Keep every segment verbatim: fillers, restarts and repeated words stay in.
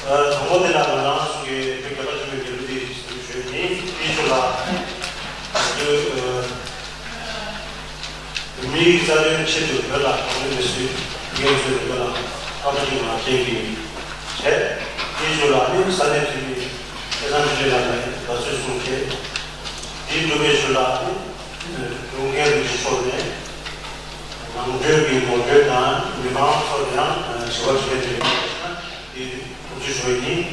དང་པོ་དེ་ལ་ང་རང་ཚོ་གི་བོད་རྒྱལ་ཁབ་ཆེན་མོའི་རྒྱལ་གླུ་འདི་ཞུ་རྒྱུ་ཡིན། དེའི་ཕྱོགས་ལ་ང་ཚོའི་བོད་མིའི་རྩ་དོན་ཆེད་དུ་བོད་ལ་གང་འདོད་མི་སྲིད་འགན་འཁྱེར་བོད་ལ་ཨ་ཁ་ཅིག་མ་བྱེད་ཀྱི་བྱས། དེའི་ཕྱོགས་ལ་ནི་ས་གནས་འཐུས་མི་སྐལ་བཟང་ཆོས་སྒྲོན་ལགས་ནས་དགའ་བསུ་གསུངས་བྱས། དེའི་འགྲུབ་པའི་ཕྱོགས་ལ་ནི་འབྱུང་མཁན་རིན་པོ་ཆེ་མཆོག་ནས་ནང་ཁྲོལ་གྱི་ངོ་སྤྲོད་དང་མི་མང་ཚོར་ཡང་དྲི་བ་དྲིས་ལན་དེ་ཐུགས་རྗེ་ཆེ་ཞུ་ཡིན།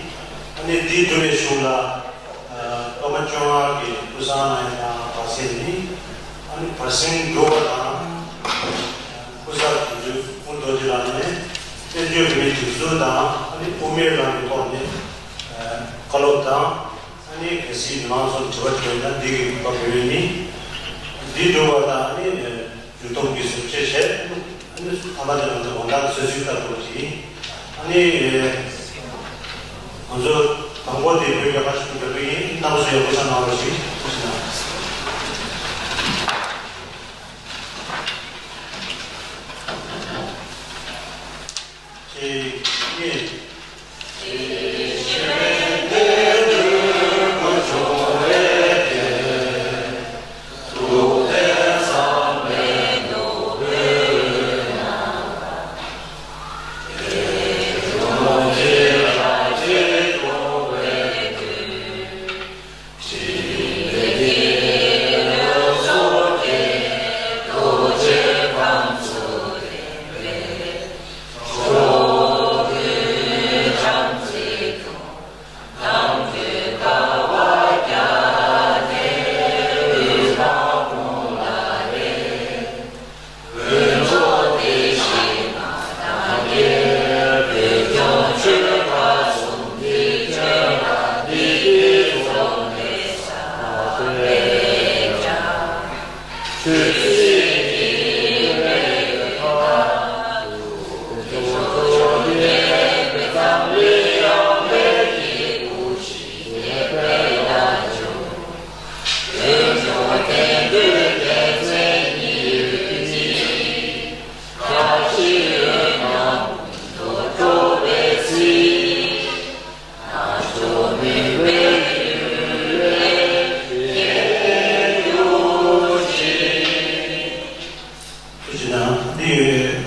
ཨ་ནི་དེའི་འགྲུབ་པའི་གཞུག་ལ་སྐར་མ་བཅོ་ལྔ་གི་སྐུ་བསང་གནང་ཡ་དང་བར་གསེང་ནི་ཨ་ནི་བར་གསེང་འགྲུབ་པ་དང་སྐུ་གཟུགས་དོན་གཅོད་ཀུན་རྡོ་རྗེ་ལགས་ནས་བཙན་བྱོལ་བོད་མིའི་སྒྲིག་འཛུགས་དང་ཨ་ནི་དབུ་མའི་ལམ་གྱི་ཐོག་ནས་བཀའ་སློབ་དང་ཨ་ནི་གལ་སྲིད་མི་མང་ཚོར་དྲི་བ་དྲིས་ན་འདི་གི་བཀའ་བོས་ནི་འདི་འགྲུབ་པ་དང་ཨ་ནི། ཡུལ་སྟོབས་ཀྱི་ཟུར་བཅད་བྱས། ཨ་ནི་ཨ་མ་དེ་ང་ཚོ་དགོང་དག་གི་གསོལ་ཚིགས་ལྟ་བུ་ཅིག་ཨ་ནི་ང་ཚོ་དང་པོ་དེ་བོད་རྒྱལ་ཁབ་ཆེན་པོའི་རྒྱལ་གླུ་ཡིན། རྣམ་པ་ཚོ་ཡག་པོ་ཆ་གནང་རོགས་ཞེས་ཐུགས་རྗེ་གནང་། གཅིག་གཉིས། ཐུགས་རྗེ་གནང་། འདི་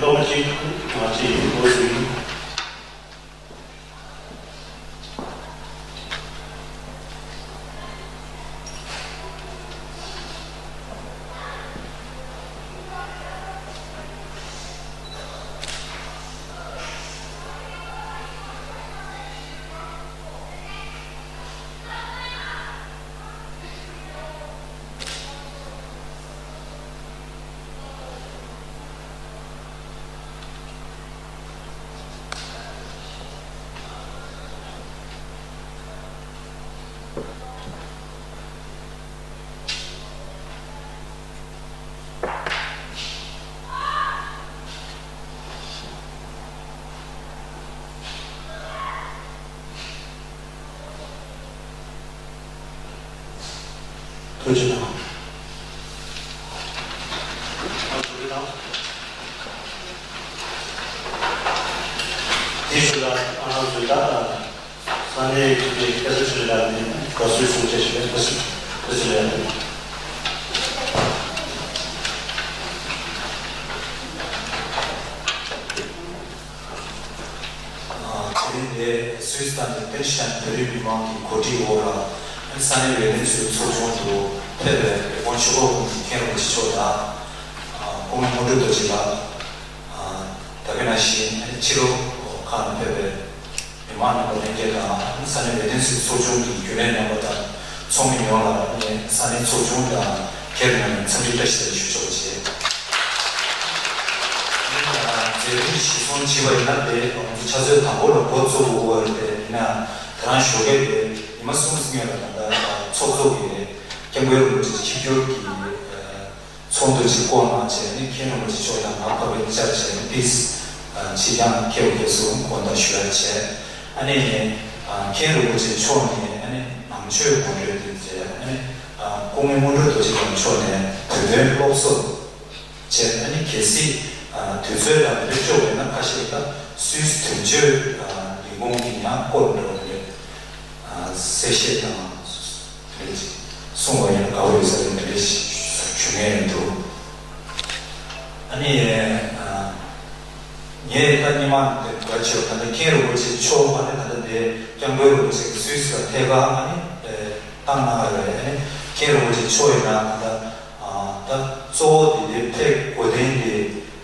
ཡོད་སྐར་མ་གཅིག་ང་གཅིག་འགོ་ཚུགས་ཡིན། ཐུགས་རྗེ་གནང་། ཨ་ཐུགས་རྗེ་གནང་། དེའི་ཤུལ་ལ་ཨ་ནང་ཚོས་ད་ས་གནས་ཀྱི་སྐད་ཆ་ཆུ་ལ་ནི་དགའ་བསུའི་གསུང་བཤད་ཞུ་བའི་དགའ་བསུ་དགའ་བསུ་ལ་ཡང་། དེ་རིང་འདིར་སུད་སི་དང་ཏེན་ཤན་བོད་རིགས་མི་མང་གི་གོ་སྒྲིག་འོག་ལ་ས་གནས་འོས་བསྟན་ཚོའི་ཚོགས་ཆུང་དུ་ཕེབས་པའི་རི་བོང་ཆུ་ཁོག་དགོན་གྱི་མཁན་རིན་པོ་ཆེ་མཆོག་དང་། སྐུ་ངོ་སྔོན་འགྲོ་རྡོ་རྗེ་ལགས། ད་ག་ནང་བཞིན་ཕྱི་ལོགས་ཁག་ནས་ཕེབས་པའི་མི་མང་རྣམ་པ་ལྷན་རྒྱས་དང་ས་གནས་འོས་བསྟན་ཚོའི་ཚོགས་ཆུང་གི་རྒྱུན་ལས་རྣམ་པ་དང་ཚོགས་མི་ཡོངས་ལ་ས་གནས་ཚོགས་ཆུང་དང་། མཁན་རིན་པོ་ཆེ་འཚམས་འདྲི་བཀྲ་ཤིས་བདེ་ལེགས་ཞུ་ཆོག་པ་བྱས། མཛད་རིམ་གཞིར་བཟུང་བྱས་པ་ཡིན་ན་དེ་ང་ཚོ་ཆུ་ཚོད་དང་པོ་ལ་འགོ་བཙུགས་དགོས་པ་རེད་དེ། ཡིན་ནའང་དེ་རིང་ཞོགས་ཀས་དེ་ཉི་མ་གསུམ་སྔོན་ལ་ད་ལྟ་ཚོགས་གཙོ་གིས་སྐྱབས་མགོན་རིན་པོ་ཆེ་ཆིབས་བསྒྱུར་གྱི་ཚོགས་འདུ་ཅིག་བསྐོངས་གནང་བྱས་ནས་མཁན་རིན་པོ་ཆེ་མཆོག་དང་ང་ཕ་བན་བཅར་བྱས་ནས་ཏིས་ཕྱི་རྐྱང་ཁེ་བོ་ཁེ་སུ་དགོངས་དག་ཞུ་ཡ་བྱས། ཨ་ནི་མཁན་རིན་པོ་ཆེ་མཆོག་ནས་ཨ་ནི་ནང་ཆོས་ངོ་སྤྲོད་དེ་བྱས། ཨ་ནི། སྐུ་ངོ་སྔོན་འགྲོ་རྡོ་རྗེ་ལགས་མཆོག་ནས་བོད་དོན་སློབ་གསོ་བྱས། ཨ་ནི་གལ་སྲིད་དུས་ཚོད་དང་མི་འདྲ་ལྕོགས་པ་ཡིན་ན་ཁ་ཤས་ལ་སུད་སི་དོན་གཅོད་ལས་ ལས་ཁུངས་ཀྱི་ཡང་སྐོར་འགྲོ་བ་དེ་འདྲ་གསལ་བཤད་དང་དེ་འདྲ་གསུང་བ་ཡང་དགའ་བོ་ཡོད་ས་རེད། དེ་འདྲ་ཞུ་མཁན་ཡང་འདུག་ཨ་ནི། ངས་ད་སྔོན་མ་དེ་ག་ཆེ་བ་ད་ལྟ་མཁན་རིན་པོ་ཆེ་མཆོག་ཨ་ནི་ད་ལྟ་དེ་སྐྱབས་མགོན་རིན་པོ་ཆེ་གི་སུད་སི་ལ་ཐད་ཀར་ཨ་ནི་བཏང་གནང་ཡོད་རེད། ཨ་ནི་མཁན་རིན་པོ་ཆེ་མཆོག་ཡིན་ན་ད་ལྟ་ད་གཙོ་བོ་དེ་དེ་ཕེབས་དགོས་དོན་དེ་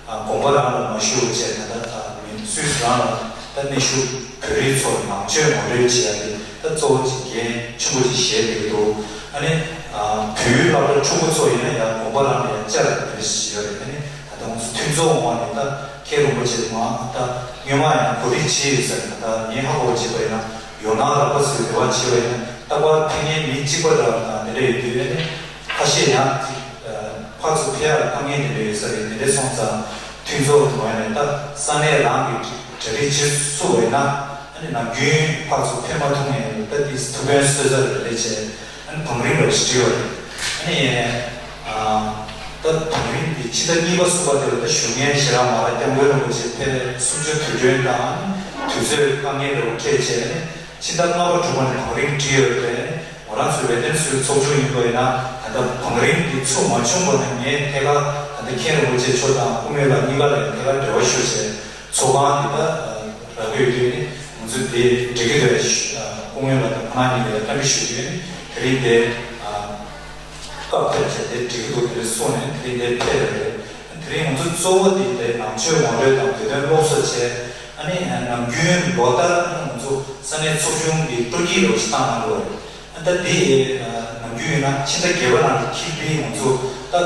དགོངས་པ་རང་ལ་མ་ཞུ་བ་བྱས་ད་ལྟ་ད་མི་སུད་སི་རང་ལ་ད་གནས་བཞུགས་བོད་རིགས་ཚོར་ནང་ཆོས་ངོ་སྤྲོད་བྱེད་ཡ་དེ་ད་གཙོ་བོ་གཅིག་འགན་ཆེན་པོ་ཅིག་བཞེས་བསྡད་ཀྱི་འདུག་ཨ་ནི་བོད་ཡུལ་སློབ་གྲྭ་ཕྲུ་གུ་ཚོ་ཡིན་ན་ཡང་དགོངས་པ་རང་ལ་ཡང་བཅར་བ་དེ་འདྲ་ཞིག་ཡོད་རེད། ཨ་ནི་ད་ལྟ་ང་ཚོ་མཐུན་ཚོགས་ངོས་ནས་ད་མཁན་རིན་པོ་ཆེ་མ་ད་སྔོན་མ་ཡང་གོ་སྒྲིག་བྱས་ཡོད་ས་རེད། ད་ངས་ཧ་གོ་བ་བྱས་པ་ཡིན་ན་ཡང་ན་རག་པ་ཚོའི་འབྲེལ་བ་བྱས་པ་ཡིན་ན་རྟག་པར་ཕེབས་མཁན་མི་གཅིག་པ་འདྲ་བ་དང་དེ་འདྲ་ཡོད་དུས་ཨ་ནི་ཁ་ཤས་ཡང་ཅིག་ཕར་ཚུར་ཕེབས་ཡག་དཀའ་ངལ་དེ་འདྲ་ཡོད་ས་རེད། དེ་འདྲ་སོང་ཙང་མཐུན་ཚོགས་ངོས་ནས་ད་ས་གནས་རང་གི་གྲ་སྒྲིག་བྱེད་ཐུབ་པ་ཡིན་ན་ཨ་ནི་ནམ་རྒྱུན་ཕར་ཚུར་ཕེབས་མ་ཐུབ་མཁན་ད་དེ་ཐུགས་ཕན་གསོས་ཚར་རེད་ལས་བྱས། ཨ་ནི་བང་རིམ་རབ་ཞིག་བྲིས་པ་རེད། ཨ་ནི། ད་བང་རིམ་དེ་ཕྱི་ཟླ་གཉིས་པ་གསུམ་པ་དེ་ལ་ད་ཞུ་མཁན་ཞེ་དྲག་མ་རེད། སྐྱབས་མགོན་རིན་པོ་ཆེ་ཕེབས་གསུམ་བཅུ་དུས་སྟོན་དང་དུས་ཚོད་དཀའ་ངལ་འདྲ་བོ་འཕྲད་བྱས་ནས་ཕྱི་ཟླ་ལྔ་པ་དྲུག་པ་ནས་བང་རིམ་བྲིས་ཡོད་པས་ང་རང་ཚོའི་ཝེ་ཏན་སུའི་ཚོགས་ཆུང་ཡིན་པ་ཡིན་ན་ད་ལྟ་བང་རིམ་འདི་ཚུགས་མ་བྱུང་བ་ནས་ངས་ཐད་ཀར་ད་ལྟ་མཁན་རིན་པོ་ཆེ་མཆོག་དང་སྐུ་ངོ་ལགས་གཉིས་ཀ་ལ་ཐད་ཀར་འབྲེལ་བ་ཞུ་བྱས། ཚོགས་ཁང་འདི་ད་རག་གི་ཡོད་དུས་ནི་ང་ཚོས་དེ་འགྲིག་གི་རེད། སྐུ་ངོ་ལགས་དང་ཁོང་རྣམ་གཉིས་ལ་བཀའ་འདྲི་ཞུ་དུས་ནི་དེ་རིང་དེ་སྐབས་ཕེབས་བྱས་དེ་འགྲིག་གི་འདུག་དེ་རིང་གསུངས་ནས་དེ་རིང་དེ་ཕེབས་རེད། དེ་རིང་ང་ཚོ་གཙོ་བོ་དེ་དེ་ནང་ཆོས་ངོ་སྤྲོད་དང་བོད་དོན་སློབ་གསོ་བྱས། ཨ་ནི་ནམ་རྒྱུན་ལོ་ལྟར་ང་ཚོ་ས་གནས་ཚོགས་ཆུང་གི་སྤྲོ་སྐྱིད་རོགས་ཞིག་བཏང་གནང་དགོས་རེད། ད་དེ་ནམ་རྒྱུན་ཡིན་ན་ཕྱི་ཟླ་བརྒྱད་པ་ནང་གི་འཁྱིལ་དེ་ང་ཚོ་ད་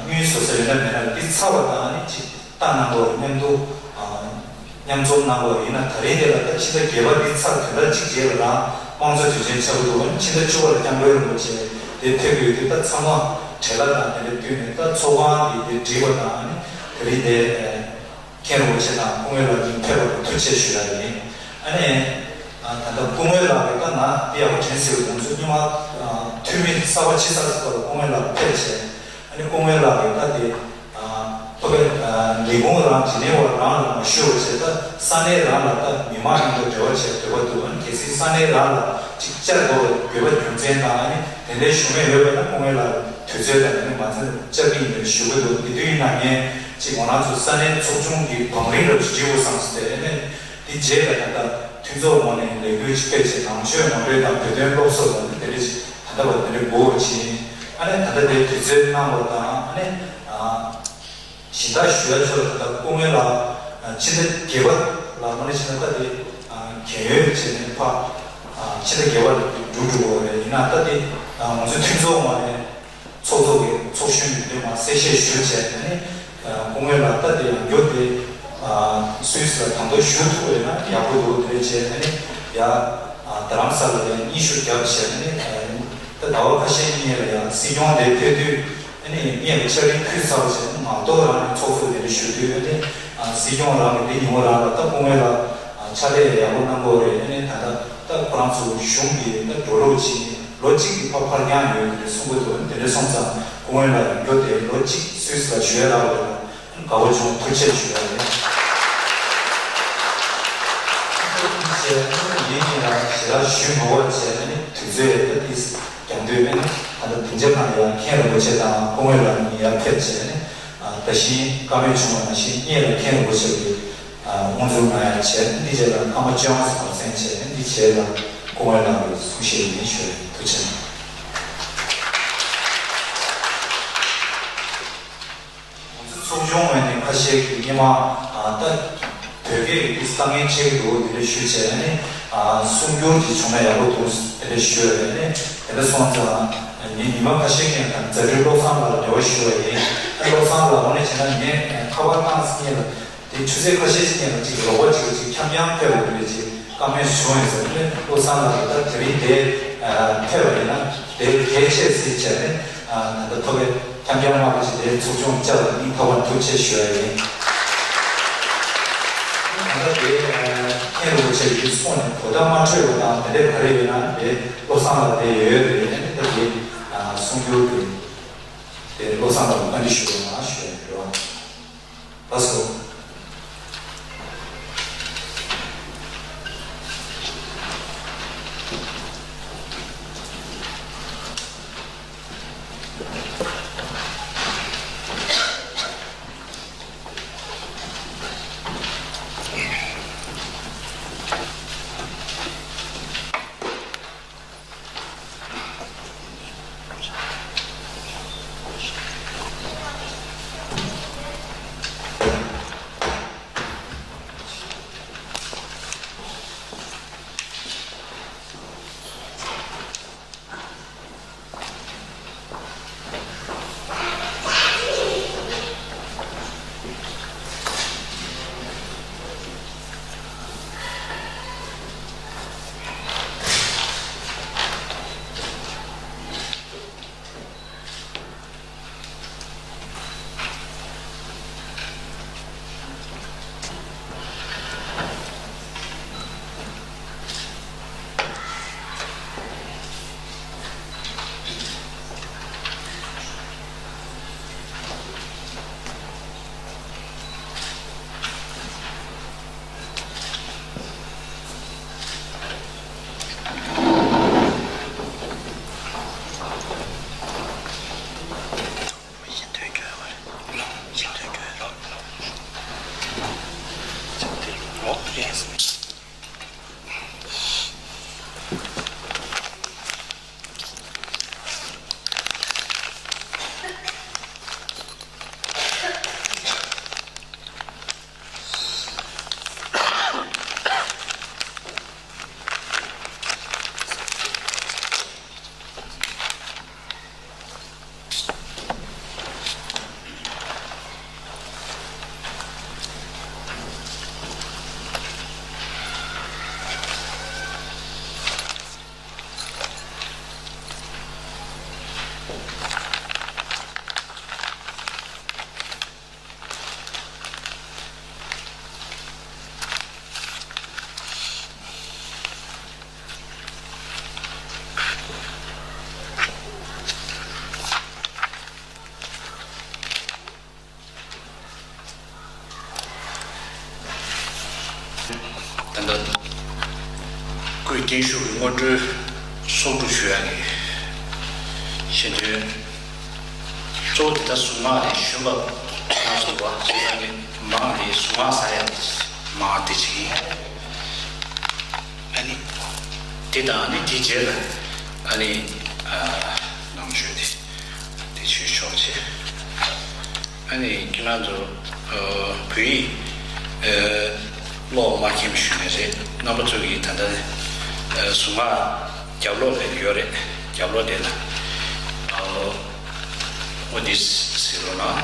དངུལ་བཟོ་ས་ཡོད་ན་མེད་ན་དེ་ཚར་བ་དང་ཨ་ནི་ཅིག་ལྟ་གནང་དགོས་རེད། མཉམ་དུ་མཉམ་འཛོམས་གནང་དགོས་རེད། ཡིན་ན་ད་རིང་དེ་ལ་ད་ཕྱི་ཟླ་བརྒྱད་པ་འདི་ཚར་དོན་དག་གཅིག་རྗེས་ལ་རང་དམངས་གཙོ་དུས་ཆེན་ཆགས་ཀྱི་འདུག་ཕྱི་ཟླ་བཅུ་པ་ལ་སྐྱབས་མགོན་རིན་པོ་ཆེ་དེ་ཕེབས་ཀྱི་ཡོད་དུས་ད་ཚང་མ་བྲེལ་བ་དང་དེ་འདྲ་བསྟུན་ནས་ད་ཚོགས་ཁང་འདི་དེ་བསྒྲིགས་པ་དང་ཨ་ནི་དེ་རིང་དེ་མཁན་རིན་པོ་ཆེ་དང་སྐུ་ངོ་ལགས་གཉིས་ཕེབས་པར་ཐུགས་རྗེ་ཆེ་ཞུ་ཡ་ཡིན། ཨ་ནི་ད་ལྟ་སྐུ་ངོ་ལགས་ཀྱིས་ད་ང་འདི་ཡག་པོ་དྲན་སྲིད་པ་ང་ཚོ་སྔོན་མ་འཐུས་མི་གསར་པ་ཕྱི་གསར་ཚོགས་ལ་སྐུ་ངོ་ལགས་ཕེབས་བྱས། ཨ་ནི་སྐུ་ངོ་ལགས་ཀྱིས་ད་དེ་ཕ་གི་ལས་ཁུངས་རང་ཇི་ནི་ཝ་རང་ལ་མ་ཞུ་བ་བྱས་ད་ས་གནས་རང་ལ་ད་མི་མང་མཉམ་དུ་འབྲེལ་བ་བྱེད་འདོད་པ་འདུག་ཨ་ནི་གལ་སྲིད་ས་གནས་རང་ལ་ཅིག་བཅར་དགོས་པའི་དགོས་པ་རྒྱུ་མཚན་དང་ཨ་ནི་དེ་འདྲའི་ཞུ་མེད་ཡོད་པ་ན་སྐུ་ངོ་ལགས་དུས་ཚོད་དང་དེ་ནས་མ་ཚད་བཅར་གྱི་ཡིན་པའི་ཞུ་གི་འདུག་དེ་དུས་ཡིན་ན་ངས་ཅིག་ང་རང་ཚོ་ས་གནས་ཚོགས་ཆུང་གི་བང་རིམ་རབ་ཅིག་བྲིས་དགོས་བསམ་སོང་། དེ་ནས་དེ་རྗེས་ལ་ད་ལྟ་མཐུན་ཚོགས་ངོས་ནས་ལས་འགུལ་ཅིག་སྤེལ་བྱས་ནང་ཆོས་ངོ་སྤྲོད་དང་བོད་དོན་སློབ་གསོ་ལ་ནི་དེ་འདྲ་ཞིག་ད་ལྟ་བར་དེ་འདྲ་དགོས་པ་ཅིག་ཨ་ནི་ད་ལྟ་དེ་དུས་ཚོད་གནང་བ་དང་ཨ་ནི། གཞན་དག་ཞུ་ཡ་ཆོག་ལ་ད་ལྟ་སྐུ་ངོ་ལགས་ཕྱི་ཟླ་བརྒྱད་པ་ལ་མ་ནས་ཕྱི་ཟླ་ད་དེ་གན་ཡོད་བྱས་ནས་ཕ་ཕྱི་ཟླ་བརྒྱད་པ་ལ་འགྲོ་འགྲོ་དགོས་རེད། ཡིན་ན་ད་དེ་ང་ཚོ་མཐུན་ཚོགས་ངོས་ནས་ཚོགས་གཙོ་གི་ཚོགས་གཞོན་མི་འདུས་མ་གསལ་བཤད་ཞུས་བྱས་ནས་སྐུ་ངོ་ལགས་ད་དེ་ཡང་མགྱོགས་དེ་སུད་སི་ལ་དང་དུ་ཞུ་ཐུབ་པ་ཡིན་ན་ཡག་པོ་འདུག་དེ་བྱས་ནས་ཡ་རྡ་རམ་ས་ལ་ཡང་སྙན་ཞུ་བརྒྱབ་བྱས་ནས་ད་ཟླ་བ་ཁ་ཤས་གཉིས་ལ་ཡང་སྲིད་སྐྱོང་དེ་ཕེབས་དུས། ཨ་ནི་ངས་ཕྱག་རིང་ཕུལ་ཚར་བ་བྱས་ནས་ངག་ཐོག་རང་ནས་ཚོགས་གཙོ་དེ་འདྲ་ཞུ་དུས་ཨ་ནི་སྲིད་སྐྱོང་རང་གི་འདི་ཉིན་མོ་རང་ལ་ད་སྐུ་ངོ་ལ་ཕྱག་ལས་ཡག་པོ་གནང་གི་ཡོད་རེད། ཨ་ནི་ད་ལྟ་ད་ཁོ་རང་ཚོ་གཞུང་གི་ད་འགྲོ་ལུགས་ཅིག་ལོ་གཅིག་གི་ཕར་ཕར་འགྱངས་ཡོད་དེ་གསུང་གི་འདུག་དེ་འདྲ་སོང་ཙང་སྐུ་ངོ་ལ་ཡང་མགྱོགས་དེ་ལོ་གཅིག་སུད་སི་ལ་བཞུགས་ཡ་རག་པ་རེད། དགའ་པོ་བྱུང་། ཐུགས་རྗེ་ཆེ་ཞུ་ཡ་རེད། ཐུགས་རྗེ་ཆེ། ཡིན་ཡིན་ལ་ཞེ་དྲག་ཞུ་མ་དགོས་བྱས་ཨ་ནི་དུས་ཚོད་ད་ཏིས། རྒྱང་སྡོད་མེད་ན་ད་ལྟ་སྡིངས་ཆ་ཁང་ཡར་མཁན་རིན་པོ་ཆེ་དང་སྐུ་ངོ་ལགས་གཉིས་ཡར་ཕེབས་བྱས་ནས་ད་བཞིན་བཀའ་མོལ་བྱུང་བ་ནང་བཞིན་སྔོན་ལ་མཁན་རིན་པོ་ཆེ་གིས་དབུ་འཛུགས་གནང་ཡ་བྱས། འདི་རྗེས་ལ་སྐར་མ་བཅོ་ལྔ་ཙམ་ལ་གསན་བྱས་འདི་རྗེས་ལ་སྐུ་ངོ་ལགས་ཀྱི་གསུང་བཤད་ཡིན་ཞུ། ཐུགས་རྗེ་ཆེ། ང་ཚོ་ཚོགས་ཆུང་ངོས་ནས་ཁ་ཤས་ཀྱིས་སྔོན་མ་ད་བོད་སྐད་ཀྱི་དཀའ་ངལ་འཕྲད་ཀྱི་འདུག་དེ་འདྲ་ཞུས་བྱས་ནས་གསུང་བསྒྱུར་གྱི་བྱུང་ན་ཡག་པོ་འདུག་དེ་འདྲ་ཞུས་ཡོད་ནས་དེ་འདྲ་སོང་ཙང་ངས་ཉི་མ་ཁ་ཤས་ཀྱང་ད་མཛད་གྲོས་བློ་བཟང་ལགས་ལ་འབྲེལ་བ་ཞུས་པ་ཡིན། བློ་བཟང་ལགས་འོ་ན་བྱས་ན་ངས་ཁ་པར་བཏང་ཟིན་ལ་དེ་ཆུ་ཚོད་ཁ་ཤས་ཤིག་ཉིན་ལ་གཅིག་རོགས་པ་གཅིག་གཅིག་འཁྱམ་འཁྱམ་ཕེབས་འོང་རེད་ཅེས་བཀའ་མོལ་བྱུང་ཡོད་ཟེར་ནས་བློ་བཟང་ལགས་ཀྱིས་ད་དེ་རིང་དེ་ཕེབས་པ་ཡིན་ན་དེ་གལ་ཆེ་ཟེར་བྱས་ནས་ད་ལྟ་ཕ་གི་འཁྱམ་འཁྱམ་མ་གཅིག་དེ་ཚོགས་ཆུང་བཅར་བ་ནི་ཐོག་མར་ཐུགས་རྗེ་ཆེ་ཞུ་ཡ་ཡིན། ད་ལྟ་དེ་མཁན་རིན་པོ་ཆེ་ཡིས་གསུངས་ནས་གོ་བརྡ་མ་འཕྲོད་པ་དང་དེ་འདྲའི་ག་རེ་ཡོད་ན་དེ་བློ་བཟང་ལགས་དེ་ཡོད་རེད། ད་དེ་གསུང་རྒྱུ་དེ་དེ་བློ་བཟང་ལགས་ལ་བཀའ་འདྲི་ཞུ་རོགས་གནང་ཞུ་ཡ་ཡོད། ལགས་སོ། ད་ལྟ་སྐུའི་རྟེན་བཞུགས་ཀྱི་སྔོན་འགྲོའི་གསོག་སྒྲུབ་ཞུ་ཡག་གི་ཞལ་འདོན། གཙོ་བོ་དེ་ལྟར་གཟུངས་སྔགས་དེ་ཞུས་པ་ང་ཚོ་བ་ཞེས་བྱ་གི་མང་དེ་གཟུངས་སྔགས་ཟ་ཡག་དེ་མང་དེ་ཅིག་ཡིན། ཨ་ནི་དེ་དང་ཨ་ནི་དེའི་རྗེས་ལ་ཨ་ནི་ཨ་ནང་མཆོད་དེ། དེ་ཆོས་ཕྱོགས་ཆེ། ཨ་ནི་ཁྱེད་རང་ཚོ་ཨ་བོད་ཡིག་ཨ་ཀློག་མ་མཁྱེན་པ་ཞུ་ནི་རེད། རྣམ་པ་ཚོ་གིས་ད་ལྟ་ཨ་གཟུངས་སྔགས་རྒྱབ་ལོགས་ལ་ཡོད་རེད། རྒྱབ་ལོགས་དེ་ལ་ཨ་ཨོ་དེ་ཟེར་རོགས་གནང་།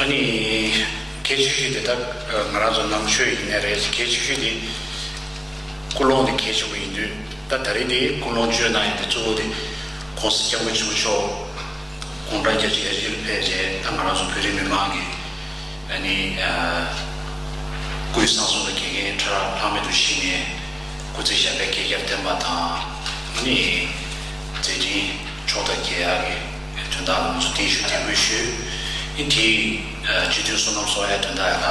ཨ་ནི་གལ་ཆེ་ཤོས་དེ་ད་ང་རང་ཚོ་ནང་ཆོས་ཡིན་ནའི་རེད། གལ་ཆེ་ཤོས་དེ་ཀུན་སློང་དེ་གལ་ཆེན་པོ་ཡིན་དུས། ད་ད་རེས་དེ་ཀུན་སློང་བཅོས་གནང་ཡག་དེ་གཙོ་བོ་དེ་༸གོང་ས་༸སྐྱབས་མགོན་ཆེན་པོ་མཆོག་དགུང་གྲངས་བརྒྱད་ཅུ་ཡར་རྒྱས་ལ་ཕེབས་རྗེས། ད་ང་རང་ཚོ་བོད་རིགས་མི་མང་གི་ཨ་ནི་ཨ་སྐུའི་གསང་གསུམ་ལ་དགེ་རྒན་ཕྲ་རགས་ལྷག་མེད་དུ་ཞིག་ནས་སྐུ་ཚེ་ཞབས་པད་བསྐལ་བརྒྱར་བརྟན་པ་དང་། ཨ་ནི་མཛད་འཕྲིན་མཆོག་དར་རྒྱས་ཡག་གི་དོན་དག་ལ་ང་ཚོ་བརྟན་བཞུགས་དེ་འབུལ་ཞུས། ཨ་ནི་དེའི་ཨ་སྤྱི་མཐུན་བསོད་ནམས་གསོག་ཡག་དོན་དག་ཡག་ལ།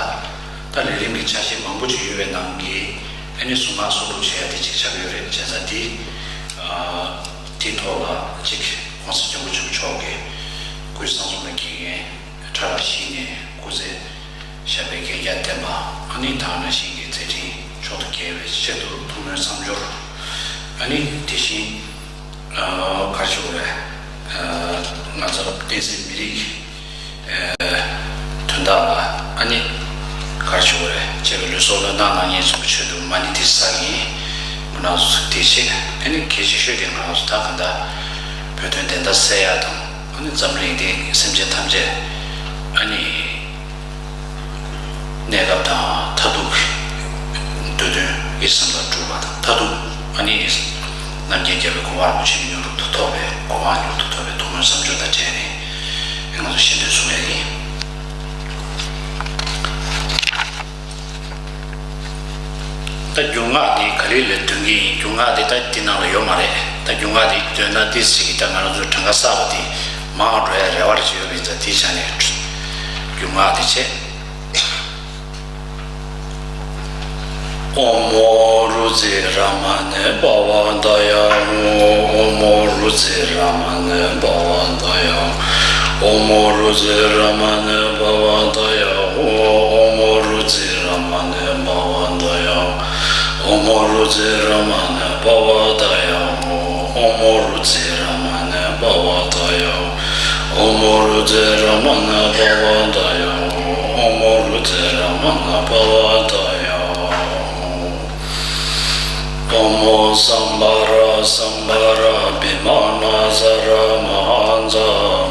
ད་ལས་རིམ་གྱི་ཆ་ཤས་མང་པོ་ཅིག་ཡོད་པའི་ནང་གི་ཨ་ནི་གཟུངས་སྔགས་གསོག་སྒྲུབ་བྱེད་ཡག་དེ་གཅིག་ཆགས་ཀྱི་ཡོད་རེད། བྱས་ཙང་དེ་ཨ་དེའི་ཐོག་ལ་གཅིག་༸གོང་ས་༸སྐྱབས་མགོན་ཆེན་པོ་མཆོག་གི་སྐུའི་གསང་གསུམ་ལ་དགེ་རྒན་ཕྲ་རགས་ཞིག་ནས་སྐུ་ཚེ་ཞབས་པད་བསྐལ་བརྒྱར་བརྟན་པ། ཨ་ནི་ད་ག་ནང་བཞིན་གྱི་མཛད་འཕྲིན་མཆོག་ཏུ་རྒྱས་པའི་ཆེད་དུ་ཐུགས་སྨོན་མཚམས་སྦྱོར། ཨ་ནི་དེ་བཞིན་ཨ་ག་རེ་ཞུ་དགོས་རེད། ཨ་ང་ཚོ་བསྟན་སྲིད་མི་རིགས་ཨ་དོན་དག་ལ་ཨ་ནི་ག་རེ་ཞུ་དགོས་རེད། བཅས་པའི་ལུས་སྲོག་བློས་བཏང་གནང་མཁན་ཚོ་གི་ཆེད་དུ་མ་ཎི་དེ་བསགས་ཀྱི་ཡིན། ཁོང་རྣམ་ཚོ་དེ་བྱས། ཨ་ནི་གལ་ཆེ་ཤོས་དེ་ང་རང་ཚོ་ད་ག་འདྲ་བོད་དོན་བདེན་མཐའ་གསལ་ཡག་དང་། ཨ་ནི་འཛམ་གླིང་འདི་སེམས་ཅན་ཐམས་ཅད་ཨ་ནི་གནས་སྐབས་དང་མཐར་ཐུག་འདོད་དོན་ཡིད་བསམ་པ་འགྲུབ་པ་དང་། མཐར་ཐུག་ཨ་ནི་རྣམ་མཁྱེན་རྒྱལ་བའི་གོ་འཕང་རིན་པོ་ཆེ་མྱུར་དུ་ཐོབ་པའི་གོ་འཕང་མྱུར་དུ་ཐོབ་པའི་ཐུགས་སྨོན་མཚམས་སྦྱོར་དང་འབྲེལ་ནས་ང་ཚོ་ཞལ་འདོན་གསུང་ཡག་ཡིན། ད་རྒྱུན་སྔགས་འདི་ག་རེ་ལ་འདོན་གྱི་ཡིན། རྒྱུན་སྔགས་འདི་ད་འདི་ནང་ལ་ཡོད་མ་རེད། ད་རྒྱུན་སྔགས་འདི་འདོན་ན་ཏོག་ཙམ་གྱིས་ད་ང་རང་ཚོའི་གྲངས་ཀ་གསར་པ་འདི་མང་བ་འགྲོ་ཡག་རེ་བ་རེ་ཞིག་ཡོད་པ་ཡིན་ཙང་། དེའི་ཆ་ནས་རྒྱུན་སྔགས་འདི་བྱས། ཨོཾ་རུ་ཙི་ར་མ་ཎི་བྷ་ག་ཝ་ཏ་ཡ་ཧཱུྃ། ཨོཾ་རུ་ཙི་ར་མ་ཎི་བྷ་ག་ཝ་ཏ་ཡ་ཧཱུྃ། ཨོཾ་རུ་ཙི་ར་མ་ཎི་བྷ་ག་ཝ་ཏ་ཡ་ཧཱུྃ། ཨོཾ་རུ་ཙི་ར་མ་ཎི་བྷ་ག་ཝ་ཏ་ཡ་ཧཱུྃ། ཨོཾ་རུ་ཙི་ར་མ་ཎི་བྷ་ག་ཝ་ཏ་ཡ་ཧཱུྃ། ཨོཾ་རུ་ཙི་ར་མ་ཎི་བྷ་ག་ཝ་ཏ་ཡ་ཧཱུྃ། ཨོཾ་རུ་ཙི་ར་མ་ཎི་བྷ་ག་ཝ་ཏ་ཡ་ཧཱུྃ། ཨོཾ་རུ་ཙི་ར་མ་ཎི་བྷ་ག་ཝ་ཏ་ཡ་ཧཱུྃ། ཨོཾ་སམྦྷ་ར་སམྦྷ་ར་བི་མ་ཎ་ས་ར་མ་ཛ་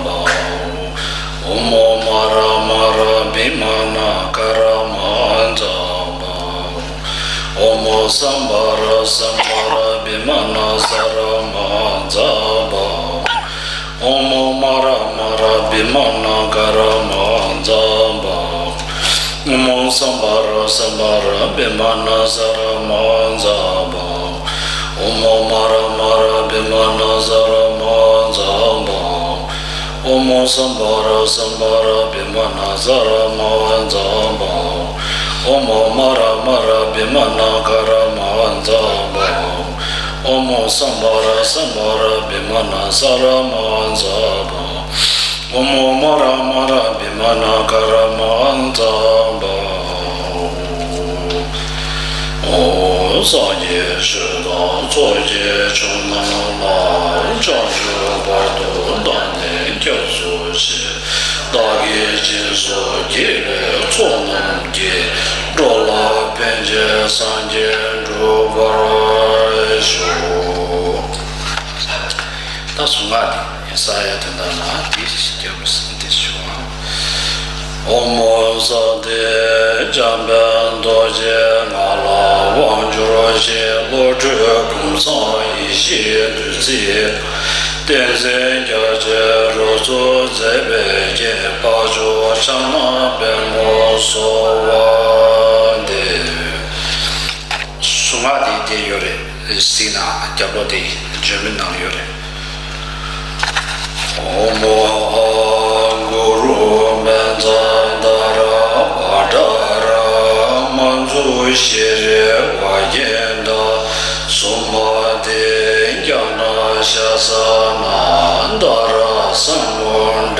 བྷ་ཧཱུྃ། ཨོཾ་མ་ར་མ་ར་བི་མ་ཎ་ག་ར་མ་ཛ་བྷ་ཧཱུྃ། ཨོཾ་སམྦྷ་ར་སམྦྷ་ར་བི་མ་ཎ་ས་ར་མ་ཛ་བྷ་ཧཱུྃ། ཨོཾ་མ་ར་མ་ར་བི་མ་ཎ་ག་ར་མ་ཛ་བྷ་ཧཱུྃ། ཨོཾ་སམྦྷ་ར་སམྦྷ་ར་བི་མ་ཎ་ས་ར་མ་ཛ་བྷ་ཧཱུྃ། ཨོཾ་མ་ར་མ་ར་བི་མ་ཎ་ས་ར་མ་ཛ་བྷ་ཧཱུྃ། ཨོཾ་སམྦྷ་ར་སམྦྷ་ར་བི་མ་ཎ་ས་ར་མ་ཛ་བྷ་ཧཱུྃ། ཨོཾ་མ་ར་མ་ར་བི་མ་ཎ་ག་ར་མ་ཛ་བྷ་ཧཱུྃ། ཨོཾ་སམྦྷ་ར་སམྦྷ་ར་བི་མ་ཎ་ས་ར་མ་ཛ་བྷ་ཧཱུྃ། ཨོཾ་མ་ར་མ་ར་བི་མ་ཎ་ག་ར་མ་ཛ་བྷ་ཧཱུྃ། སངས་རྒྱས་ཆོས་དང་ཚོགས་ཀྱི་མཆོག་རྣམས་ལ། བྱང་ཆུབ་བར་དུ་བདག་ནི་སྐྱབས་སུ་མཆི། བདག་གིས་སྦྱིན་སོགས་དགེ་བའི་ཚོགས་རྣམས་ཀྱིས། འགྲོ་ལ་ཕན་ཕྱིར་སངས་རྒྱས་འགྲུབ་པར་ཤོག། ད་གཟུངས་སྔགས་འདི་ཡིན་ས་ཡ་དེ་འདྲ་ལ་འདི་ཞིག་རྒྱབ་ཟིན་ཏེ་ཞུ་བ། ཨོ་མོ་སྭ་སྟི། འཇམ་དཔལ་རྡོ་རྗེ་ང་ལ་དབང་བསྒྱུར་ཞིང་། བློ་གྲོས་ཀུན་བཟང་ཡེ་ཤེས་བདུད་རྩི། བསྟན་འཛིན་རྒྱ་ཆེན་རོལ་མཚོ་མཛད་པའི་རྒྱན། འཕགས་མཆོག་ཕྱག་ན་པདྨོ་གསོལ་བ་འདེབས། གཟུངས་སྔགས་དེ་དེ་ཡོད་རེད། གཟིགས་ན་རྒྱབ་ལོགས་དེ་བརྗོད་མེད་ནང་ཡོད་རེད། ཨོ་མོ་ཨ་གུ་རུ་བཛྲ་དྷ་ར་བྷ་དྲ་ར་མ་ཛུ་ཤྲཱི་ཝཱ་ཡེ་ཏ། སུ་མ་ཏི་ཛྙཱ་ན་ཤཱ་ས་ན་དྷ་ར་ས་མུ་ཌ་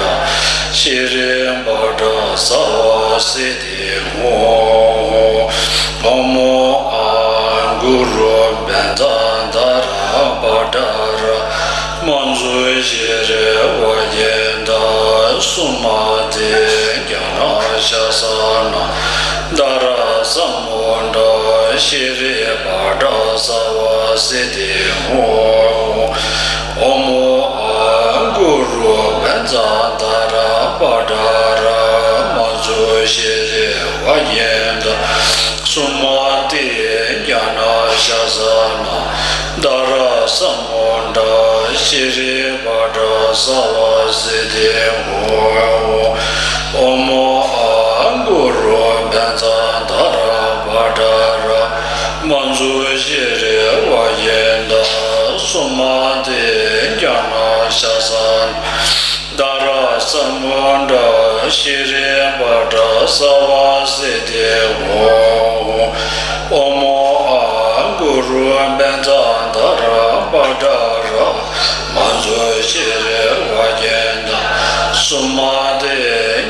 ཤྲཱི་བྷ་དྲ་ས་བ་སི་ཏི་ཧཱུྃ། ཨོ་མོ་ཨ་གུ་རུ་བཛྲ་དྷ་ར་བྷ་དྲ་ར་མ་ཛུ་ཤྲཱི་ཝཱ་ཡེ་ཏ། སུ་མ་ཏི་ཛྙཱ་ན་ཤཱ་ས་ན་དྷ་ར་ས་མུ་ཌ་ཤྲཱི་བྷ་དྲ་ས་བ་སི་ཏི་ཧཱུྃ། ཨོ་མོ་ཨ་གུ་རུ་བཛྲ་དྷ་ར་བྷ་དྲ་ར་མ་ཛུ་ཤྲཱི་ཝཱ་ཡེ་ཏ། སུ་མ་ཏི་ཛྙཱ་ན་ཤཱ་ས་ན་དྷ་ར་ས་མུ་ཌ་ཤྲཱི་བྷ་དྲ་ས་བ་སི་ཏི་ཧཱུྃ། ཨོ་མོ་ཨ་གུ་རུ་བཛྲ་དྷ་ར་བྷ་དྲ་ར་མ་ཛུ་ཤྲཱི་ཝཱ་ཡེ་ཏ། སུ་མ་ཏི་ཛྙཱ་ན་ཤཱ་ས་ན་དྷ་ར་ས་མུ་ཌ་ཤྲཱི་བྷ་དྲ་ས་བ་སི་ཏི་ཧཱུྃ། ཨོ་མོ་ཨ་གུ་རུ་བཛྲ་དྷ་ར་བྷ་དྲ་ར་མ་ཛུ་ཤྲཱི་ཝཱ་ཡེ་ཏ། སུ་མ་ཏི་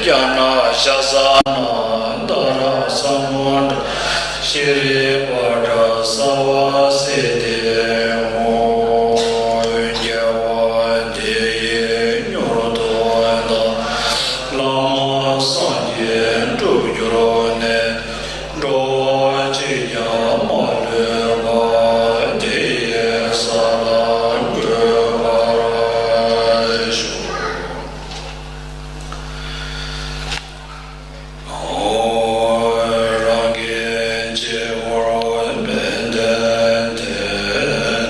ཛྙཱ་ན་ཤཱ་ས་ན་དྷ་ར་ས་མུ་ཌ་ཤྲཱི་བྷ་དྲ་ས་བ་སི་ཏི་ཧཱུྃ། དགེ་བ་འདི་ཡིས་མྱུར་དུ་བདག། བླ་མ་སངས་རྒྱས་འགྲུབ་གྱུར་ནས། འགྲོ་བ་གཅིག་ཀྱང་མ་ལུས་པ། དེ་ཡི་ས་ལ་འགོད་པར་ཤོག། ཨོ། རང་གི་སྤྱི་བོར་དཔལ་ལྡན་དེ།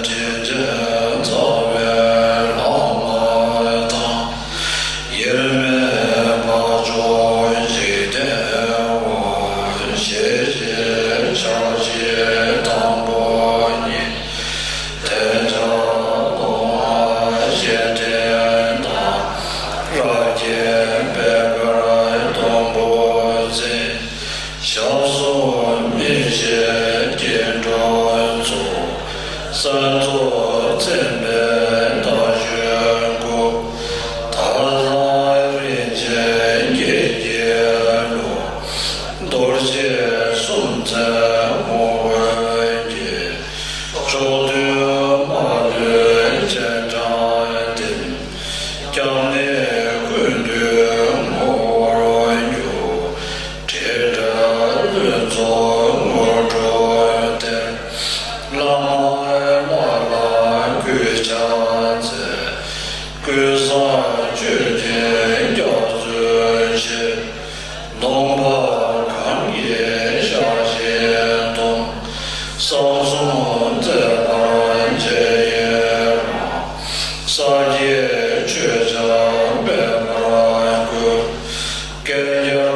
དྲིན་ཅན་རྩ་བའི་བླ་མ་དང་། དབྱེར་མེད་འཕགས་མཆོག་འཇིག་རྟེན་དབང་། ཞལ་གཅིག་ཕྱག་གཅིག་དང་པོ་ཉིད། དལ་འབྱོར་སློབ་མ་བརྒྱད་ཁྲི་དང་། རབ་བརྒྱན་པད་དཀར་སྡོང་པོ་འཛིན། ཞབས་ཟུང་མི་བཞིའི་སྐྱིལ་ཀྲུང་ཚུགས། གསོན་ཚོགས་མཚན་དཔལ་རྟ་ཞོན་སྐུ། དར་དང་རིན་ཆེན་གྱི་རྒྱན་ལུ། རྡོ་རྗེ་གསུམ་རྩེ་ངོ་བོའི་རྒྱན། ཕྱོགས་དུས་མ་ལུས་སྤྱན་དྲངས་བསྟིམ། སྐྱབས་གནས་ཀུན་འདུས་ངོ་བོར་གྱུར། དྲིལ་བསྒྲགས་ལྷུན་རྫོགས་དངོས་གྲུབ་སྟེར། བླ་མ་ལ་ལ་གུས་ཕྱག་འཚལ། ཀུན་བཟང་མཆོད་ཅིང་སྐྱབས་སུ་མཆི། གདོང་འཕགས་གངས་ཀྱི་ཞལ་བཞིན་སྟོང་། གསང་གསུམ་མཛད་པར་མཇལ་ཡི་རང་། ས་སྐྱའི་ཆོས་ཆར་འབེབས་པར་བསྐུལ། བསྐལ་བརྒྱར་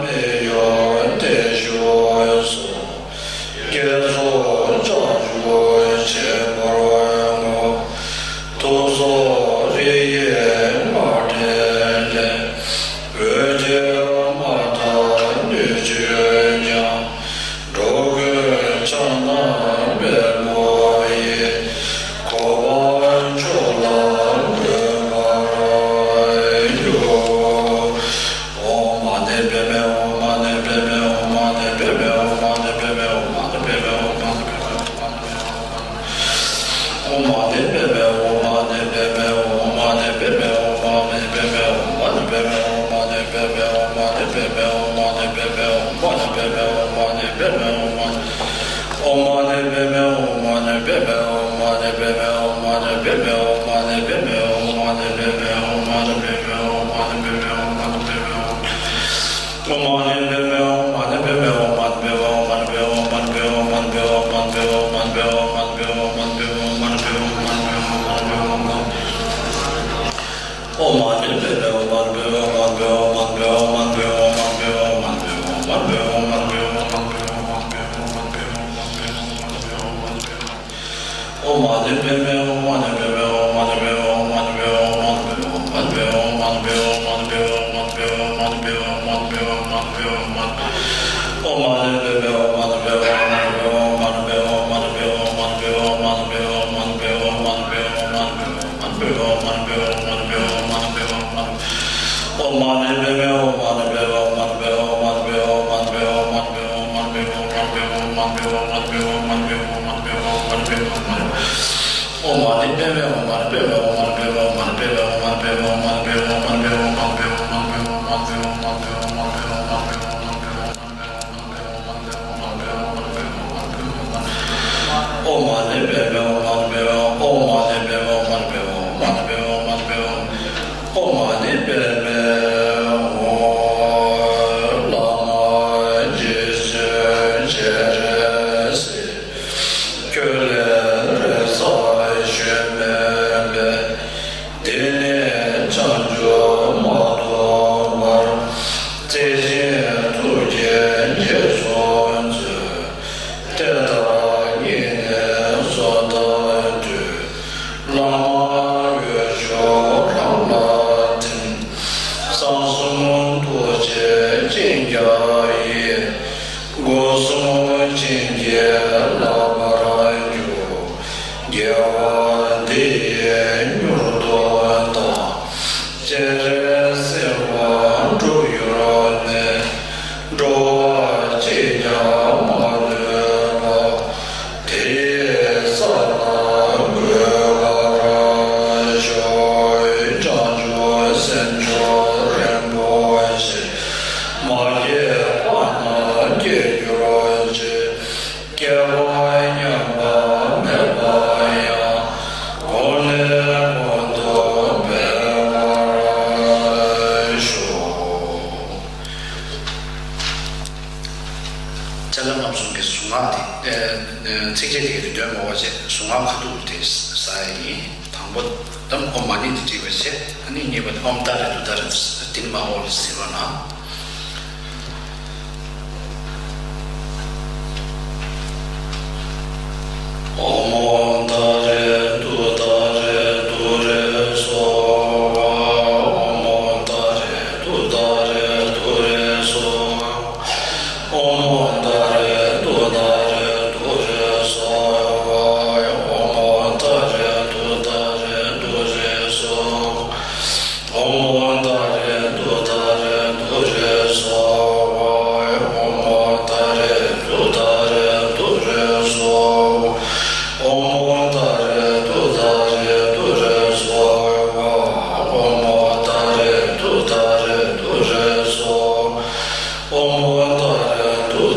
མི་གཡོ་བརྟན་བཞུགས་སོ། བསྐྱེད་རྫོགས་བྱང་ཆུབ་ཆེན་པོར་བསྔོ། ཐུགས་རྫོགས་རིགས་དབྱེ་སྔགས་ཕྲེང་ལས། འོད་ཀྱི་མ་དག་སྣོད་བཅུད་ཀྱང་། འགྲོ་ཀུན་ཕྱག་ན་པདྨོ་ཡིས། གོ་འཕང་མཆོག་ལ་འགོད་པར་འགྱུར། ཨོཾ་མ་ཎི་པདྨེ་ཧཱུྃ། མ་ཎི་པདྨེ་ཧཱུྃ། མ་ཎི་པདྨེ་ཧཱུྃ། མ་ཎི་པདྨེ་ཧཱུྃ། མ་ཎི་པདྨེ་ཧཱུྃ། མ་ཎི་པདྨེ་ཧཱུྃ། དེ་ནས་བྱང་ཆུབ་མ་ཐོབ་བར། བརྩེ་ཆེན་ཐུགས་རྗེས་རྗེས་སུ་མཛད། དེ་ལྟར་སྙིང་ནས་བཟོད་ལྟ་དུས། བླ་མ་འོད་ཆོས་རང་ལ་ཐིམ། གསང་གསུམ་ཐུགས་རྗེ་སྤྱན་རྒྱ་ཡིས། སྒོ་གསུམ་བྱིན་གྱིས་བརླབ་པར་གྱུར། དགེ་བ་འདི་ཡིས་མྱུར་དུ་བདག་སྤྱན་རས་གཟིགས་དབང་འགྲུབ་འགྱུར་མེད། འགྲོ་བ་གཅིག་ཀྱང་མ་ལུས་པ། དེ་ཡི་ས་ལ་འགོད་པར་ཤོག་བྱང་ཆུབ་སེམས་མཆོག་རིན་པོ་ཆེ། མ་སྐྱེས་པ་རྣམས་སྐྱེ་གྱུར་ཅིག་སྐྱེས་པ་ཉམས་པ་མེད་པ་ཡང་། གོང་ནས་གོང་དུ་འཕེལ་བར་ཤོག་སྤྱན་རས་རྣམ་གསུམ་གྱི་གཟུངས་སྔགས་དེ། ཚིགས་བཅད་དེ་གའི་འདོན་མ་བྱས་གཟུངས་སྔགས་ཁ་ཐུག་དེ་ཟེར་ཡ་ཡིན། དང་པོ་དམ་ཨོཾ་མ་ཎི་དེ་བྲིས་པ་བྱས། ཨ་ནི་གཉིས་པ་དེ་ཨོཾ་ཏཱ་རེ་ཏུཏྟཱ་རེ་ཏུ་ཏཱ་རེ་ཏུ་ཟེར་བ་ན། ཨོཾ་ཏཱ་རེ་ཏུཏྟཱ་རེ་ཏུ་རེ་སྭཱ་ཧཱ། ཨོཾ་ཏཱ་རེ་ཏུཏྟཱ་རེ་ཏུ་རེ་སྭཱ་ཧཱ། ཨོཾ་ཏཱ་རེ་ཏུཏྟཱ་རེ་ཏུ་རེ་སྭཱ་ཧཱ། ཨོཾ་ཏཱ་རེ་ཏུཏྟཱ་རེ་ཏུ་རེ་སྭཱ་ཧཱ། ཨོཾ་ཏཱ་རེ་ཏུཏྟཱ་རེ་ཏུ་རེ་སྭཱ་ཧཱ། ཨོཾ་ཏཱ་རེ་ཏུཏྟཱ་རེ་ཏུ་རེ་སྭཱ་ཧཱ། ཨོཾ་ཏཱ་རེ་ཏུཏྟཱ་རེ་ཏུ་རེ་སྭཱ་ཧཱ། ཨོཾ་ཏཱ་རེ་ཏུཏྟཱ་རེ་ཏུ་རེ་སྭཱ་ཧཱ། ཨོཾ་ཏཱ་རེ་ཏུཏྟཱ་རེ་ཏུ་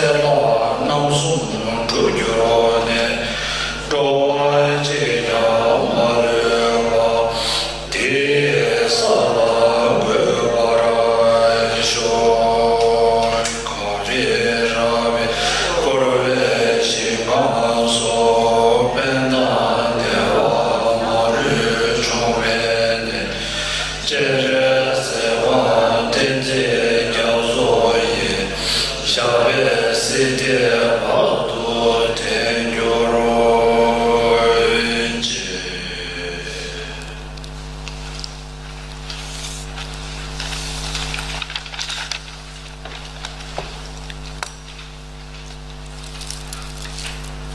ཚེ་ལ་རྣམ་གསུམ་འགྲུབ་གྱུར་ནས། འགྲོ་བ་གཅིག་ཀྱང་མ་ལུས་པ། དེ་ཡི་ས་ལ་འགོད་པར་ཤོག་གངས་རི་ར་བས་བསྐོར་བའི་ཞིང་ཁམས་སུ། དཔལ་དང་བདེ་བ་མ་ལུས་འབྱུང་བའི་གནས། སྤྱན་རས་གཟིགས་དབང་བསྟན་འཛིན་རྒྱ་མཚོ་ཡི། ཞབས་པད་སྲིད་མཐའི་བར་དུ་བརྟན་གྱུར་ཅིག་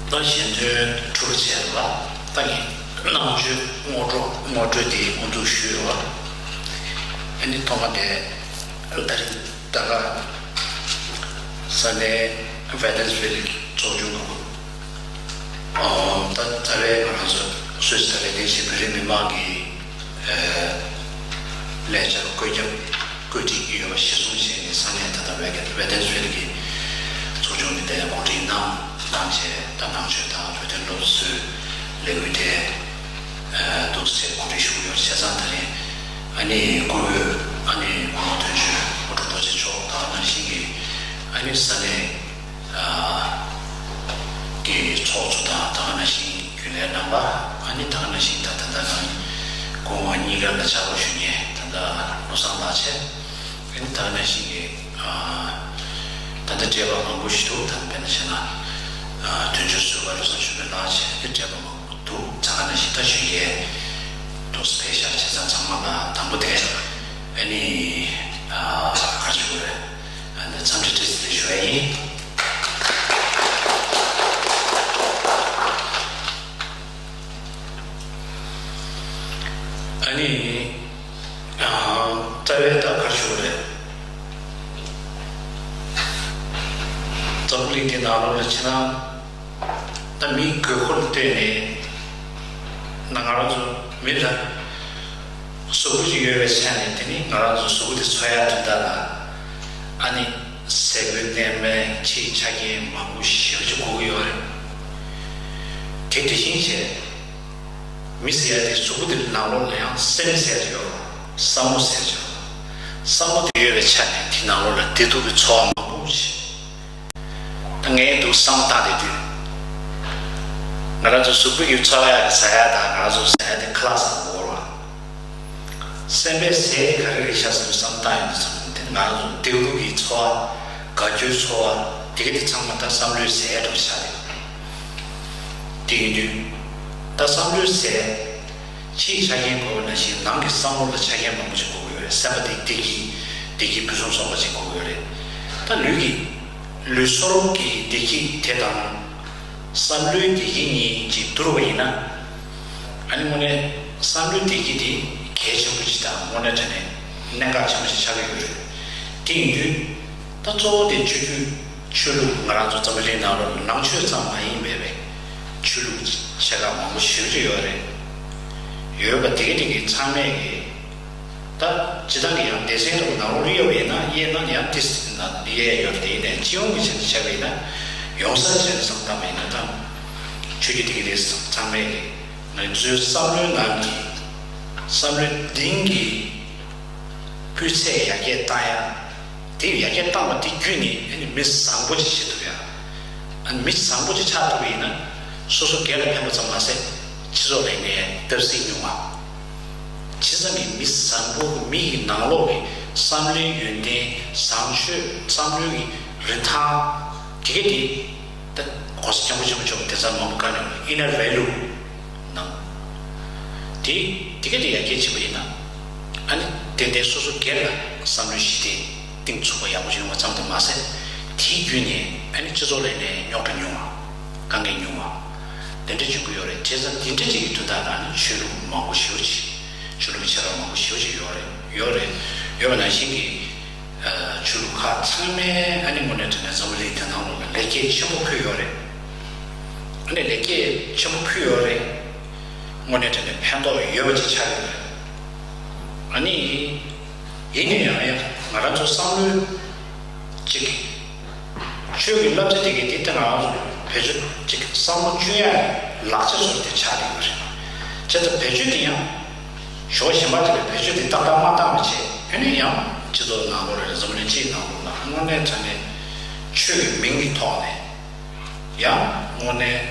ད་གཞན་དོན་འཁྲུལ་བྱས་ལ། ད་ངས་ནང་ཆོས་ངོ་སྤྲོད་ངོ་སྤྲོད་དེ་འགོ་འཛུགས་ཞུས་ཡོད་པ། ཨ་ནི་ཐོག་མ་དེ་ད་རིང་ད་ག་ས་གནས་ཝེ་ཏན་སི་ཝིལ་གྱི་ཚོགས་ཆུང་གི་ད་ད་རེས་ང་རང་ཚོ་སུད་སི་ད་ལས་དེ་བཞིན་བོད་རིགས་མི་མང་གི་ལས་འཆར་བཀོད་ཁྱབ་བཀོད་སྒྲིག་ཡོད་པ་གཞིར་བཟུང་བྱས་ནས་ས་གནས་ད་ལྟ་ཝེ་ཝེ་ཏན་སི་ཝིལ་གྱི་ཚོགས་ཆུང་གི་དེ་གོ་སྒྲིག་གནང་གནང་བྱས། ད་ནང་ཆོས་དང་བོད་དོན་སློབ་གསོའི་ལས་འགུལ་དེ་འདུག་སེ་གོ་སྒྲིག་ཞུ་གི་ཡོད། བྱས་ཙང་ད་རིང་ཨ་ནི་བཀུར་འོས་ཨ་ནི་གོང་མ་དོན་གཅོད་དབུ་ཁྲིད་རྡོ་རྗེ་མཆོག་དང་ནང་བཞིན་གྱི་ཨ་ནི་ས་གནས་ཀྱི་ཚོགས་གཙོ་དང་ད་ག་ནང་བཞིན་རྒྱུན་ལས་རྣམ་པ། ཨ་ནི་ད་ག་ནང་བཞིན་ད་ད་ལྟ་ང་སྐུ་ངོ་གཉིས་ཀ་ལ་ཕྱག་རོགས་ཞུ་མཁན་ད་ལྟ་བློ་བཟང་ལགས་བྱས། ཨ་ནི་ད་ག་ནང་བཞིན་གྱི་ད་ལྟ་བགྲེས་པ་མང་པོ་ཞིག་འདུག་ད་དཔེར་ན་བྱས་ན་དོན་གཅོད་ཟུར་པ་བློ་བཟང་ཆོས་འཕེལ་ལགས་བྱས། ཨ་ནི་བགྲེས་པ་མང་པོ་འདུག་ད་ག་ནང་བཞིན་ད་གཞོན་སྐྱེས་འདུག་སེ་ཕེབས་ཤག་བྱས་ཙང་ཚང་མ་ལ་དང་པོ་དེ་ཨ་ནི་ག་རེ་ཞུ་དགོས་རེད། ཨ་ནི་འཚམས་འདྲི་བཀྲ་ཤིས་བདེ་ལེགས་ཞུ་ཡ་ཡིན། ཨ་ནི་ཨ་རྩ་བའི་ད་ག་རེ་ཞུ་དགོས་རེད། འཛམ་བུ་གླིང་འདི་ནང་ལོགས་ལ་ཕྱིན་ན། ད་མིའི་དགོས་མཁོ་ལ་ལྟོས་ནས་ན་ང་རང་ཚོ་མི་ལ་གཟུགས་པོ་ཅིག་ཡོད་པའི་ཆ་ནས། དེ་ནི་ང་རང་ཚོ་གཟུགས་པོ་དེ་འཚོ་ཡག་དོན་དག་ལ་ཨ་ནི་ཟས་གོས་གནས་མལ་ཕྱིའི་ཆ་རྐྱེན་མང་པོ་ཞེ་པོ་ཅིག་དགོས་ཀྱི་ཡོད་རེད། དེ་དེ་བཞིན་བྱས་མི་ཟེར་ཡག་དེ་གཟུགས་པོ་དེ་ནང་ལོགས་ལ་ཡང་སེམས་ཟེར་ཡག་ཡོད་རེད། བསམ་བློ་ཟེར་ཡག་ཡོད་རེད། བསམ་བློ་དེ་ཡོད་པའི་ཆ་ནས་དེ་ནང་ལོགས་ལ་བདེ་སྡུག་གི་ཚོར་བ་མང་པོ་ཞིག་ད་ངས་འདུག་བསམ་བཏང་བསྡད་དུས། ང་རང་ཚོ་གཟུགས་པོ་ཡོད་ཚོར་ཡག་གི་ཟ་ཡག་དང་ང་རང་ཚོ་ཟ་ཡག་དེ་ཁ་ལག་ཟ་མ་དགོས་ར། སེམས་པའི་ཟས་དེ་ག་རེ་རེད་ཤག་བསམ་བསམ་བཏང་ཡོང་དུས་ཙམ་དེ་ང་རང་ཚོ་བདེ་སྡུག་གི་ཚོར་བ། དགའ་སྐྱོའི་ཚོར་བ་དེ་ག་དེ་ཚང་མ་ད་བསམ་བློའི་ཟས་འདྲ་བོ་ཆགས་བསྡད་ཡོད། དེ་ཡིན་དུས་ད་བསམ་བློའི་ཟས། ཕྱིའི་ཆ་རྐྱེན་དགོས་པ་ནང་བཞིན་ནང་གི་བསམ་བློ་ལ་ཆ་རྐྱེན་མང་པོ་ཞིག་དགོས་ཀྱི་ཡོད་རེད། སེམས་པ་དེ་བདེ་སྐྱིད་བདེ་སྐྱིད་ཕུན་སུམ་ཚོགས་པ་ཅིག་དགོས་ཀྱི་ཡོད་རེད། ད་ལུས་ཀྱི་ལུས་སྲོག་གི་བདེ་སྐྱིད་དེ་དང་། བསམ་བློའི་བདེ་སྐྱིད་གཉིས་ཀྱིས་བསྡུར་བ་ཡིན་ན། ཨ་ནི་དངོས་གནས་བསམ་བློའི་བདེ་སྐྱིད་དེ་གལ་ཆེན་པོ་ཅིག་དང་དངོས་གནས་དྲང་གནས་གནད་འགག་ཆེན་པོ་ཞིག་ཆགས་ཀྱི་ཡོད་རེད། དེ་ཡིན་དུས་ད་གཙོ་བོ་དེ་ཆོས་བརྒྱུད་ཆོས་ལུགས། ང་རང་ཚོ་འཛམ་བུ་གླིང་ནང་ལོགས་ལ་ནང་ཆོས་ཙམ་མ་ཡིན་པའི་ཆོས་ལུགས་ཆེ་ཁག་མང་པོ་ཞེ་པོ་ཅིག་ཡོད་རེད། ཡོད་པ་དེ་ག་དེ་གའི་ཚང་མས་ཀྱི་ད་སྤྱིར་བཏང་གི་ཡང་སྡེ་ཚན་འདྲ་བོ་ནང་ལོགས་ལ་དབྱེ་བ་ཡིན་ན། དབྱེ་ན་ཡང་ཏིས་ན་དབྱེ་ཡོད་རེད། དེ་ཡིན་ནའི་སྤྱི་ཡོངས་ཀྱི་ཆ་ནས་བྱས་པ་ཡིན་ན། ཡོང་ས་ཆ་ནས་བསམ་བཏང་བ་ཡིན་ན། ད་ཆོས་བརྒྱུད་དེ་ག་དེ་ཚང་མས་ཀྱི་ང་ཚོའི་བསམ་བློའི་ནང་གི་བསམ་བློའི་གཏིང་གི་སྤུས་ཚད་ཡར་རྒྱས་བཏང་ཡ། དེ་ཡར་རྒྱས་བཏང་བ་དེ་བརྒྱུད་ནས་ཨ་ནི་མི་བཟང་པོ་ཅིག་བྱེད་ཐུབ་ཡ། ཨ་ནི་མི་བཟང་པོ་ཅིག་ཆགས་ཐུབ་པ་ཡིན་ན། སོ་སོ་སྒེར་ལ་ཕན་པ་ཙམ་མ་ཟད་སྤྱི་ཚོགས་ལ་ཡིན་ནའི་བརྡབ་གསིག་ཉུང་བ། བྱས་ཙང་གི་མི་བཟང་པོ་མི་ཡི་ནང་ལོགས་ཀྱི་བསམ་བློའི་ཡོན་ཏན། བཟང་སྤྱོད། བསམ་བློའི་གི་རིན་ཐང་དེ་ག་དེ། ད་གོང་ས་སྐྱབས་མགོན་ཆེན་པོ་མཆོག་གིས་དེང་སང་མང་པོ་བཀའ་གནང་བའི་inner value གནང་། དེ་དེ་ག་དེ་ཡར་རྒྱས་ཕྱིན་པ་ཡིན་ན། ཨ་ནི་ཏན་ཏན་སོ་སོ་སྒེར་ལ་བསམ་བློའི་ཞི་བདེ་གཏིང་ཚུགས་པ་ཡག་པོ་ཞིག་ཡོང་བ་ཙམ་དུ་མ་ཟད། དེའི་བརྒྱུད་ནས་ཨ་ནི་སྤྱི་ཚོགས་ལ་ཡིན་ནའི་རྙོག་དྲ་ཉུང་བ། དཀའ་ངལ་ཉུང་བ། དེ་འདྲ་བྱུང་གི་ཡོད་རེད། བྱས་ཙང་དེ་འདྲ་ཅིག་གི་དོན་དག་ལ་ནི་ཆོས་ལུགས་མང་པོ་ཞེ་པོ་ཅིག་ཆོས་ལུགས་ཆེ་རབས་མང་པོ་ཞེ་པོ་ཅིག་ཡོད་རེད། ཡོད་རེད། ཡོད་པ་ནང་བཞིན་གྱི་ཆོས་ལུགས་ཁག་ཚང་མས་ཨ་ནི་དངོས་གནས་དྲང་གནས་འཛམ་བུ་གླིང་འདི་ནང་ལོགས་ལ་ལེགས་སྐྱེས་ཆེན་པོ་ཕུལ་ཡོད་རེད། ཨ་ནི་ལེགས་སྐྱེས་ཆེན་པོ་ཕུལ་ཡོད་རེད། དངོས་གནས་དྲང་གནས་ཕན་ཐོགས་ཡོད་པ་ཅིག་ཆགས་ཡོད་རེད། ཨ་ནི། ཡིན་ན་ཡང་ཡང་ང་རང་ཚོ་བསམ་བློའི་གཅིག་གི་ ཆོས་ཀྱི་བསླབ་བྱ་དེ་གའི་དེ་ལྟ་ང་རང་ཚོ་བེད་སྤྱོད་ཅིག་བསམ་བློ་བཅོས་ཡ་ལག་ཆ་བཟོ་དེ་ཆགས་ཀྱི་ཡོད་རེད། བྱས་ཙང་བེད་སྤྱོད་དེ་ཡང་ཞོགས་ཞེན་པ་དེ་ལ་བེད་སྤྱོད་དེ་ཏག་ཏག་མ་བཏང་བ་བྱས་ཨ་ནི་ཡང་སྤྱི་ཚོགས་ནང་ལོགས་རེད། འཛམ་གླིང་སྤྱིའི་ནང་ལོགས་ལ་དངོས་གནས་དྲང་གནས་ཆོས་ཀྱི་མིང་གི་ཐོག་ནས་ཡང་དངོས་གནས་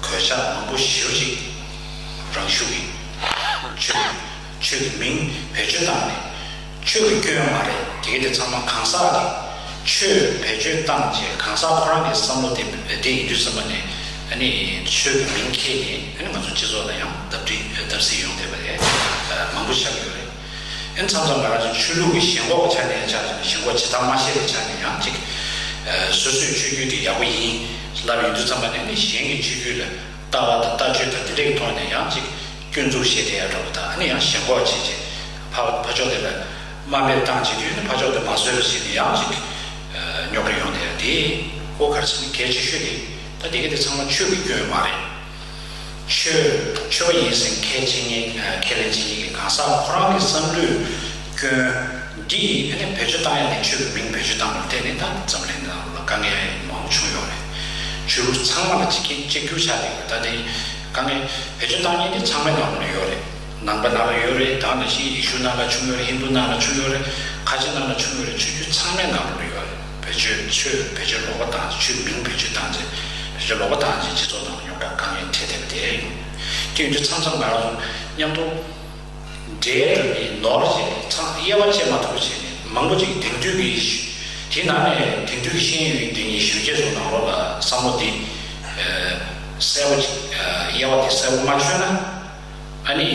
གོད་ཆག་མང་པོ་ཞེ་པོ་ཅིག་རང་ཤུགས་ཀྱིས་ཆོས་ཆོས་ཀྱི་མིང་བེད་སྤྱོད་བཏང་ནས་ཆོས་ཀྱི་སྐྱོན་མ་རེད། དེ་གའི་དེ་ཚང་མ་གང་ཟག་གིས་ཆོས་བེད་སྤྱོད་བཏང་རྗེས་གང་ཟག་ཁོ་རང་གི་བསམ་བློ་དེ་དེ་ཡིན་དུས་ཙམ་པ་ནས་ཨ་ནི་ཆོས་ཀྱི་མིང་ཁྱེར་ནས་ཨ་ནི་ང་ཚོ་སྤྱི་ཚོགས་ལ་ཡང་བརྡབ་གསིག་བརྡབ་གསིག་ཡོང་བསྡད་པ་རེད། མང་པོ་ཆགས་ཀྱི་ཡོད་རེད། ཨ་ནི་མཚམས་མཚམས་ང་རང་ཚོ་ཆོས་ལུགས་ཀྱི་ཞེན་ཁོག་ཆ་ནས་ཆ་བཞག་ན་ཞེན་ཁོག་ཇི་ལྟར་མ་ཤེས་པའི་ཆ་ནས་ཡང་ཅིག་སོ་སོའི་ཆོས་བརྒྱུད་དེ་ཡག་པོ་ཡིན་ལབ་ཡོང་དུས་ཙམ་པ་ནས་ནི་གཞན་གྱི་ཆོས་བརྒྱུད་ལ་ལྟ་བ་དང་ལྟ་སྤྱོད་དང་དེ་འདྲའི་ཐོག་ནས་ཡང་ཅིག་སྐྱོན་འཛུགས་བྱེད་བསྡད་ཡ་འདྲ་པོ་དང་ཨ་ནི་ཡང་ཞེན་ཁོག་བྱེད་བྱེད་ཕ་ཕ་ཕྱོགས་དེ་ལ་དམའ་འབེབས་བཏང་བྱེད་དུས་ནི་ཕ་ཕྱོགས་དེ་མ་བཟོད་པ་བྱེད་དེ་ཡང་ཅིག་རྙོག་དྲ་ཡོང་བསྡད་ཡ་དེ་ཨོ་ག་རེ་ཟེར་ན་གལ་ཆེ་ཤོས་དེ་ད་དེ་ག་དེ་ཚང་མ་ཆོས་ཀྱི་སྐྱོན་མ་རེད། ཆོས་ཆོས་པ་ཡིན་ཟེར་ཁས་འཆེ་མཁན་ཁས་ལེན་བྱེད་མཁན་གྱི་གང་ཟག་ཁོ་རང་གི་བསམ་བློའི་སྐྱོན་འདི་ཡིས་ཨ་ནི་བེད་སྤྱོད་བཏང་ཡ་ནི་ཆོས་ཀྱི་མིང་བེད་སྤྱོད་བཏང་བར་བརྟེན་ནས་ད་འཛམ་གླིང་ནང་ལ་དཀའ་ངལ་མང་པོ་བྱུང་ཡོད་རེད། ཆོས་ལུགས་ཚང་མ་ལ་གཅིག་གིས་གཅིག་གྱུར་ཆགས་བསྡད་ཡོད། ད་དེ་དཀའ་ངལ་བེད་སྤྱོད་བཏང་མཁན་དེ་ཚང་མའི་ནང་ལ་ཡོད་རེད། ནང་པ་ནང་ལ་ཡོད་རེད། ད་ནང་བཞིན་ཡེ་ཤུ་ནང་ལ་བྱུང་ཡོད་རེད། ཧིན་དུ་ནང་ལ་བྱུང་ཡོད་རེད། ཁ་ཆེ་ནང་ལ་བྱུང་ཡོད་རེད། ཆོས་བརྒྱུད་ཚང་མའི་ནང་ལ་ཡོད་རེད། བེད་སྤྱོད་ཆོས་བེད་སྤྱོད་ལོག་པ་བཏང་ཚེ་ཆོས་མིང་བེད་སྤྱོད་བཏང་ཚེ་བེད་སྤྱོད་ལོག་པ་བཏང་ཚེ་སྤྱི་ཚོགས་ནང་ལ་ཉོག་དྲ་དཀའ་ངལ་འཕྲད་བསྡད་པ་དེ་ཡིན། དེ་ཡིན་དུས་མཚམས་མཚམས་ང་རང་ཚོ་མཉམ་དུ་འབྲེལ་འགྲོ་མིན་ནོར་ཞེས་ཚང་དབྱེ་བ་ཕྱེ་མ་ཐུབ་པ་བྱས་ནས་མང་པོ་ཅིག་དེང་དུས་ཀྱི་དེ་ནང་ནས་དེང་དུས་ཀྱི་ཤེས་ཡོན་དེ་ཉིད་གཞོན་སྐྱེས་ཚོ་ནང་ལོགས་ལ་བསམ་བློ་འདི་གསལ་པོ་ཅིག་དབྱེ་བ་དེ་གསལ་པོ་མ་ཆོད་ན། ཨ་ནི།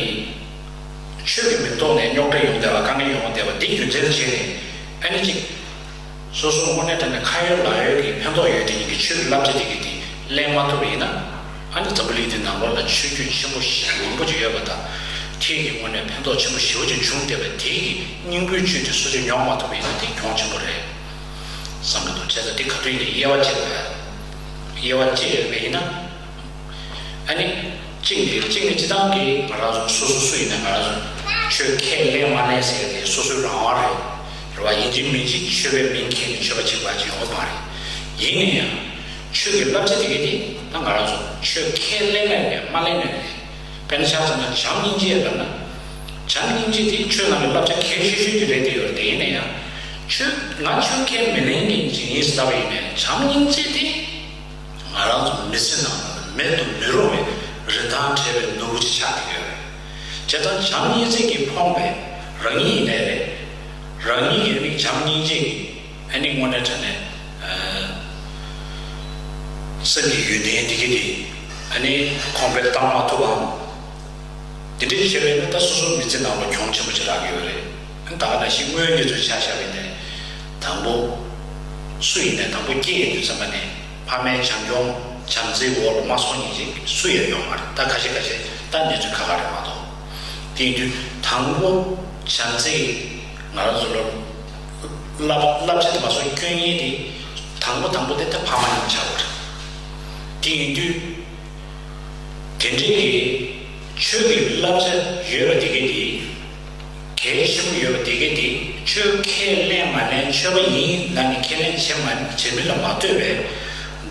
ཆོས་ཀྱི་མིང་ཐོག་ནས་རྙོག་དྲ་ཡོང་བསྡད་པ་དཀའ་ངལ་ཡོང་བསྡད་པ་འདི་རྒྱུ་མཚན་བྱས་ནས་ཨ་ནི་གཅིག་སོ་སོ་དངོས་གནས་དྲང་གནས་ཁ་ཡོད་ལག་ཡོད་ཀྱི་ཕན་ཐོགས་ཡོད་དེ་ཉིད་ཀྱི་ཆོས་ཀྱི་བསླབ་བྱ་དེ་གི་དེ་ལེན་མ་ཐུབ་པ་ཡིན་ན་ཨ་ནི་འཛམ་བུ་གླིང་འདི་ནང་ལོགས་ལ་ཆོས་བརྒྱུད་ཆེན་པོ་ཞིག་མང་པོ་ཅིག་ཡོད་པ་དང་ཁྱེད་ཀྱི་དངོས་གནས་ཕན་ཐོགས་ཆེན་པོ་ཞེ་པོ་ཅིག་བྱུང་བསྡད་པ་དེ་གི་སྙིང་པོའི་བཅུད་དེ་སོ་སོས་མྱོང་མ་ཐུབ་པ་ཡིན་ན་དེ་གྱོང་ཆེན་པོ་རེད་བསམ་གྱི་འདུག་བྱས་ཙང་དེ་ག་དུས་ཡིན་ནའི་དབྱེ་བ་ཕྱེ་དགོས། དབྱེ་བ་ཕྱེ་ཡོད་པ་ཡིན་ན། ཨ་ནི། གཅིག་ནི་གཅིག་ནི་སྤྱི་བཏང་གི་ང་རང་ཚོ་སོ་སོ་སུ་ཡིན་ན་ང་རང་ཚོ་ཆོས་ཁས་ལེན་མ་ལེན་ཟེར་ཏེ་སོ་སོའི་རང་དབང་རེད། རེད་བ། ཡིན་གཅིག་མིན་གཅིག་ཆོས་པའི་མིང་འཁྱེར་ནས་ཆོས་པ་གཅིག་པ་གཅིག་ཡོང་བ་མ་རེད། ཡིན་ན་ཡང་ཆོས་ཀྱི་བསླབ་བྱ་དེ་ག་དེ་ད་ང་རང་ཚོ་ཆོས་ཁས་ལེན་ལེན་ནས་མ་ལེན་ནས་རེད། དཔེར་ན་ཆ་བཞག་ན་བྱམས་སྙིང་རྗེ་ལབ་ན། བྱམས་སྙིང་རྗེ་དེ་ཆོས་ནང་གི་བསླབ་བྱ་གལ་ཆེ་ཤོས་ཅིག་རེད་དེ་ཡོད་རེད། དེ་ཡིན་ན་ཡང་ཆོས་ང་ཆོས་ཁས་མི་ལེན་མཁན་ཅིག་ཡིན་ཟེར་ལབ་པ་ཡིན་ནའི་བྱམས་སྙིང་རྗེ་དེ། ང་རང་ཚོ་མི་ཚེ་ནང་ལ་མེད་དུ་མི་རུང་བའི་རིན་ཐང་བྲལ་བའི་ནོར་བུ་ཅིག་ཆགས་ཀྱི་ཡོད་རེད། བྱས་ཙང་བྱམས་སྙིང་རྗེ་གིས་ཕོངས་པའི་རང་ཉིད་ཡིན་ནའི་རེད། རང་ཉིད་ཡིན་མིན་བྱམས་སྙིང་རྗེ་གིས་ཨ་ནི་དངོས་གནས་དྲང་གནས་སེམས་ཀྱི་ཡོན་ཏན་འདི་གི་དེ་ཨ་ནི་གོང་འཕེལ་བཏང་མ་ཐུབ་བམ། དེ་འདྲའི་བྱས་པས་ན་ད་སོ་སོ་མི་ཚེ་ནང་ལ་གྱོང་ཆེན་པོ་ཅིག་རག་གི་ཡོད་རེད། ད་ག་ནང་བཞིན་དངོས་ཡོད་གནས་ཚུལ་ཆ་བཞག་པ་ཡིན་ནའི། དང་པོ། སུ་ཡིན་ནའི་དང་པོ་སྐྱེས་ཡོང་དུས་ཙམ་པ་ནས་ཕ་མའི་བྱམས་སྐྱོང་བྱམས་བརྩེའི་འོག་ལ་མ་སོང་མཁན་ཅིག་སུ་ཡང་ཡོད་མ་རེད། ད་ཁ་ཤས་ཁ་ཤས་ད་གནས་ཚུལ་ཁག་ཁག་རེད་མ་གཏོགས། དེ་ཡིན་དུས་དང་པོ་བྱམས་བརྩེ་ང་རང་ཚོ་ལ་བསླབ་བསླབ་བྱ་དེ་མ་སོང་སྐྱོན་ཡིན་དེ་དང་པོ་དང་པོ་དེ་ད་ཕ་མ་ཡིན་ཆགས་པ་རེད། དེ་ཡིན་དུས། དེ་འདྲའི་གི་ཆོས་ཀྱི་བསླབ་བྱ་ཡོད་པ་དེ་ག་དེ་གལ་ཆེན་པོ་ཡོད་པ་དེ་ག་དེ་ཆོས་ཁས་ལེན་མ་ལེན་ཆོས་པ་ཡིན་ལབ་ནས་ཁས་ལེན་བྱེད་མ་བྱེད་མིན་ལ་མ་ལྟོས་པའི་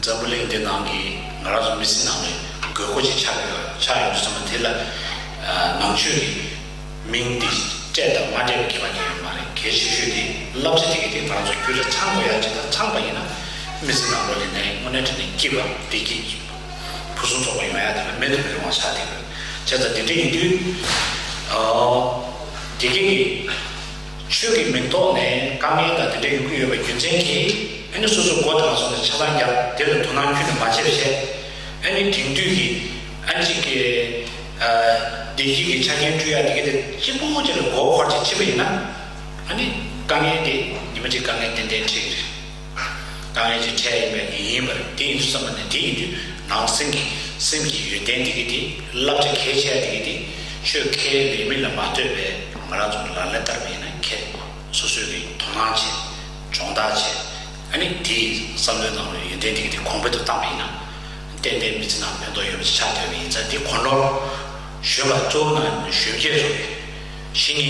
འཛམ་བུ་གླིང་འདི་ནང་གི་ང་རང་ཚོ་མི་ཚེ་ནང་ལ་དགོས་མཁོ་ཅིག་ཆགས་ཡོད་ཆགས་ཡོད་དུས་ཙམ་པ་དེ་ལ་ནང་ཆོས་ཀྱི་མིང་འདི་སྤྲད་དང་མ་སྤྲད་པའི་ཁྱད་པར་ཅིག་ཡོད་མ་རེད། གལ་ཆེ་ཤོས་དེ་བསླབ་བྱ་དེ་ག་དེ་ང་རང་ཚོ་རྒྱུད་ལ་ཚང་དགོས་ཡ་ཅིག་དང་ཚང་པ་ཡིན་ན་མི་ཚེ་ནང་ལོགས་ལ་ནས་དངོས་གནས་དྲང་གནས་སྐྱིད་པ་བདེ་སྐྱིད་ཕུན་སུམ་ཚོགས་པ་ཡོང་ཡ་དེ་ལ་མེད་དུ་མི་རུང་བ་ཆགས་བསྡད་ཡོད། བྱས་ཙང་དེ་འདྲ་ཡིན་དུས། ཨོ། དེ་ག་གི་ཆོས་ཀྱི་མིང་ཐོག་ནས་དཀའ་ངལ་དང་དེ་འདྲ་ཡོང་གི་ཡོད་པའི་རྒྱུ་མཚན་གྱིས་ཨ་ནི་སོ་སོ་མགོ་དང་སོང་ནས་ཆ་ཚང་རྒྱབ་དེ་ལ་དོ་སྣང་ཁྱོན་ནས་མ་བྱེད་པ་བྱས། ཨ་ནི་དེང་དུས་ཀྱི་ཨ་ཅིག་གི་བདེ་སྐྱིད་ཀྱི་ཆ་རྐྱེན་སྤྲོད་ཡ་དེ་ག་དེ་གཅིག་པོ་གཅིག་ལ་མགོ་འཁོར་ཅིག་ཕྱིན་པ་ཡིན་ན་ཨ་ནི་དཀའ་ངལ་དེ་ཉི་མ་གཅིག་དཀའ་ངལ་ཏན་ཏན་འཕྲད་ཀྱི་རེད། དཀའ་ངལ་ཅིག་འཕྲད་ཡིན་པ་ཡིན་པ་རེད། དེ་ཡིན་དུས་ཙམ་པ་ནས་དེ་ཡིན་དུས་ནང་སེམས་ཀྱི་སེམས་ཀྱི་ཡོན་ཏན་དེ་ག་དེ་བསླབ་བྱ་གལ་ཆེ་བ་དེ་ག་དེ་ཆོས་ཁས་ལེན་མིན་ལ་མ་ལྟོས་པའི་ང་རང་ཚོ་ལག་ལེན་བསྟར་བ་ཡིན་ན་ཁྱེད་སོ་སོས་ཀྱི་དོ་སྣང་བྱེད་སྦྱོང་བརྡར་བྱེད། ཨ་ནི་དེའི་བསམ་བློའི་ནང་ལ་ཡོན་ཏན་དེ་ག་དེ་གོང་འཕེལ་དུ་བཏང་བ་ཡིན་ན། ཏན་ཏན་མི་ཚེ་ནང་ཕན་ཐོགས་ཡོད་པ་ཆགས་བསྡད་པ་ཡིན་ཙང་དེ་གོ་ནོར་གཞོན་པ་གཙོ་བོ་ནང་གཞོན་སྐྱེས་ཚོ་རེད། ཕྱི་ནས་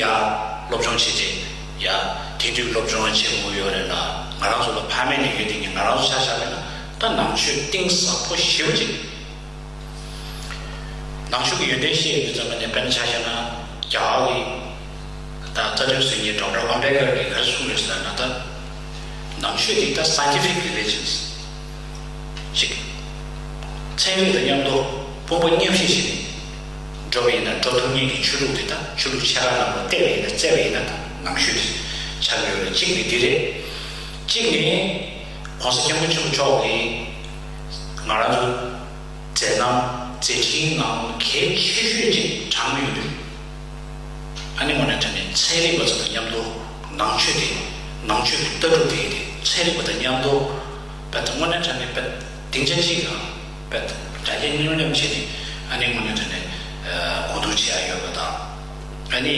ཡར་སློབ་སྦྱོང་བྱེད་ཅིག་ཡ་དེང་དུས་སློབ་སྦྱོང་བྱེད་དགོས་ཡོད་རེད་ལ་ང་ ང་རང་ཚོ་ལ་ཕ་མེས་ནས་ཡོད་དེ་ཉིད་ང་རང་ཚོ་ཆ་བཞག་པ་ཡིན་ན་ད་ནང་ཆོས་གཏིང་ཟབ་པོ་ཞེ་པོ་ཅིག་ནང་ཆོས་ཀྱི་ཡོན་ཏན་བཤད་ཡོང་དུས་ཙམ་པ་ནས་དཔེར་ན་ཆ་བཞག་ན་རྒྱ་གར་གྱི་ད་རྩ་ཁྲིམས་སྲོལ་གཉེར་ཌོག་ཊར་ཨམ་བེ་ཌ་ཀར་གྱིས་ག་རེ་གསུངས་ཡོད་ཟེར་ན། ད་ནང་ཆོས་དེ་ད་scientific religions ཅིག་ཚན་རིག་དང་མཉམ་དུ་དཔུང་པ་མཉམ་གཤིབ་བྱས་ནས་འགྲོ་བ་ཡིན་ན་འགྲོ་ཐུབ་མཁན་གྱི་ཆོས་ལུགས་དེ་དག་ཆོས་ལུགས་ཆེ་ཁག་རྣམས་ལ་བལྟས་པ་ཡིན་ན་བཙལ་བ་ཡིན་ན་ད་ནང་ཆོས་དེ་ཆགས་ཡོད་རེད། གཅིག་ནི་འདི་རེད། གཅིག་ནི་༸གོང་ས་༸སྐྱབས་མགོན་ཆེན་པོ་མཆོག་གིས་ང་རང་ཚོ་མཛད་རྣམ་མཛད་འཕྲིན་ནང་གལ་ཆེ་ཤོས་ཅིག་དྲངས་ཡོད་དུས། ཨ་ནི་དངོས་གནས་དྲང་གནས་ཚན་རིག་པ་ཚོ་དང་མཉམ་དུ་ནང་ཆོས་དེ་ནང་ཆོས་ཀྱི་ལྟ་གྲུབ་དེ་དེ་ཚན་རིག་པ་དང་མཉམ་དུ་དཔེ་དངོས་གནས་དྲང་གནས་དཔེ་སྡིངས་ཆ་གཅིག་གང་དཔེ་དྲ་རྒྱ་མཉམ་མཉམ་བྱས་ཏེ་ཨ་ནི་དངོས་གནས་དྲང་གནས་གོ་བསྡུར་བྱེད་ཡ་ཡོད་པ་དང་། ཨ་ནི་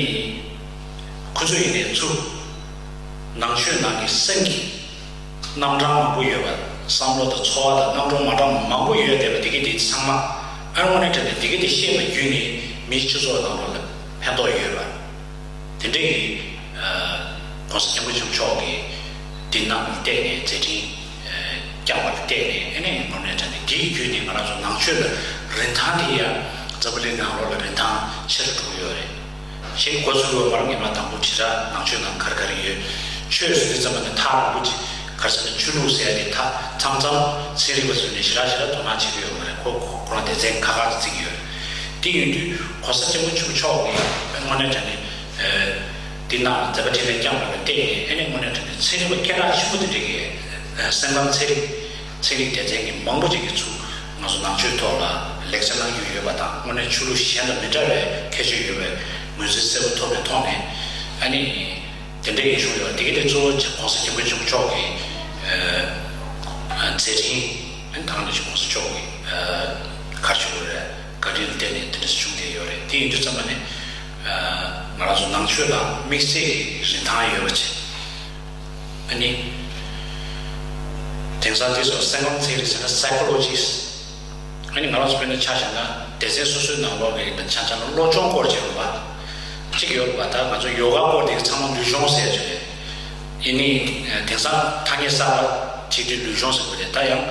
ཁོ་ཚོ་ཡིན་ནའི་ཚུར་ནང་ཆོས་ནང་གི་སེམས་ཀྱི་རྣམ་གྲངས་མང་པོ་ཡོད་པ། བསམ་བློ་དང་ཚོར་བ་དང་རྣམ་གྲངས་མ་འདྲ་མང་པོ་ཡོད་བསྡད་པ་དེ་ག་དེ་ཚང་མ་ཨ་ནི་དངོས་གནས་དྲང་གནས་དེ་ག་དེ་ཤེས་པ་བརྒྱུད་ནས་མིའི་སྤྱི་ཚོགས་ནང་ལོགས་ལ་ཕན་ཐོགས་ཡོད་པ། དེ་འདྲའི་གི་༸གོང་ས་༸སྐྱབས་མགོན་ཆེན་པོ་མཆོག་གིས་འདི་གནང་བར་བརྟེན་ནས་མཛད་འཕྲིན་བསྐྱངས་པར་བརྟེན་ནས་ཨ་ནི་དངོས་གནས་དྲང་གནས་དེའི་བརྒྱུད་ནས་ང་རང་ཚོ་ནང་ཆོས་ལ་རིན་ཐང་དེ་ཡང་འཛམ་བུ་གླིང་ནང་ལོགས་ལ་རིན་ཐང་ཆེ་རུ་འགྲོ་གི་ཡོད་རེད། ཞེས་འགོ་ཚུགས་ཡོད་པར་ངེས་པ་དང་པོ་དྲིལ་བསྒྲགས་ནང་ཆོས་ནང་ག་རེ་ག་རེ་ཡོད། ཆོས་ཟེར་དུས་ཙམ་པ་ནི་ཐག་རིང་པོ་ཅིག་ག་རེ་ཟེར་ན་ཆོས་ལུགས་ཟེར་ཡ་དེ་ད་མཚམས་མཚམས་ཚན་རིག་པ་ཚོས་ནི་ཞེ་དྲག་ཞེ་དྲག་དོ་སྣང་བྱེད་ཀྱི་ཡོད་མ་རེད། ཁོ་ཁོ་རང་སྡེ་ཚན་ཁག་ཁག་ཏུ་བརྩི་གི་ཡོད་རེད། དེ་ཡིན་དུས་༸གོང་ས་༸སྐྱབས་མགོན་ཆེན་པོ་མཆོག་གིས་དངོས་གནས་དྲང་གནས་འདི་ནང་མཛད་པ་འཕྲིན་ལས་བསྐྱངས་པ་ལ་བརྟེན་ནས་ཨ་ནི་དངོས་གནས་དྲང་གནས་ཚན་རིག་པ་སྐད་གྲགས་ཆེན་པོ་དེ་འདྲ་གིས་སེམས་ཁམས་ཚན་རིག་ཚན་རིག་སྡེ་ཚན་གྱི་མང་པོ་ཅིག་གིས་ཚུར་ང་ཚོ་ནང་ཆོས་ཐོག་ལ་ལེགས་ཆ་གནང་རྒྱུ་ཡོད་པ་དང་། དངོས་གནས་ཆོས་ལུགས་གཞན་དང་མི་འདྲ་བའི་ཁྱད་ཆོས་ཡོད་པའི་ངོས་འཛིན་གསལ་པོ་ཐོབ་པའི་ཐོག་ནས་ཨ་ནི་དེ་འདྲ་ཡིན་བྱུང་ཡོད། དེ་ག་དེ་གཙོ་བོ་༸གོང་ས་༸སྐྱབས་མགོན་ཆེན་པོ་མཆོག་གི་མཛད་འཕྲིན་ཨ་ནི་དང་ནི་༸གོང་ས་མཆོག་གི་ག་རེ་ཞུ་དགོས་རེད། བཀའ་དྲིན་ལ་བརྟེན་ནས་དེ་འདྲ་བྱུང་བསྡད་ཡོད་རེད། དེ་ཡིན་དུས་ཙམ་པ་ནི་ང་རང་ཚོ་ནང་ཆོས་ལ་དམིགས་བསལ་གྱི་རིན་ཐང་ཡོད་པ་བྱས། ཨ་ནི། དེང་སང་དེ་ཚོ་སེམས་ཁམས་ཚན་རིག་ཟེར་ན་psychologist། ཨ་ནི་ང་རང་ཚོ་དཔེར་ན་ཆ་བཞག་ན་སྡེ་ཚན་སོ་སོའི་ནང་ལོགས་ཀྱི་ཆ་བཞག་ན་བློ་སྦྱོང་སྐོར་ཅིག་ཡོད་པ། གཅིག་ཡོད་པ་ད་ང་ཚོ་ཡོ་ག་སྐོར་དེ་ཚང་མ་ལུས་སྦྱོང་ཟེར་གྱི་རེད། ཡིན་ནའི་དེང་སང་ཐ་སྙད་གསར་པ་བྱེད་དུས་ལུས་སྦྱོང་ཟེར་དགོས་རེད། ད་ཡང་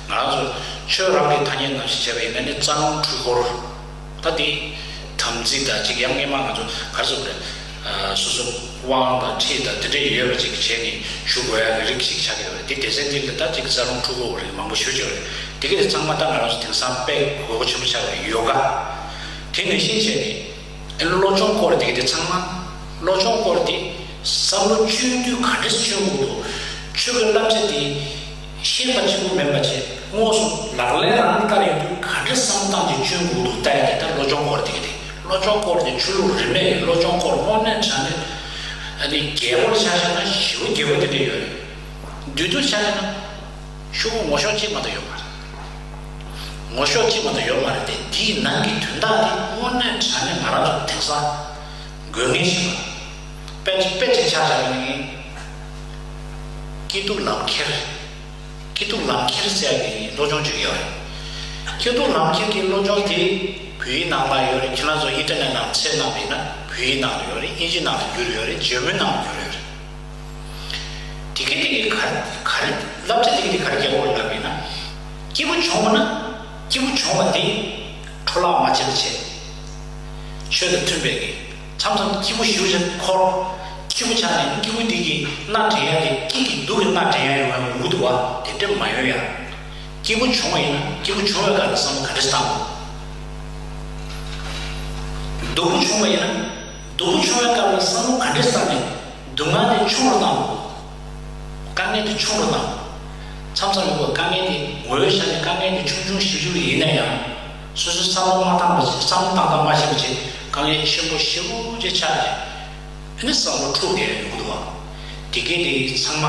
ང་རང་ཚོ་ཆོས་རང་གི་ཐ་སྙད་ནང་བཞིན་བྱས་པ་ཡིན་ན་ནི་རྩ་རླུང་འཕྲུལ་འཁོར། ད་དེ་དམ་ཚིག་དང་གཅིག་ཡང་སྔས་མ་ང་ཚོ་ག་རེ་ཟེར་དགོས་རེད། སོ་སོ་དབང་དང་ཁྲིད་དང་དེ་འདྲ་ཡོད་པ་ཅིག་བྱས་ནས་ཞུ་དགོས་ཡག་གི་རིགས་ཤིག་ཆགས་ཀྱི་ཡོད་རེད། དེ་སྡེ་ཚན་འདི་ལ་ད་ཅིག་རྩ་རླུང་འཕྲུལ་འཁོར་བ་རིགས་མང་པོ་ཞེ་པོ་ཅིག་ཡོད་རེད། དེ་ག་དེ་ཚང་མ་ད་ང་རང་ཚོ་དེང་སང་དཔེ་དགོས་མཁོ་ཆེན་པོ་ཆགས་པའི་ཡོ་ག་དེ་ནང་བཞིན་བྱས་ནས། ཨ་ནི་བློ་སྦྱོང་སྐོར་དེ་ག་དེ་ཚང་མ། བློ་སྦྱོང་སྐོར་དེ་བསམ་བློ་བཅོས་དུས་ག་འདྲས་བཅོས་དགོས་འདུག་ཆོས་ཀྱི་བསླབ་བྱ་དེ་ཤེས་པ་གཅིག་པུ་མིན་པ་བྱས་དངོས་སུ་ལག་ལེན་རང་བསྟར་ཡོང་དུས་ག་འདྲས་བསམ་བློ་བཏང་སྟེ་བཅོས་དགོས་འདུག་ལྟ་ཡ་དེ་ད་བློ་སྦྱོང་སྐོར་དེ་ག་དེ། བློ་སྦྱོང་སྐོར་དེ་ཆོས་ལུགས་རིས་མེད་ཀྱི་བློ་སྦྱོང་སྐོར་དངོས་གནས་དྲང་གནས་ཨ་ནི་རྒྱས་པོར་ཆ་བཞག་ན་ཞེ་པོ་རྒྱས་པོ་དེ་འདྲ་ཡོད་རེད། བསྡུས་བསྡུས་ཆ་བཞག་ན། ཤོག་བུ་ངོ་ཤོག་གཅིག་མ་གཏོགས་ཡོད་མ་རེད། ངོ་ཤོག་གཅིག་མ་གཏོགས་ཡོད་མ་རེད་དེ། དེའི་ནང་གི་དོན་དག་དེ་དངོས་གནས་དྲང་གནས་ང་རང་ཚོ་དེང་སང་དགོས་ངེས་ཤིག་རེད། དཔེ་དཔེ་ཅིག་ཆ་བཞག་ན་ནི། སྐྱིད་སྡུག་ལམ་ཁྱེར། སྐྱིད་སྡུག་ལམ་ཁྱེར་ཟེར་ཡག་གི་སློབ་སྦྱོང་ཅིག་ཡོད་རེད། སྐྱིད་སྡུག་ལམ་ཁྱེར་གྱི་སློབ་སྦྱོང་དེ་བོད་ཡིག་ནང་ལ་ཡོད་རེད། ཁྱེད་རང་ཚོ་ཨིན་ཊར་ནེཊ་ནང་བཙལ་གནང་བ་ཡིན་ན་བོད་ཡིག་ནང་ལ་ཡོད་རེད། དབྱིན་ཇི་ནང་ལ་བསྒྱུར་ཡོད་རེད། འཇར་མན་ནང་ལ་བསྒྱུར་ཡོད་རེད། དེ་ག་དེ་ག་ག་རེ་བསླབ་བྱ་དེ་ག་དེ་ག་རེ་རྒྱག་དགོས་ལབ་ཡིན་ན། སྐྱིད་པོ་བྱུང་བ་ན་སྐྱིད་པོ་བྱུང་བ་དེ་འཕྲོ་བརླག་མ་བྱེད་པ་བྱེད། ཆོས་དང་མཐུན་པའི་གི་མཚམས་མཚམས་སྐྱིད་པོ་ཞེ་པོ་ཅིག་འཁོར། སྐྱིད་པོ་ཆགས་ནས་སྐྱིད་པོ་འདི་གི་སྣ་འདྲེན་ཡ་དེ་སྐྱིད་ཀྱི་སྡུག་གི་སྣ་འདྲེན་ཡ་ཡོང་ཡ་ཡོང་གི་འདུག་བ། དེ་འདྲ་མ་ཡོང་ཡ། སྐྱིད་པོ་བྱུང་བ་ཡིན་ན་སྐྱིད་པོ་བྱུང་བའི་སྐབས་ལ་བསམ་བློ་ག་འདྲ་བཏང་དགོས། སྡུག་པོ་བྱུང་བ་ཡིན་ན་སྡུག་པོ་བྱུང་བའི་སྐབས་ལ་བསམ་བློ་ག་འདྲ་བཏང་ནས་སྡུག་བསྔལ་དེ་ཆུང་རུ་བཏང་དགོས། དཀའ་ངལ་དེ་ཆུང་རུ་བཏང་དགོས། མཚམས་མཚམས་ཡོང་དགོས། དཀའ་ངལ་དེ་ངོ་བོས་བཞག་ནས་དཀའ་ངལ་དེ་ཆུང་ཆུང་ཞིག་ཞིག་ཡིན་ན་ཡང་། སོ་སོའི་བསམ་བློ་མ་བཏང་བ་བྱས། བསམ་བློ་བཏང་སྟངས་མ་ཤེས་པ་བྱས། དཀའ་ངལ་ཆེན་པོ་ཞེ་པོ་ཅིག་ཆགས་བྱས། ཨ་ནི་བསམ་བློ་འཁྲུག་བསྡད་ཡོང་གི་འདུག་བ། དེ་གས་དེ་ཚང་མ་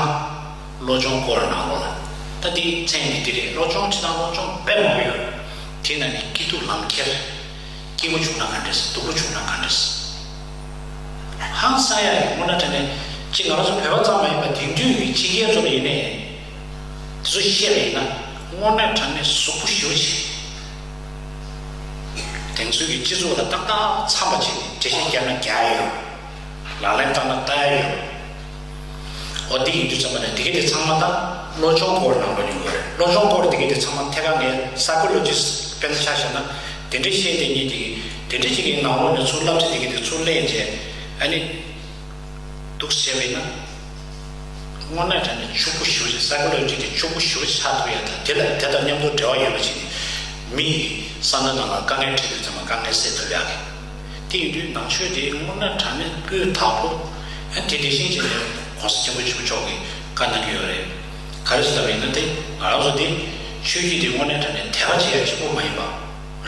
བློ་སྦྱོང་སྐོར་ནང་ལོགས་ལ། ད་དེ་མཚན་འདི་འདི་རེད། བློ་སྦྱོང་བྱེད་སྟངས་བློ་སྦྱོང་དཔེ་མང་པོ་ཡོད། དེ་ནང་ནས་སྐྱིད་སྡུག་ལམ་ཁྱེར། སྐྱིད་པོ་བྱུང་ན་ག་འདྲས། སྡུག་པོ་བྱུང་ན་ག་འདྲས། ཧང་སང་ཡ་ཡིན། དངོས་གནས་དྲང་གནས་ཅིག་ང་རང་ཚོ་བོད་པ་ཙམ་མ་ཡིན་པ་དེང་དུས་ཀྱི་ཕྱི་རྒྱལ་ཚོ་ལ་ཡིན་ནའི་དེ་ཚོ་བཤད་པ་ཡིན་ན་དངོས་གནས་དྲང་གནས་གཟུགས་པོ་ཞེ་པོ་ཅིག་དེང་དུས་ཀྱི་སྤྱི་ཚོགས་ལ་ཏག་ཏག་འཚམས་པ་བྱས་ནས་འགྲེལ་བཤད་བརྒྱབ་ན་རྒྱག་ཡ་ཡོད། ལག་ལེན་བསྟར་ན་ལྟ་ཡ་ཡོད། འོ་དེ་ཡིན་དུས་ཙམ་པ་ནས་དེ་ག་དེ་ཚང་མ་ད་བློ་སྦྱོང་སྐོར་ནང་ལོགས་ནས་ཡོད་རེད། བློ་སྦྱོང་སྐོར་དེ་ག་དེ་ཚང་མ་ཐད་ཀར་ངས་སའི་ཀོ་ལོ་ཇི་སི་ཊི་དཔེར་ན་ཆ་བཞག་ན་དེ་འདྲ་བཤད་དེ་ཉིད་དེ་དེ་འདྲ་ཅིག་གི་ནང་ལོགས་ནས་ཚུར་བསླབ་བྱ་དེ་ག་དེ་ཚུར་ལེན་བྱས། ཨ་ནི་འདུག་བྱས་པ་ཡིན་ན། དངོས་གནས་དྲང་གནས་ཕྱུག་པོ་ཞེ་པོ་ཅིག་སའི་ཀོ་ལོ་ཇི་དེ་ཕྱུག་པོ་ཞེ་པོ་ཅིག་ཆགས་ཐུབ་ཡ་དང་། དེ་ལ་དེ་དང་མཉམ་དུ་འབྲེལ་བ་ཡོད་པ་ཅིག་ནི་མི་ཡི་བསམ་བློ་ནང་ལ་དཀའ་ངལ་འཕྲད་དུས་ཙམ་པ་དཀའ་ངལ་སེལ་ཐུབ་ཡ་གི། དེ་ཡིན་དུས་ནང་ཆོས་དེ་དངོས་གནས་དྲང་གནས་སྤུས་དག་པོ། ཨ་དེ་དེ་བཞིན་བྱས་ནས་༸གོང་ས་༸སྐྱབས་མགོན་ཆེན་པོ་མཆོག་གིས་བཀའ་གནང་གི་ཡོད་རེད། ག་རེ་ཟེར་ལབ་པ་ཡིན་ན། དེ་ང་རང་ཚོ་དེ་ཆོས་བརྒྱུད་དེ་དངོས་གནས་དྲང་གནས་དད་པ་བྱེད་ཡ་གཅིག་པོ་མ་ཡིན་པ།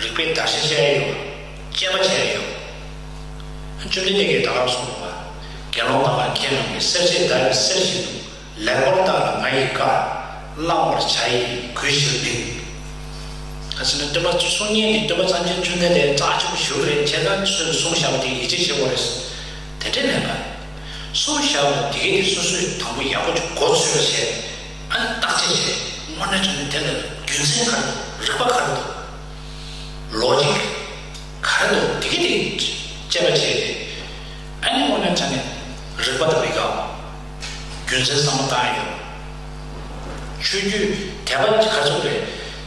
རིག་པའི་བརྡར་ཤ་བཅད་ཡ་ཡོད། དཔྱད་པ་བྱེད་ཡ་ཡོད། བཅོམ་ལྡན་འདས་ཀྱིས་ད་ག་རང་གསུངས་པ། དགེ་སློང་དག་ལ་མཁས་རྣམས་ཀྱིས། གསེར་ཕྱེས་མདའ་ཡིས་གསེར་བཞིན་དུ། ལེགས་པར་བརྟགས་ལ་ང་ཡི་བཀའ། བླང་བར་བྱ་ཡི་གུས་ཕྱིར་མིན། ག་ཟེར་ན་སྟོན་པ་གསུང་སྙན་དེ་སྟོན་པ་སངས་རྒྱས་བཅོམ་ལྡན་འདས་རྩ་ཆེན་པོ་ཞེ་པོ་རེད། བྱས་ཙང་ཁྱོད་གསུངས་བཞག་པ་དེ་ཡིད་ཆེས་བྱེད་དགོས་རེད། དེ་འདྲས་མེད་པ། གསུངས་བཞག་པ་དེ་གས་དེ་སོ་སོས་དང་པོ་ཡག་པོ་ཅིག་མགོ་འཚོས་པ་བྱས། ཨ་ནི་བརྟག་དཔྱད་བྱས། དངོས་གནས་དྲང་གནས་དེ་ལ་རྒྱུ་མཚན་ག་རེ་འདུག་རིགས་པ་ག་རེ་འདུག་ལོ་ཇིག་ག་རེ་འདུག་དེ་ག་དེ་དཔྱད་པ་བྱས་ཏེ། ཨ་ནི་དངོས་གནས་དྲང་གནས་རིགས་པ་དང་མི་འགལ་བ། རྒྱུ་མཚན་བསམ་བློ་བཏང་ཡ་ཡོད། ཆོས་བརྒྱུད་དད་པ་ག་ཚོད་རེད།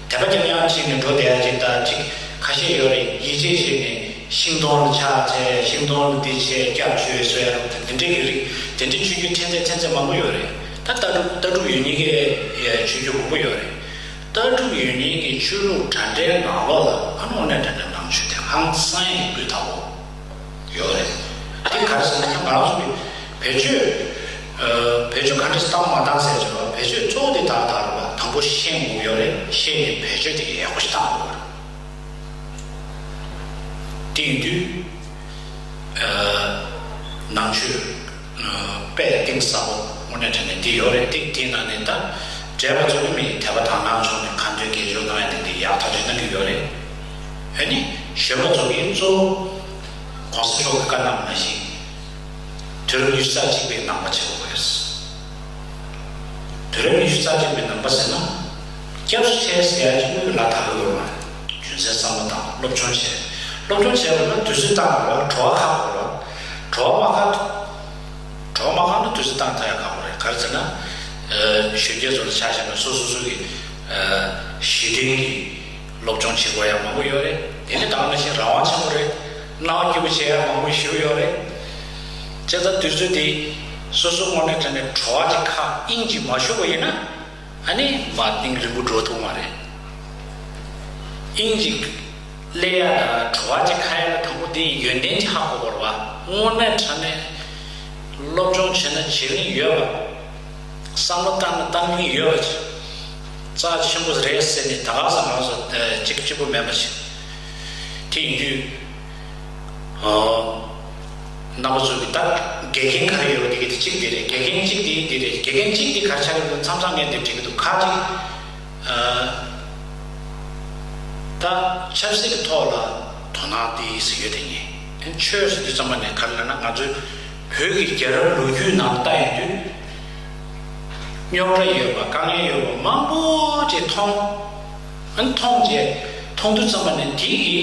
དད་པ་རྐྱང་རྐྱང་བྱས་ནས་འགྲོ་བསྡད་ཡ་ཅིག་དང་ཅིག་ཁ་ཤས་ཡོད་རེད། ཡིད་ཆེས་བྱས་ནས་ཤིང་སྡོང་ལ་ཕྱག་འཚལ། ཤིང་སྡོང་ལ་འདི་བྱས། སྐྱབས་བཅོལ་བཟོ་ཡ་རུ་དང་དེ་འདྲས་ཀྱི་རིགས། དེ་འདྲས་ཆོས་བརྒྱུད་ཕྲན་ཚེགས་ཕྲན་ཚེགས་མང་པོ་ཡོད་རེད། ད་ལྟ་གྲུབ་ལྟ་གྲུབ་ཡོད་མཁན་གྱི་ཆོས་བརྒྱུད་མང་པོ་ཡོད་རེད། ལྟ་གྲུབ་ཡོད་མཁན་གྱི་ཆོས་ལུགས་འདྲ་འདྲའི་ནང་ལོགས་ལ་ཨ་ནི་དངོས་གནས་དྲང་གནས་ནང་ཆོས་དེ་ཧང་སང་ཡིན་དགོས་ཐག་པོ་ཡོད་རེད། དེ་ག་རེ་ཟེར་ན་ང་རང་ཚོ་གི་བེད་སྤྱོད། ཨ་བེད་སྤྱོད་ག་འདྲས་བཏང་མ་བཏང་ཟེར་བྱས་པ། བེད་སྤྱོད་གཙོ་བོ་དེ་ད་ད་རེད་པ། དང་པོ་ཤེས་དགོས་ཡོད་རེད། ཤེས་ནས་བེད་སྤྱོད་དེ་ཡག་པོ་ཞིག་བཏང་དགོས་རེད། དེ་ཡིན་དུས། ཨ་ནང་ཆོས་ཨ་དཔེ་གཏིང་ཟབ་པོ་དངོས་གནས་དྲང་གནས་འདི་ཡོད་རེད། དེ་དེའི་ནང་ནས་ད་བགྲེས་པ་ཚོ་གི་མི་དད་པ་དག་སྣང་བྱུང་ནས་ཁ་འདོན་དགེ་སྦྱོར་གནང་ཡ་དེ་འདི་ཡག་ཐག་ཆོད་གནང་གི་ཡོད་རེད། ཨ་ནི་གཞོན་པ་ཚོ་གིས་གཙོ་བོ་༸གོང་ས་མཆོག་གིས་བཀའ་གནང་བ་ནང་བཞིན་དུས་རབས་ཉི་ཤུ་རྩ་གཅིག་པའི་ནང་པ་བྱེད་དགོས་རེད། དུས་རབས་ཉི་ཤུ་རྩ་གཅིག་པའི་ནང་པ་ཟེར་ན། སྐྱབས་སུ་མཆི་ཟེར་ཡ་ཅིག་དངུལ་ལ་ད་ལོས་ཡོད་མ་རེད། རྒྱུ་མཚན་བསམ་བློ་བཏང་། སློབ་སྦྱོང་བྱས། སློབ་སྦྱོང་བྱས་པ་ན་དུས་ཚོད་བཏང་དགོས་རེད། བྲོ་བ་ཁ་དགོས་རེད། བྲོ་བ་མ་ཁ། བྲོ་བ་མ་ཁ་ན་དུས་ཚོད་བཏང་ཐུབ་ཡ་ཁག་པོ་རེད། ག་རེ་ཟེར་ན། ཨ་གཞོན་སྐྱེས་ཚོ་ལ་ཆ་བཞག་ན་སོ་སོ་སོ་གི་ཨ་གཞི་རྟེན་གྱི་སློབ་སྦྱོང་བྱེད་དགོས་ཡ་མང་པོ་ཡོད་རེད། དེ་ནི་ད་ག་ནང་བཞིན་རང་དབང་ཆེན་པོ་རེད། སྣང་བ་སྐྱིད་པོ་བྱེད་ཡ་མང་པོ་ཞིག་ཡོད་རེད། བྱས་ཙང་དུས་ཚོད་དེ་སོ་སོ་དངོས་གནས་དྲང་གནས་བྲོ་བ་ཅིག་ཁ་དབྱིངས་ཅིག་མ་ཞུགས་པ་ཡིན་ན། ཨ་ནི་མ་གཏིང་རིང་པོ་འགྲོ་ཐུབ་མ་རེད། དབྱིངས་ཅིག་སླེབས་ཡ་དང་བྲོ་བ་ཅིག་ཁ་ཡ་ལ་དང་པོ་དེ་ཡི་ཡོན་ཏན་ཅིག་ཧ་གོ་དགོས་རེད་པ། དངོས་གནས་དྲང་གནས་སློབ་སྦྱོང་བྱས་ན་བྱེད་རིན་ཡོད་པ། བསམ་བློ་བཏང་ན་བཏང་རིན་ཡོད་པ་ཅིག་རྩ་ཆེན་པོ་རེད་ཟེར་ནས་ད་ག་ས་ང་ཚོ་གཅིག་གཅིག་པོ་མེད་པ་ཅིག་དེ་ཡིན་དུས། ཨོ། རྣམ་པ་ཚོ་གི་ད་དགེ་རྒན་ག་རེ་ཡོད་པ་དེ་གི་དེ་གཅིག་དེ་རེད། དགེ་རྒན་གཅིག་དེ་དེ་རེད། དགེ་རྒན་གཅིག་དེ་ག་རེ་ཆགས་ཀྱི་འདུག་མཚམས་མཚམས་ངས་དེ་དྲན་གྱི་འདུག་ཁ་ཅིག་ཨ། ད་ཆབ་སྲིད་ཀྱི་ཐོག་ལ་དོ་སྣང་དེ་ཟེར་ཡོད་དེ་ཉིད། ཆོས་ཟེར་དུས་ཙམ་པ་ནས་ག་རེ་ལབ་ན། ང་ཚོའི་བོད་ཀྱི་རྒྱལ་རབས་ལོ་རྒྱུས་ནང་ལྟ་ཡོང་དུས། རྙོག་དྲ་ཡོད་པ། དཀའ་ངལ་ཡོད་པ་མང་པོ་ཅིག་མཐོང་། ཨ་ནི་མཐོང་རྗེས་མཐོང་དུས་ཙམ་པ་ནས་དེ་གི་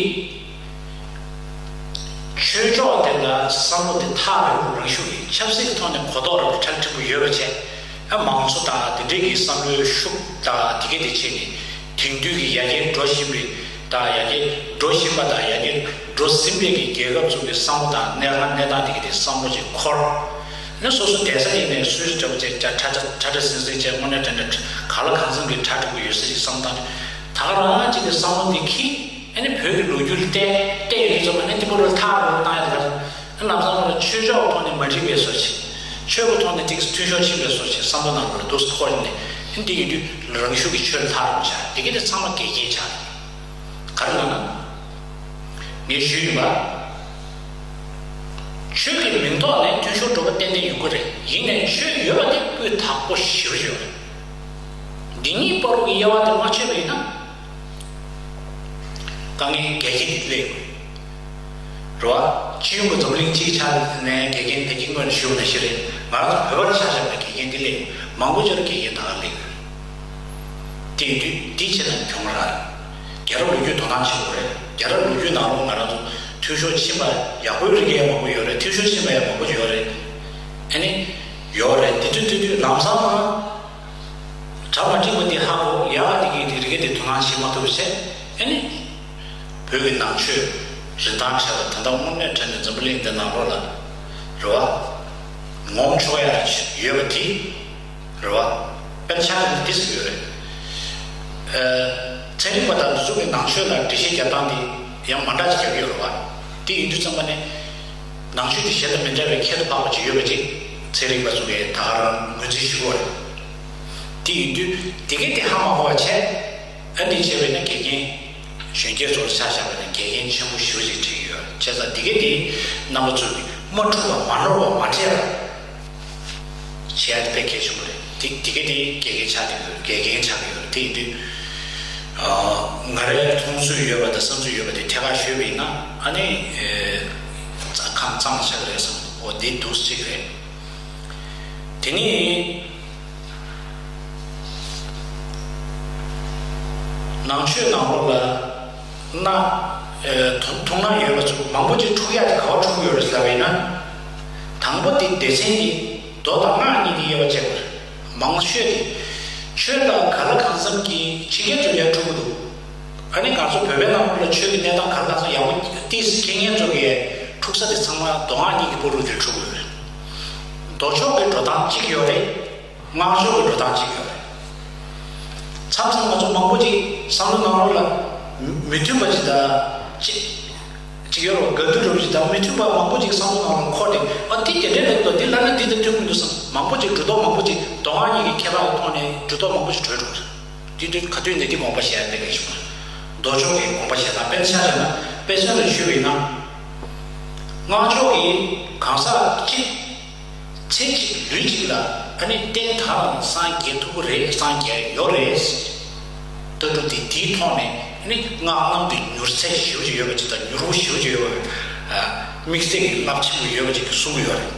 ཆོས་ཕྱོགས་དེ་ལ་བསམ་བློ་དེ་ཐག་རིང་པོ་རང་ཤུགས་ཡིན། ཆབ་སྲིད་ཀྱི་ཐོག་ནས་གོ་རྟོགས་རང་གྲ་སྒྲིག་པོ་ཡོད་པ་བྱས། ཨ་མང་གཙོ་དང་དེ་འདྲས་ཀྱི་བསམ་བློའི་ཤུགས་དང་དེ་གས་དེ་བྱས་ནས་དེང་དུས་ཀྱི་ཡར་རྒྱས་འགྲོ་བཞིན་པའི་དང་ཡར་རྒྱས་འགྲོ་བཞིན་པ་དང་ཡར་རྒྱས་འགྲོ་ཟིན་པའི་གི་རྒྱལ་ཁབ་ཚོ་གི་བསམ་བློ་དང་གནས་སྟངས་གནས་སྟངས་དེ་གས་དེ་བསམ་བློ་ཅིག་འཁོར། ནི་སོ་སོ་བསྡད་ས་ཡིན་ནའི་སུད་སི་འདྲ་པོ་བྱས་ཀྱང་ཁྲ་ཁྲ་ཁྲ་ཁྲ་ཟིང་ཟིང་བྱས། དངོས་གནས་དྲན་དྲན་ག་ལ་གང་འཚམ་གྱི་གྲ་སྒྲིག་པོ་ཡོད་ས་ཞིག་བསམ་སྟངས་ད་ག་རང་ཅིག་གི་བསམ་བློ་འདི་འཁྱེར། ཨ་ནི་བོད་ཀྱི་ལོ་རྒྱུས་ལ་བལྟས་བལྟས་ཡོང་དུས་ཙམ་པ་ནི་འདི་པོ་རུ་ཐག་རུ་བཏང་ཡ་དེ་ག་ལ་ལམ་སང་ལ་ཆོས་ཕྱོགས་ཐོག་ནས་མ་འགྲིག་པའི་བཟོ་ཅིག་ཆོས་ཀྱི་ཐོག་ནས་ཏིག་ཙམ་འཐུས་ཤོར་ཕྱིན་པའི་བཟོ་ཅིག་བསམ་བློ་ནང་ལ་འདུག་སེ་འཁོར་ནས། ཨ་ནི་འདི་ཡིན་དུས་རང་ཤུགས་ཀྱིས་ཆོས་ལ་ཐག་རིང་བྱ། དེ་ག་དེ་ཚང་མ་འགལ་རྐྱེན་ཆགས། ག་རེ་ལབ་ན། ངས་ཞུས་ཡིན་པ། ཆོས་ཀྱི་མིང་ཐོག་ནས་འཐུས་ཤོར་འགྲོ་བ་ཏན་ཏན་ཡོང་གི་རེད། ཡིན་ནའི་ཆོས་ཡོད་པ་དེ་སྤུས་དག་པོ་ཞེ་པོ་ཅིག་ཡོད་རེད། འདི་གཉིས་བར་དུ་གི་དབྱེ་བ་དེ་མ་ཆོད་པ་ཡིན་ན། དཀའ་ངལ་འགལ་རྐྱེན་དེ་སླེབས་ཡོང་གི་རེད་པ། སྤྱི་ཡོངས་ཀྱི་འཛམ་གླིང་སྤྱིའི་ཆ་ནས་འགལ་རྐྱེན་དེ་གི་སྔོན་ནས་ཞུས་པ་ནང་བཞིན་རེད། ང་རང་ཚོ་བོད་པར་ཆ་བཞག་ན་འགལ་རྐྱེན་དེ་སླེབས་ཡོང་། མང་པོ་ཅིག་ལ་འགལ་རྐྱེན་ད་ག་སླེབས་ཡོད་རེད། དེ་ཡིན་དུས་འདི་བྱས་ན་གྱོང་རག་རེད། རྒྱལ་རབས་ལོ་རྒྱུས་དོ་སྣང་བྱེད་དགོས་རེད། རྒྱལ་རབས་ལོ་རྒྱུས་ནང་ལོགས་ང་རང་ཚོ་འཐུས་ཤོར་ཕྱིན་པ་ཡག་པོའི་རིགས་ཡང་མང་པོ་ཡོད་རེད། འཐུས་ཤོར་ཕྱིན་པ་ཡང་མང་པོ་ཡོད་རེད། ཨ་ནི། ཡོད་རེད། དེ་དུས་དེ་དུས་ལམ་སང་ང་གྲ་མ་འགྲིག་པ་དེ་ཧ་གོ་ཡ། དེ་གི་དེ་རི་གེ་དེ་དོ་སྣང་བྱེད་མ་ཐུབ་བྱས། ཨ་ནི་བོད་ཀྱི་ནང་ཆོས་རིན་ཐང་ཆེ་བ་དེ་འདྲ་དངོས་གནས་དྲན་ནས་འཛམ་བུ་གླིང་འདི་ནང་ལོགས་ལ་རེད་བ། ངོམ་ཆོག་ཡ་ཡོད་པ་དེ་རེད་བ། དཔེར་ཆ་ནི་འདི་ཟེར་གྱི་ཡོད་རེད། ཨ། ཚན་རིག་པ་དང་འདི་ཚོ་གི་ནང་ཆོས་ལ་འགྲེལ་བཤད་རྒྱག་སྟངས་དེ་ཡང་མ་འདྲ་ཅིག་རྒྱག་གི་ཡོད་རེད་བ། དེ་ཡིན་དུས་ཙམ་པ་ནས་ནང་ཆོས་དེ་གཞན་དང་མི་འདྲ་བའི་ཁྱད་དུ་འཕགས་པ་ཅིག་ཡོད་པ་ཅིག་ཚན་རིག་པ་ཚོ་གིས་ད་ག་རང་ངོས་འཛིན་ཞུ་གི་ཡོད་རེད། དེ་ཡིན་དུས་དེ་གས་དེ་ཧ་མ་གོ་བ་བྱས། ཨ། འདི་བྱས་པས་ན་དགེ་རྒན་གཞོན་སྐྱེས་ཚོར་ཆ་བཞག་པ་ན་དགེ་རྒན་ཆེན་པོ་ཞེ་པོ་ཅིག་བྱེད་ཀྱི་ཡོད། བྱས་ཙང་འདི་གས་དེ་རྣམ་པ་ཚོ་གིས་མ་འཁྲུག་པ་མ་ནོར་བ་མ་བྲལ་བ་བྱེད་ཡ་དེ་དཔེ་གལ་ཆེན་པོ་རེད། དེ་དེ་གས་དེ་དགེ་རྒན་ཆགས་ཀྱི་ཡོད། དགེ་རྒན་ཆགས་ཀྱི་ཡོད། དེ་ཡིན་དུས་ཨ། ང་རའི་མཐོང་ཚུལ་ཡོད་པ་དང་བསམ་ཚུལ་ཡོད་པ་དེ་ཐད་ཀར་ཞུས་པ་ཡིན་ན། ཨ་ནི་ཨེ། ཁ་གཙང་མ་ཆགས་ཀྱི་རེད་བསམ། འོ་འདི་འདུག་ཅིག་རེད། དེ་ནས་ནང་ཆོས་ནང་ལོགས་ལ་ན། ཨེ། ཐུགས་ཐུགས་སྣང་ཡོད་པ་ཚོ་མང་པོ་ཅིག་འཁྲུག་ཡ་དེ་ག་པར་འཁྲུག་གི་ཡོད་རེད་ཟེར་བ་ཡིན་ན། དང་པོ་དེ་སྡེ་ཚན་དེ་མདོ་དང་སྔགས་གཉིས་དེ་དབྱེ་བ་ཕྱེ་དགོས་རེད། མང་ཤོས་དེ་ཆོས་དང་ག་ལ་གང་འཚམ་གྱི་ཕྱི་རྒྱལ་ཚོ་ལ་འཁྲུག་གི་འདུག་ཨ་ནི་ང་ཚོ་བོད་པའི་ནང་ལོགས་ལ་ཆོས་ཀྱི་གནས་སྟངས་ག་ལ་གང་འཚམ་ཡག་པོ་ཏོག་ཙམ་མཁྱེན་མཁན་ཚོ་གིས་འཁྲུག་ས་དེ་ཚང་མ་མདོ་སྔགས་གཉིས་ཀྱི་བར་དུ་དེ་འཁྲུག་གི་ཡོད་རེད། མདོ་ཕྱོགས་ཀྱི་འགྲོ་སྟངས་གཅིག་ཡོད་རེད། སྔགས་ཕྱོགས་ཀྱི་འགྲོ་སྟངས་གཅིག་ཡོད་རེད། མཚམས་མཚམས་ང་ཚོ་མང་པོ་ཅིག་བསམ་བློ་ནང་ལོགས་ལ་མི་མཐུན་པ་ཅིག་དང་ཅིག་ཅིག་ཡོད་རེད་བ། དགའ་སྡུག་འདྲ་པོ་ཅིག་དང་མི་མཐུན་པ་མང་པོ་ཅིག་བསམ་བློ་ནང་ལ་འཁོར་ཏེ། ཨ། འདི་དེ་འདྲའི་ལབ་འདུག་འདི་ལབ་ན་འདི་དང་མཐུན་གྱི་འདུག་བསམ། མང་པོ་ཅིག་གྲུབ་རྟོག་མང་པོ་ཅིག་མདོ་སྔགས་གཉིས་ཀྱི་ཁྱད་པར་གྱི་ཐོག་ནས་གྲུབ་རྟོག་མང་པོ་ཅིག་གྲོལ་འགྲོ་གི་རེད། དེ་དུས་ག་དུས་ནས་འདི་དགོངས་པ་བཞེས་ཡ་དེ་གལ་ཆེན་པོ་རེད། མདོ་ཕྱོགས་ཀྱི་དགོངས་པ་བཞེས་སྟངས། དཔེར་ཆ་བཞག་ན་དཔེ་མཚོན་ལ་ཞུས་པ་ཡིན་ན། སྔགས་ཕྱོགས་ཀྱི་གང་ཟག་གཅིག་ཚེ་གཅིག་ལུས་གཅིག་ལ་ཨ་ནི་གཏན་ཐག་རང་སངས་རྒྱས་ཐུབ་ཀྱི་རེད། སངས་རྒྱས་ཡོད་རེད། ལྟ་གྲུབ་དེ་དེའི་ཐོག་ནས་ཨ་ནི་སྔགས་རྣམས་དེ་མྱུར་ཚད་ཞེ་པོ་ཅིག་ཡོད་པ་ཅིག་དང་མྱུར་པོ་ཞེ་པོ་ཅིག་ཡོད་པ། ཨ། དམིགས་བསལ་གྱི་རླབས་ཆེན་པོ་ཡོད་པ་ཅིག་གསུང་གི་ཡོད་རེད།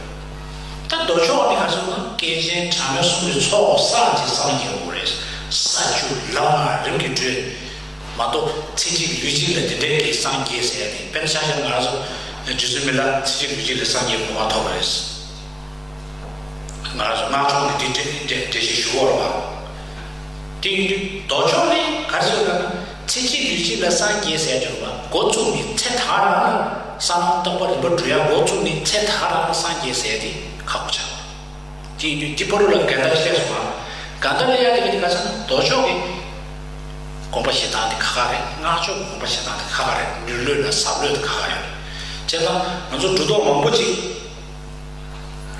ད་མདོ་ཕྱོགས་ནི་ག་རེ་ཟེར་ན། སྐྱེས་ཆེན་གྲངས་མེད་གསུམ་གྱི་ཚོགས་བསགས་ཀྱིས་སངས་རྒྱས་དགོས་རེད། ས་བཅུ་ལམ་ལྔ་རིམ་གྱིས་བགྲོད། མ་གཏོགས་ཚེ་གཅིག་ལུས་གཅིག་ལ་དེ་འདྲའི་གི་སངས་རྒྱས་ཟེར་ཡ་དེ། དཔེར་ན་ཆ་བཞག་ན་ང་རང་ཚོ་རྗེ་བཙུན་མི་ལ་ཚེ་གཅིག་ལུས་གཅིག་ལ་སངས་རྒྱས་གོ་འཕང་ཐོབ་པ་རེད། ང་རང་ཚོ་སྔགས་ཕྱོགས་ནས་དེ་འགྲེལ་འགྲེལ་འགྲེལ་བཤད་ཞུ་བ་རེད་བ། དེ་ཡིན་དུས་མདོ་ཕྱོགས་ནས་ག་རེ་ཟེར་ན། ཚེ་གཅིག་ལུས་གཅིག་ལ་སངས་རྒྱས་ཟེར་ཡ་དེ་རེད་བ། འགོ་བཙུགས་ནས་ཚེ་ད་ག་རང་ལ་བསམ་བློ་བཏང་པ་རིམ་པ་འགྲོ་ཡ། འགོ་བཙུགས་ནས་ཚེ་ད་ག་རང་ལ་སངས་རྒྱས་ཟེར་ཡ་དེ་ཁག་པོ་ཆགས་པ། དེ་ཡིན་དུས་འདི་བར་དུ་ལ་འགལ་ཟླ་སླེབས་སོང་ང་། འགལ་ཟླ་སླེབས་ཡ་དེ་ག་དེ་ག་ཚོད་ན། མདོ་ཕྱོགས་ཀྱི་དགོངས་པ་བཞེས་སྟངས་དེ་ཁག་ཁག་རེད། སྔགས་ཕྱོགས་ཀྱི་དགོངས་པ་བཞེས་སྟངས་དེ་ཁག་ཁག་རེད། མྱུར་ལྷོད་དང་ཟབ་ལྷོད་དེ་ཁག་ཁག་རེད། བྱས་ཙང་ང་ཚོ་གྲུབ་རྟོག་མང་པོ་ཅིག་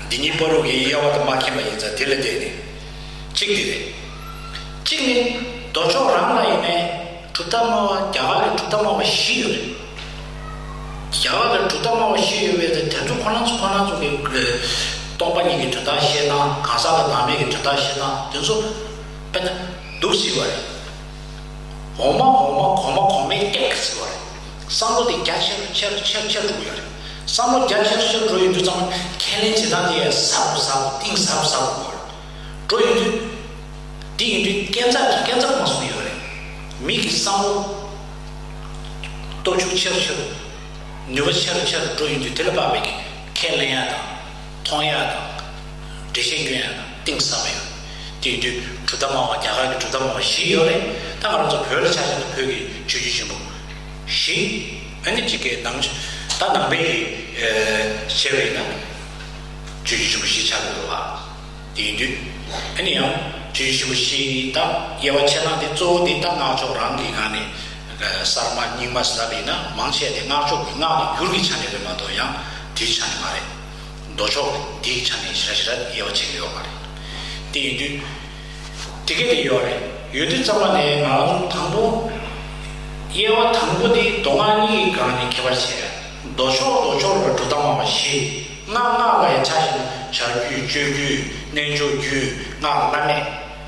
འདི་ཉིད་བར་དུ་གི་དབྱེ་བ་དེ་མ་མཁྱེན་པ་ཡིན་ཙང་། དེ་ལ་བརྟེན་ནས་གཅིག་དེ་རེད། གཅིག་ནི་མདོ་ཕྱོགས་རང་ལ་ཡིན་ནའི་གྲུབ་མཐའ་སྨྲ་བ། རྒྱ་གར་གྱི་གྲུབ་མཐའ་སྨྲ་བ་བཞི་ཡོད་རེད། རྒྱ་གར་གྱི་གྲུབ་མཐའ་སྨྲ་བ་བཞི་ཡོད་པའི་དེ་ཚོ་ཁོ་རང་ཚོ་ཁོ་རང་ཚོ་གི་སྟོང་པ་ཉིད་ཀྱི་དོན་དག་བཤད་སྟངས། གང་ཟག་དང་བདག་མེད་ཀྱི་དོན་དག་བཤད་སྟངས་དེ་ཚོ་དཔེར་ན་འདུག་སེ་བ་རེད། འོག་མ་འོག་མ་གོང་མ་གོང་མའི་སྟེང་ཟེར་བ་རེད། བསམ་བློ་དེ་རྒྱ་ཆེ་རུ་ཆེ་རུ་ཆེ་རུ་ཆེ་རུ་འགྲོ་གི་ཡོད་རེད། བསམ་བློ་རྒྱ་ཆེ་རུ་ཆེ་རུ་འགྲོ་ཡོང་དུས་ཙམ་པ་ཁས་ལེན་བྱེད་སྟངས་དེ་ཡང་ཟབ་རུ་ཟབ་རུ་གཏིང་ཟབ་ཟབ་རུ་འགྲོ་ཡོང་དུས། དེ་ཡིན་དུས་སྐས་འཛེགས་ཀྱི་སྐས་འཛེགས་མ་སོང་ཡོད་རེད། མི་གི་བསམ་བློ་སྟོབས་ཤུགས་ཆེ་རུ་ཆེ་རུ། ནུས་པ་ཆེ་རུ་ཆེ་རུ་འགྲོ་ཡོང་དུས། དེ་ལ་དཔག་པའི་གི་ཁས་ལེན་ཡ་དང་། མཐོང་ཡ་དང་། འགྲེལ་བཤད་སྐྱོན་ཡ་དང་གཏིང་ཟབ་པ་ཡོད། དེ་ཡིན་དུས་གྲུབ་མཐའ་སྨྲ་བ། རྒྱ་གར་གྱི་གྲུབ་མཐའ་སྨྲ་བ་བཞི་ཡོད་རེད། ད་ང་རང་ཚོ་བོད་ལ་ཆ་བཞག་ན་བོད་ཀྱི་ཆོས་བརྒྱུད་ཆེན་པོ་བཞི། ཨ་ནི་གཅིག་གི་ནང་ཆོས། ད་ནང་པའི་གི་ཨེ་བྱས་པ་ཡིན་ན་ཆོས་བརྒྱུད་ཆེན་པོ་བཞི་ཆགས་ཀྱི་འདུག་བ། དེ་ཡིན་དུས་ཨ་ནི་ཡང་ཆོས་བརྒྱུད་ཆེན་པོ་བཞི་ད་དབྱེ་བ་ཕྱེ་སྟངས་དེ་གཙོ་བོ་དེ་ད་སྔགས་ཕྱོགས་རང་གི་སྒང་ནས་གསར་མ་རྙིང་མ་ཟེར་ལབ་པ་ཡིན་ན། མང་ཆེ་དེ་སྔགས་ཕྱོགས་ཀྱི་སྔགས་ཀྱི་འགྱུར་གྱི་ཆ་ནས་རེད་མ་གཏོགས་ཡང་དེའི་ཆ་ནས་མ་རེད། མདོ་ཕྱོགས་འདིའི་ཆ་ནས་ཞེ་དྲག་ཞེ་དྲག་དབྱེ་བ་ཕྱེ་གི་ཡོད་མ་རེད། དེ་ཡིན་དུས་དེ་གས་དེ་ཡོད་རེད། ཡོད་དུས་ཙམ་པ་ནས་ང་རང་ཚོ་དང་པོ་དབྱེ་བ་དང་པོ་དེ་མདོ་སྔགས་གཉིས་ཀྱི་སྒང་ནས་ཁྱད་པར་ཕྱེ། མདོ་ཕྱོགས་མདོ་ཕྱོགས་ལ་གྲུབ་མཐའ་སྨྲ་བ་བཞི། སྔགས་སྔགས་ལ་ཡང་ཆ་བཞག་ན་བྱ་རྒྱུད། སྤྱོད་རྒྱུད། རྣལ་འབྱོར་རྒྱུད། སྔགས་བླ་མེད།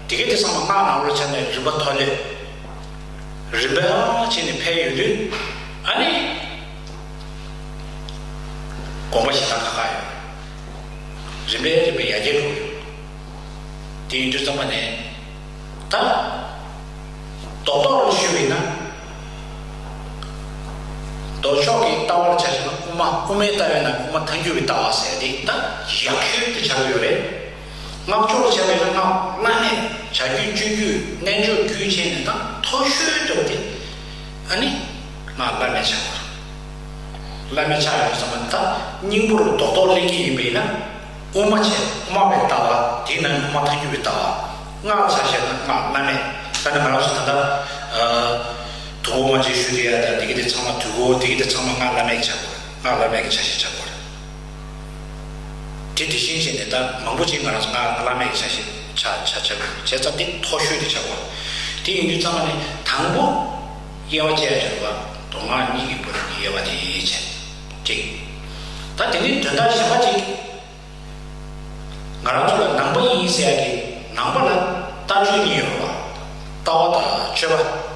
དེ་གས་དེ་ཚང་མ་སྔགས་ནང་ལོགས་ཆ་ནས་རིམ་པ་མཐོ་ལེ་རིམ་པ་བྱས་ནས་ཕེབས་ཡོང་དུས། ཨ་ནི་དགོངས་པ་བཞེས་སྟངས་ཁག་ཁག་ཡོད། རིམ་པས་རིམ་པས་ཡར་རྒྱས་འགྲོ་གི་ཡོད། དེ་ཡིན་དུས་ཙམ་པ་ནས་ད་རྡོག་རྡོག་རུ་ཞུས་པ་ཡིན་ན། མདོ་ཕྱོགས་ཀྱི་ལྟ་བར་ཆ་བཞག་ན་དབུ་མ། དབུ་མའི་ལྟ་བའི་ནང་དབུ་མ་ཐལ་འགྱུར་བའི་ལྟ་བ་ཟེར་དེ་ད་ཡག་ཤོས་དེ་ཆགས་ཀྱི་ཡོད་རེད། སྔགས་སྦྱོར་བྱས་པའི་སྔགས་བླ་མེད་བྱ་རྒྱུད་སྤྱོད་རྒྱུད་རྣལ་འབྱོར་རྒྱུད་བྱས་ནས་ད་མཐོ་ཤོས་དུ་དེ་ཨ་ནི་སྔགས་བླ་མེད་ཆགས་པ་རེད། བླ་མེད་ཆགས་ཡོང་དུས་ཙམ་པ་ད་སྙིང་པོར་རྡོག་རྡོག་སླེབས་ཀྱི་ཡིན་པས་ན། དབུ་མ་བྱས། དབུ་མ་པའི་ལྟ་བ། དེའི་ནང་ནས་དབུ་མ་ཐལ་འགྱུར་བའི་ལྟ་བ། སྔགས་ཆ་བཞག་ན་སྔགས་བླ་མེད། ད་ནི་ང་རང་ཚོ་ད་ལྟ་དུས་འཁོར་དབུ་མ་འཇུག་ཞུ་བསྡད་ཡ་ད་འདི་གི་དེ་ཚང་མ་དུས་འཁོར་འདི་གི་དེ་ཚང་མ་སྔགས་བླ་མེད་ཀྱི་ཆགས་པ་རེད། སྔགས་བླ་མེད་ཀྱི་ཆ་ཤས་ཆགས་པ་རེད། དེ་དེ་བཞིན་བྱས་ནས་ད་མང་པོ་ཅིག་ང་རང་ཚོ་སྔགས་བླ་མེད་ཀྱི་ཆ་ཤས་ཆ་ཆ་ཆ་བྱས་ཙང་དེ་མཐོ་ཤོས་དེ་ཆགས་པ་རེད། དེ་ཡིན་དུས་ཙམ་པ་ནི་དང་པོ་དབྱེ་བ་ཕྱེ་ཡ་ཆགས་པ། མདོ་སྔགས་གཉིས་ཀྱི་བར་གྱི་དབྱེ་བ་དེ་ཡིན་བྱས་གཅིག་ད་དེ་ནི་དོན་དག་གཞན་པ་གཅིག་ང་རང་ཚོ་ལ་ནང་པ་ཡིན་ཟེར་ཡ་གི་ནང་པ་ལ་ལྟ་སྤྱོད་གཉིས་ཡོད་རེད་བ། ལྟ་བ་དང་སྤྱོད་པ།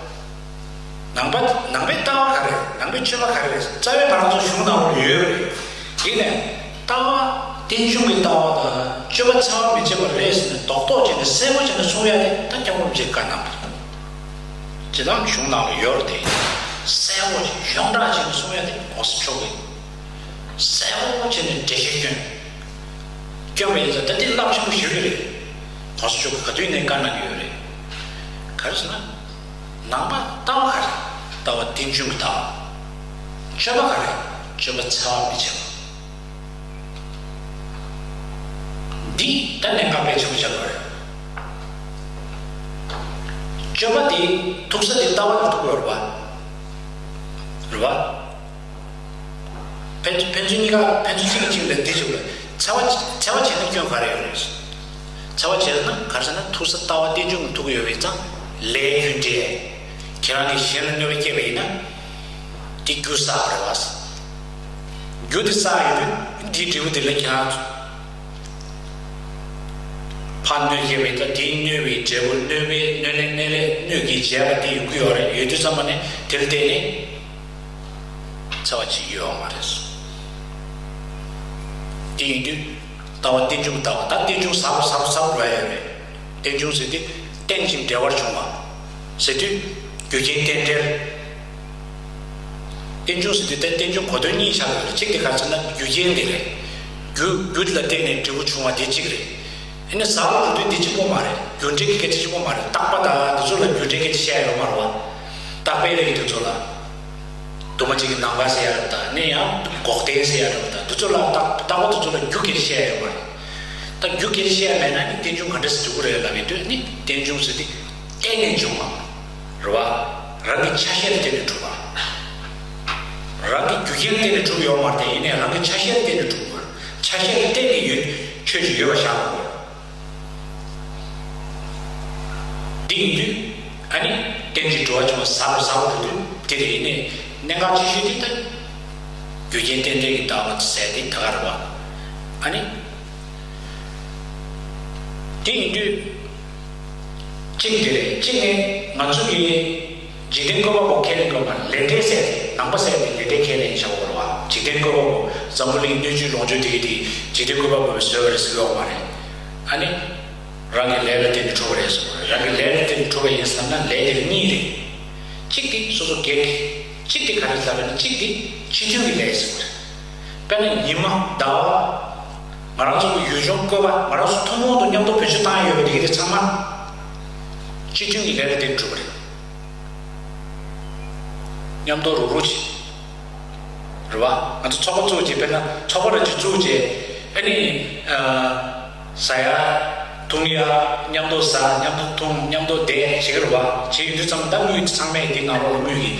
ནང་པ་ནང་པའི་ལྟ་བ་ག་རེ་རེད། ནང་པའི་སྤྱོད་པ་ག་རེ་རེད། རྩ་བའི་ང་རང་ཚོ་གཞུང་ནང་ལོགས་ཡོད་རེད། ཡིན་ནའང་ལྟ་བ་རྟེན་འབྱུང་གི་ལྟ་བ་དང་སྤྱོད་པ་འཚེ་བ་མི་བྱེད་པ་རེད་ཟེར་ནས་རྡོག་རྡོག་བྱས་ནས་གསལ་པོ་བྱས་ནས་གསུང་ཡ་དེ་ད་སྐྱབས་མགོན་རིན་པོ་ཆེས་བཀའ་གནང་བ་རེད། སྤྱིར་བཏང་གཞུང་ནང་ལ་ཡོད་རེད་དེ། གསལ་པོ་ཡོངས་གྲགས་བྱས་ནས་གསུང་ཡ་དེ་གོང་ས་མཆོག་གིས་གསལ་པོ་བྱས་ནས་འགྲེལ་བཤད་བསྐྱོན། སྐྱོན་པ་ཡིན་ཙང་ད་འདི་རླབས་ཆེན་པོ་ཞིག་རེད། གོང་ས་མཆོག་གིས་ག་དུས་ནས་བཀའ་གནང་གི་ཡོད་རེད། ག་རེ་ཟེར་ན། ནང་པ་ལྟ་བ་ག་རེ། ལྟ་བ་རྟེན་འབྱུང་གི་ལྟ་བ། སྤྱོད་པ་ག་རེ། སྤྱོད་པ་འཚེ་བ་མི་བྱེད་པ། འདི་ད་གནད་འགག་དཔེ་ཆེན་པོ་ཆགས་པ་རེད། སྤྱོད་པ་དེ་ཐུག་ས་དེ་ལྟ་བ་ལ་ཐུག་ཡོད་རེད་པ། རེད་པ། ཕན་ཕན་ཚུན་གཉིས་ཀ་ཕན་ཚུན་གཅིག་གིས་གཅིག་ལ་འདི་བྱེད་དགོས། འཚེ་བ་འཚེ་བ་བྱས་ན་སྐྱོན་ག་རེ་ཡོད་རེད། འཚེ་བ་བྱས་ན་ག་རེ་ཟེར་ན་ཐུག་ས་ལྟ་བ་རྟེན་འབྱུང་གི་ཐུག་གི་ཡོད་པའི་ཙང་ལས་རྒྱུ་འབྲས། ཁྱེད་རང་གིས་གཞན་ལ་གནོད་པ་སྐྱེལ་བ་ཡིན་ན་དེ་རྒྱུ་བསགས་པ་རེད་པ། རྒྱུ་དེ་བསགས་ཡོད་དུས་འདིའི་འབྲས་བུ་དེ་ལ་ཁྱེད་རང་ཕར་གནོད་སྐྱེལ་བ་ཡིན་ཙང་དེའི་གནོད་པའི་འབྲས་བུ་གནོད་པའི་གནོད་ལན་གནོད་ལན་གནོད་ཀྱི་བྱས་པ་དེ་ཡོང་གི་ཡོད་རེད། ཡོད་དུས་ཙམ་པ་ནས་དེ་ལ་བརྟེན་ནས། འཚེ་བ་ཅིག་ཡོད་མ་རེད། དེ་ཡིན་དུས་ལྟ་བ་རྟེན་འབྱུང་ལྟ་བ་ད་རྟེན་འབྱུང་ཟབ་ཟབ་ཟབ་འགྲོ་ཡ་ཡོད་རེད། རྟེན་འབྱུང་ཟེར་དུས་རྟེན་ཅིང་འབྲེལ་བར་འབྱུང་བ་ཟེར་དུས་རྒྱུ་རྐྱེན་རྟེན་འབྲེལ། རྟེན་འབྱུང་ཟེར་དུས་ད་རྟེན་འབྱུང་གོ་དོན་གཉིས་ཆགས་ཡོད་རེད། གཅིག་དེ་ག་རེ་ཟེར་ན་རྒྱུ་རྐྱེན་དེ་རེད། རྒྱུ་རྒྱུ་དེ་ལ་བརྟེན་ནས་འབྲས་བུ་འབྱུང་བ་དེ་གཅིག་རེད། ཨ་ནི་ཟབ་མོ་འགྲོ་དུས་འདི་གཅིག་པོ་མ་རེད། རྒྱུ་འབྲས་ཀྱི་སྐད་ཆ་གཅིག་པོ་མ་རེད། རྟག་པ་དང་འདི་ཚོ་ལ་རྒྱུ་འབྲས་སྐད་ཆ་བཤད་ཡ་ཡོད་མ་རེད་བ། རྟག་པའི་ལས་ཀྱི་དེ་ཚོ་ལ། དུ་མ་གཅིག་གི་ནམ་མཁའ་ཟེར་ཡ་དང་ནི་ཡང་འགོག་བདེན་ཟེར་ཡ་འདྲ་བ་དང་འདི་ཚོ་ལ་རྟག་རྟག་པ་དེ་ཚོ་ལ་རྒྱུ་སྐད་ཆ་བཤད་ཡ་ཡོད་མ་རེད། ད་རྒྱུ་སྐད་ཆ་བཤད་ཡ་མེད་ན་ནི་རྟེན་འབྱུང་ག་འདྲ་སེ་འགྲུབ་ཀྱི་རེད་ལབ་ཡོང་དུས་ནི་རྟེན་འབྱུང་ཟེར་དུས་རྟེན་ནས་འབྱུང་བ་རེད་བ། རང་གི་ཆ་ཤས་ལ་བརྟེན་ནས་གྲུབ་པ། རང་གི་རྒྱུ་རྐྱེན་ལ་བརྟེན་ནས་གྲུབ་ཡོད་མ་རེད་དེ། ཡིན་ནའི་རང་གི་ཆ་ཤས་ལ་བརྟེན་ནས་གྲུབ་པ། ཆ་ཤས་ལ་བརྟེན་ནས་ཡོད་ཆོས་ཅིག་ཡོད་པ་བཞག་དགོས། འདི་ཡིན་དུས་ཨ་ནི་རྟེན་ཅིང་འབྲེལ་བར་འབྱུང་བ་ཟབ་ཟབ་འགྲོ་དུས་དེ་རེད། ཡིན་ནའི་གནད་འགག་ཆེ་ཤོས་དེ་ད་རྒྱུ་རྐྱེན་རྟེན་འབྲེལ་གྱི་ལྟ་བ་ཟེར་དེ་ད་ག་རེད་བ། ཨ་ནི། དེ་ཡིན་དུས། གཅིག་དེ་རེད། གཅིག་ནི་ང་ཚོ་གི་འཇིག་རྟེན་བཀོད་པ་པོ་ཁས་ལེན་དགོས་པ་ལས་འབྲས་ཟེར་ཏེ་ནང་པ་ཟེར་ཏེ་ལས་འབྲས་ཁས་ལེན་བྱ་དགོས་རེད་བ། འཇིག་རྟེན་བཀོད་པ་པོ་འཛམ་བུ་གླིང་སྣོད་བཅུད་ལོངས་སྤྱོད་དེ་གི་དེ་འཇིག་རྟེན་བཀོད་པ་པོས་བཟོས་པ་རེད་ཟེར་གྱི་ཡོད་མ་རེད། ཨ་ནི། རང་གི་ལས་ལ་བརྟེན་ནས་གྲུབ་པ་རེད་ཟེར་གྱི་ཡོད་མ་རེད། རང་གི་ལས་ལ་བརྟེན་ནས་གྲུབ་པ་ཡིན་བསམ་ན་ལས་དེ་གཉིས་རེད། གཅིག་དེ་སོ་སོ་སྒེར་གྱི། གཅིག་དེ་ག་རེ་ལབ་པ་ན་གཅིག་དེ་སྤྱི་མཐུན་གྱི་ལས་ཟེར་གྱི་ཡོད་རེད། དཔེར་ན་ཉི་མ་ཟླ་བ། ང་རང་ཚོ་གི་ཡུལ་ལྗོངས་བཀོད་པ་ང་རང་ཚོ་ཐུན་མོང་དུ་མཉམ་དུ་བེད་སྤྱོད་བཏང་ཡོད་པ་དེ་ག་དེ་ཚང་མ། སྤྱི་མཐུན་གྱི་ལས་ལ་བརྟེན་གྲུབ་པ་རེད། མཉམ་དུ་རུག་རུག་བྱེད། རེད་བ། ང་ཚོ་ཚོགས་པ་བཙུགས་རྗེས་དཔེར་ན་ཚོགས་པ་རེ་གཅིག་བཙུགས་རྗེས་ཨ་ནི། ཟ་ཡ། འཐུང་ཡ། མཉམ་དུ་ཟ། མཉམ་དུ་འཐུང་། མཉམ་དུ་བསྡད་བྱེད་ཀྱི་རེད་བ། བྱེད་ཡོང་དུས་ཙམ་ད་དངུལ་དེ་ཚང་མས་དེ་ནང་ལོགས་ལ་དངུལ་གྱི་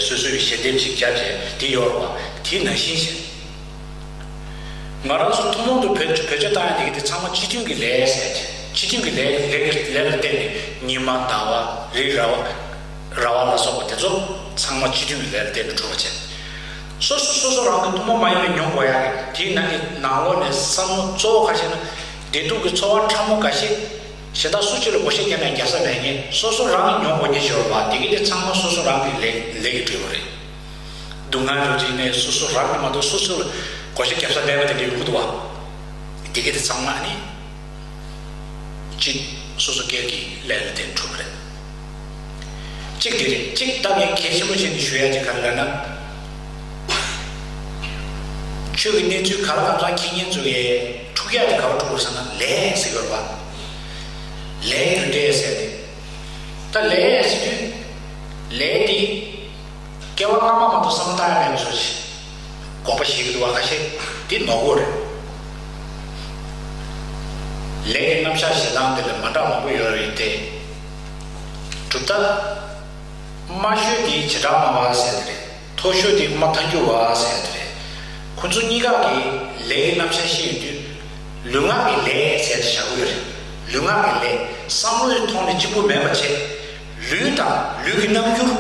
སོ་སོའི་ཞལ་འདེབས་ཤིག་བརྒྱབ་བྱས་དེ་ཡོད་རེད་བ། དེ་ནང་བཞིན་བྱས། ང་རང་ཚོ་ཐུན་མོང་དུ་བེད་བེད་སྤྱོད་བཏང་ཡ་དེ་གི་དེ་ཚང་མ་སྤྱི་མཐུན་གྱི་ལས་ཟེར་བྱས། སྤྱི་མཐུན་གྱི་ལས་ལས་ཀྱི་ལས་ལ་བརྟེན་ནས་ཉི་མ་ཟླ་བ་རི་ར་བ་ར་བ་ལ་སོགས་པ་དེ་ཚོ་ཚང་མ་སྤྱི་མཐུན་གྱི་ལས་ལ་བརྟེན་ནས་གྲུབ་པ་བྱས། སོ་སོ་སོ་སོ་རང་གི་ཐུན་མོང་མ་ཡིན་པའི་མྱོང་དགོས་ཡ་རེད། དེའི་ནང་གི་ནང་ལོགས་ནས་བསམ་བློ་གཙོ་བོ་ག་རེ་ཟེར་ན། བདེ་སྡུག་གི་ཚོར་བ་ཕྲ་མོ་འགའ་ཤས་གཞན་དག་སུ་གཅིག་ལ་བགོ་བཤའ་བརྒྱབ་ན་རྒྱག་ས་མེད་མཁན་སོ་སོ་རང་གིས་མྱོང་དགོས་མཁན་ཞིག་ཡོད་རེད་བ། དེ་གི་དེ་ཚང་མ་སོ་སོ་རང་གི་ལས་ལས་ཀྱི་འབྲས་བུ་རེད། སྡུག་བསྔལ་རོ་གཅིག་ནས་སོ་སོ་རང་གིས་མ་གཏོགས་སོ་སོ་ལ་བགོ་བཤའ་བརྒྱབ་ས་མེད་པ་དེ་འདྲ་ཡོང་གི་འདུག་བ། དེ་གི་དེ་ཚང་མ་ནི། གཅིག་སོ་སོ་སྒེར་གྱི་ལས་ལ་བརྟེན་གྲུབ་པ་རེད། གཅིག་དེ་རེད། གཅིག་ད་ངས་གལ་ཆེན་པོ་བྱས་ནས་ཞུ་ཡ་ཅིག་ག་རེ་ལབ་ན། ཆོས་ཀྱི་གནས་ཚུལ་ག་ལ་གང་འཚམ་མཁྱེན་མཁན་ཚོ་གིས་འཁྲུག་ ཡ་དེ་ག་བ་འགྲོ་དགོས་ཟེར་ན་ལས་ཟེར་གྱི་ཡོད་རེད་པ། ལས་རྒྱུ་འབྲས་ཟེར་ཏེ། ད་ལས་ཟེར་དུས། ལས་དེ། སྐྱེ་བ་སྔ་མ་མ་གཏོགས་བསམ་བློ་བཏང་ཡ་མེད་པ་བཟོ་ཞིག་དགོངས་པ་བཞེས་ཀྱི་འདུག་བ། ཁ་ཤས་དེ་ནོར་གོ་རེད། ལས་ཀྱི་རྣམ་གཞག་བྱེད་སྟངས་དེ་ལ་མ་འདྲ་མང་པོ་ཡོད་རེད་དེ། གྲུབ་མཐའ། དམའ་ཤོས་དེ་བྱེ་བྲག་སྨྲ་བ་ཟེར་དེ་རེད། མཐོ་ཤོས་དེ་དབུ་མ་ཐལ་འགྱུར་བ་ཟེར་དེ་རེད། ཁོ་ཚོ་གཉིས་ཀ་གིས་ལས་ཀྱི་རྣམ་གཞག་བཤད་ཡོང་དུས། ལུས་ངག་གི་ལས་ཟེར་དེ་བཞག་གི་ཡོད་རེད། ལུས་ངག་གི་ལས། བསམ་བློའི་ཐོག་ནས་གཅིག་པུ་མེད་པ་བྱས། ལུས་དང་ལུས་ཀྱི་རྣམ་འགྱུར།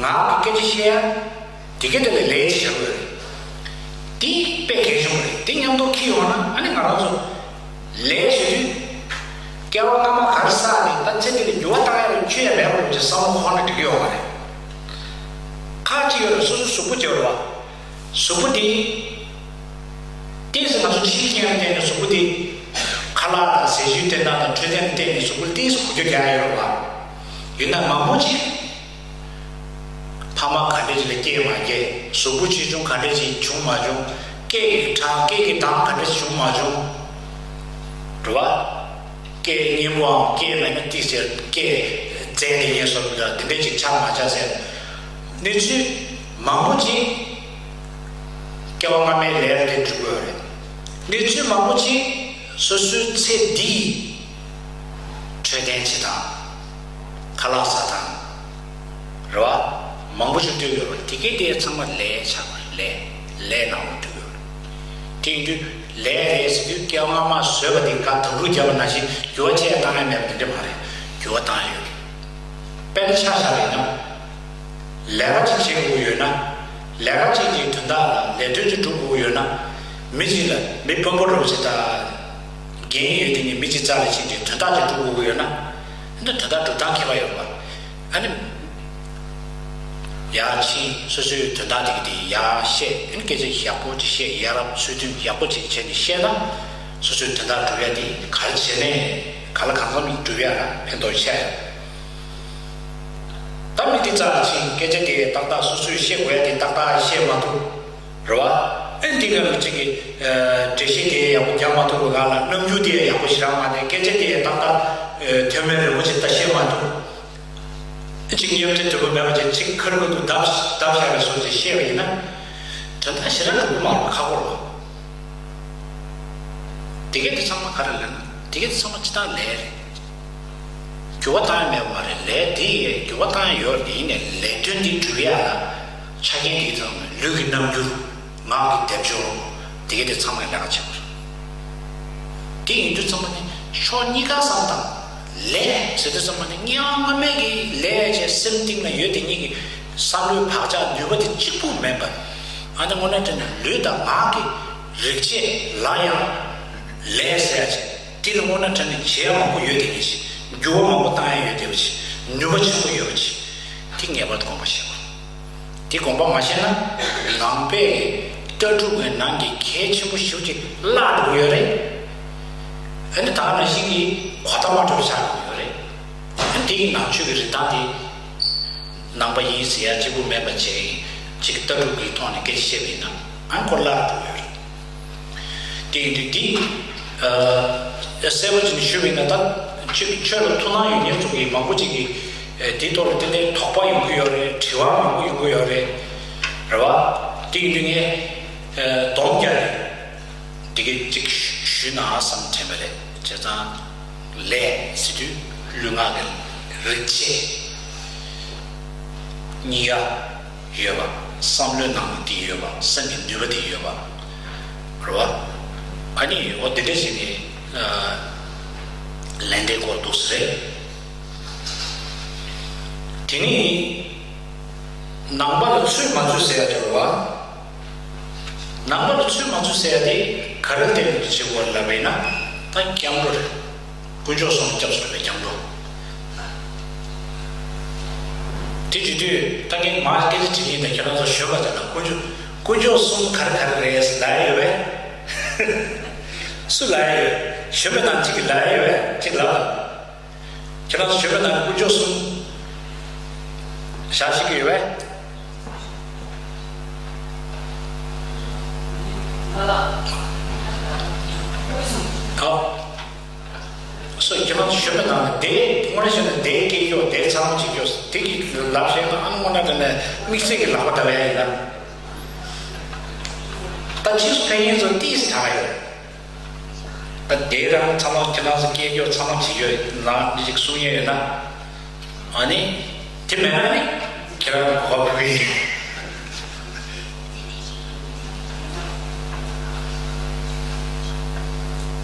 ངག་གི་སྐད་ཆ་བཤད་ཡ། དེ་གའི་དེ་ལ་ལས་ཅེས་བྱ་དགོས་རེད། དེ་དཔེ་གལ་ཆེན་པོ་རེད། དེ་མཉམ་དུ་འཁྱེར་ཡོང་ན་ཨ་ནི་ང་རང་ཚོ་ལས་ཞུ་དུས། སྐྱེ་བ་སྔ་མ་ག་རེ་བསགས་ནས་ད་ཚེ་འདི་ལ་འགྱུར་བ་བཏང་ཡ་རེད། ཆོས་ཡ་མེད་པ་རེད་ཅེས་བསམ་བློ་འཁོར་ན་འགྲིག་གི་ཡོད་མ་རེད། ཁག་ཅིག་ཡོད་རེད། སོ་སོའི་གཟུགས་པོ་སྐྱེ་བ་རེད་བ། གཟུགས་པོ་འདི། ཏོག་ཙམ་ང་ཚོ་ཕྱིའི་རྐྱེན་ལ་བརྟེན་ནས་གཟུགས་པོ་འདི། ཁ་ལག་དང་ཟས་བཅུད་བསྟེན་སྟངས་དང་འཕྲོད་བསྟེན་ལ་བརྟེན་ནས་གཟུགས་པོ་ཏོག་ཙམ་འགུལ་སྐྱོད་རྒྱག་ཡ་ཡོད་རེད་བ། ཡིན་ན་མང་པོ་ཅིག་ཕ་མ་ག་འདྲ་ཅིག་ལ་སྐྱེས་མ་སྐྱེས། གཟུགས་པོ་ཆེ་ཆུང་ག་འདྲ་ཅིག་བྱུང་མ་བྱུང་། སྐད་ཀྱི་གྲངས། སྐད་ཀྱི་གདངས་ག་འདྲ་ཅིག་བྱུང་མ་བྱུང་། རེད་བ། སྐད་སྙན་པོའམ་སྐད་མེད་ན་ཏིག་ཙེ་སྐད་རྫས་དེ་ངས་སོ་ལ་དེ་འདྲ་ཅིག་ཆགས་མ་ཆགས་ཟེར། གནས་ཚུལ་མང་པོ་ཅིག་སྐྱེ་བ་སྔ་མའི་ལས་ལ་བརྟེན་འགྲོ་གི་ཡོད་རེད། གནས་ཚུལ་མང་པོ་ཅིག་སོ་སོའི་ཚེ་འདིའི་འཕྲོད་བསྟེན་བྱེད་སྟངས། ཁ་ལག་ཟ་སྟངས། རེད་བ། མང་པོ་ཞིག་ལྟོས་ཡོད་རེད་བ། དེ་གའི་དེ་ཚང་མ་ལས་ཆགས་པ་རེད། ལས། ལས་ནང་ལ་འདུས་ཡོད་རེད། དེ་ཡིན་དུས་ལས་རེད་ཟེར་དུས་སྐྱེ་བ་སྔ་མ་བཟོས་པ་དེ་ག་དམ་ཕྲུག་བརྒྱབ་པ་ནང་བཞིན་འགྱུར་བ་ཆེ་བཏང་ཡ་མེད་པ་དེ་འདྲ་མ་རེད། འགྱུར་བ་བཏང་ཡ་ཡོད་རེད། དཔེར་ན་ཆ་བཞག་པ་ཡིན་ན། ལས་ཀ་ཅིག་བྱེད་དགོས་ཀྱི་ཡོད་ན། ལས་ཀ་ཅིག་གི་དོན་དག་ལ་ལས་དོན་ཅིག་སྒྲུབ་དགོས་ཀྱི་ཡོད་ན། མི་གཅིག་ལ་མི་དཔོན་པོ་འདྲ་བོ་ཅིག་དང་། འགན་ཡོད་དེ་ནི་མི་གཅིག་རྩ་ལ་ཕྱིན་ཏེ་དོན་དག་ཅིག་སྒྲུབ་དགོས་ཀྱི་ཡོད་ན། འདི་དོན་དག་སྒྲུབ་སྟངས་ཁྱད་པར་ཡོད་པ། ཨ་ནི། ཡར་ཕྱིན། སོ་སོའི་དོན་དག་དེ་གི་དེ་ཡར་བཤད། ཨ་ནི་སྐད་ཆ་ཡག་པོ་ཅིག་བཤད། ཡ་རབས་ཚུལ་མཐུན་ཡག་པོ་ཅིག་བྱས་ནས་བཤད་ན། སོ་སོའི་དོན་དག་སྒྲུབ་ཡ་དེ་ག་རེ་བྱས་ནས་ག་ལ་གང་འཚམ་སྒྲུབ་ཡ་ལ་ཕན་ཐོགས་ཆེ། ད་མི་དེ་རྩ་ལ་ཕྱིན། སྐད་ཆ་དེ་ཏག་ཏག་སོ་སོས་བཤད་དགོས་ཡ་དེ་ཏག་ཏག་བཤད་མ་ཐུབ། རེད་བ། ཨེ་འདི་ག་མི་གཅིག་གིས་འགྲེལ་བཤད་དེ་ཡག་པོ་རྒྱག་མ་ཐུབ་པའི་སྒང་ལ། རྣམ་འགྱུར་དེ་ཡག་པོ་ཞེ་དྲག་མ་བསྟན། སྐད་ཆ་དེ་ཏག་ཏག་ཐོན་མིན་རིང་པོ་ཅིག་ད་བཤད་མ་ཐུབ། གཅིག་སྙན་འཕྲིན་དོད་པོ་མེད་པ་ཅིག་གཅིག་ཁ་རི་ཁ་ཐུག་བརྡབས་བརྡབས་བཞག་པའི་བཟོ་ཅིག་བཤད་པ་ཡིན་ན། དོན་དག་ཞེ་དྲག་འགྲུབ་ཀྱི་མ་རེད། ཁག་པོ་རེད། དེ་གས་དེ་ཚང་མ་ག་རེ་ལབ་ན། དེ་གས་དེ་ཚང་མ་སྤྱིར་བཏང་ལས་རེད། འགྱུར་བ་བཏང་ཡ་མེད་པ་མ་རེད། ལས་དེ་ཡས་འགྱུར་བ་བཏང་ཡ་ཡོད་རེད། དེ་ཡིན་ནའི་ལས་དོན་དེ་སྒྲུབ་ཡ་ལ་ཆ་རྐྱེན་དེ་ཚང་མ། ལུས་ཀྱི་རྣམ་འགྱུར། ངག་གི་སྡེབ་སྦྱོར། དེ་གས་དེ་ཚང་མ་ལས་ཀ་བྱེད་དགོས་རེད། དེ་ཡིན་དུས་ཚང་མ་ནི་ཕྱོགས་གཉིས་ཀ་བསམ་སྟངས། ལས་ཟེར་དུས་ཚང་མ་ནི་སྔ་མ་མེད་ཀྱི་ལས་བྱས། སེམས་གཏིང་ན་ཡོད་དེ་ཉིད་ཀྱི་བསམ་བློའི་བག་ཆགས་ནུས་པ་དེ་གཅིག་པུ་མེད་པ། ཨ་ནི་དངོས་གནས་དྲང་གནས་ལུས་དང་ངག་གི་རིག་བྱེད་ལ་ཡང་ལས་ཟེར་ཡ་ཅིག་དེ་ལ་དངོས་གནས་དྲང་གནས་བྱེད་ཡ་མང་པོ་ཡོད་དེ་ཉིད་ཅིག་འགྱུར་བ་མང་པོ་བཏང་ཡ་ཡོད་དེ་བ་ཅིག་ནུས་པ་ཆེན་པོ་ཡོད་པ་ཅིག་དེ་ངེས་པར་དུ་དགོངས་པ་བཞེས་དགོས། དེ་དགོངས་པ་མ་བཞེས་ན། ནང་པའི་ལྟ་གྲུབ་ཀྱི་ནང་གི་གལ་ཆེན་པོ་ཞེ་པོ་ཅིག་བརླག་འགྲོ་གི་ཡོད་རེད། ཨ་ནི་ད་ག་ནང་བཞིན་གྱི་གོ་ཐོས་མ་འགྲོ་བ་ཆགས་འགྲོ་གི་ཡོད་རེད། ཨ་ནི་དེ་ཡི་ནང་ཆོས་ཀྱི་རིན་ཐང་དེ། ནང་པ་ཡིན་ཟེར་ཡ་གཅིག་པུ་མེད་པ་བྱས། གཅིག་ལྟ་གྲུབ་ཀྱི་ཐོག་ནས་སྐད་ཆ་བཤད་པ་ཡིན་ན། ཨ་ནི་ཁོ་བརླག་འགྲོ་གི་ཡོད་རེད། དེ་ཡིན་དུས་འདི། ཨ། གསལ་པོ་ཅིག་ནས་ཞུས་པ་ཡིན་ན། ད་ཆོས་ཆོས་ལ་ཐུགས་སྣང་ཡོད་མཁན་ཚོ་གིས་མང་པོ་ཅིག་གིས། ཨ། དེའི་ཐོག་ལ་ཏན་ཏན་དོགས་པ་ཡོང་གི་ཡོད་རེད། དྲི་བ་མང་པོ་ཡོང་གི་ཡོད་རེད། རེད་བ། དེ་ཡིན་དུས་ངས། ཨ། སྡོམ་རྒྱག་ནས་འདི་གས་ཅིག་ཞུས་ན་བསམ་དྲན་པ་རེད། བྱས་ཙང་ལས་ཟེར་དུས་ལུས་ངག་གི་རིག་བྱེད་གཉིས་ཀ་ཡོད་པ། བསམ་བློའི་ནང་དེ་ཡོད་པ། སེམས་ཀྱི་ནུས་པ་དེ་ཡོད་པ། རེད་བ། ཨ་ནི་འོ་དེ་འདྲ་བྱས་ནས། ཨ། ལས་འབྲས་སྐོར་འདུག་སེ་རེད། དེ་ནས་ནང་པ་ལ་ཚུད་མ་ཚུད་ཟེར་ཡ་དེ་རེད་བ། ནང་པ་ལ་ཚུད་མ་ཚུད་ཟེར་ཡ་དེ་ག་རེ་བརྟེན་ནས་བྱེད་དགོས་ལབ་པ་ཡིན་ན། ད་སྐྱབས་འགྲོ་རེད། དཀོན་མཆོག་གསུམ་ལ་སྐྱབས་སུ་འགྲོ་བའི་སྐྱབས་འགྲོ། དེ་བྱེད་དུས་ད་ངས་མར་སྐད་ཆ་དྲིས་ཡིན། ད་ཁྱེད་རང་ཚོ་གཞོན་པ་དེ་ལ་དཀོན་མཆོག་དཀོན་མཆོག་གསུམ་ག་རེ་ག་རེ་རེད་ལབ་ཡ་ཡོད་པས། སུ་ལབ་ཡ་ཡོད། གཞོན་པ་ནང་གཅིག་གིས་ལབ་ཡ་ཡོད་པས། གཅིག་ལབ་དང་། ཁྱེད་རང་ཚོ་གཞོན་པ་ནང་དཀོན་མཆོག་གསུམ་ཞལ་བཞེས་ཀྱི་ཡོད་པས། ཨ་ལ། སོ་ཁྱེད་རང་ཚོ་ཞོན་པའི་ནང་ལ་དེ་དངོས་གནས་བཤད་ན་དེ་སྐད་ཡོད་དེ་ཚང་མ་བྱེད་རྒྱུ་དེ་གི་ལབ་བཤད་ན་ཨ་ནི་དངོས་གནས་དྲང་གནས་དམིགས་བསལ་གྱི་ལག་པ་བརྡབ་ཡ་ཡིན་ན། ད་ཕྱིས་སུ་ཕན་ཡོན་ཚོ་ཏིས་དྲག་ཡོད། ད་དེ་རང་ཚང་མ་ཁྱེད་རང་ཚོ་སྐད་ཡོད་ཚང་མ་བྱེད་ཡོད་ལ་མི་ཞིག་གསུང་ཡས་ཡོད་ན། ཨ་ནི། དེ་མེད་ན་ནི། ཁྱེད་རང་གོ་བ་ཕུག་གི་ཡིན།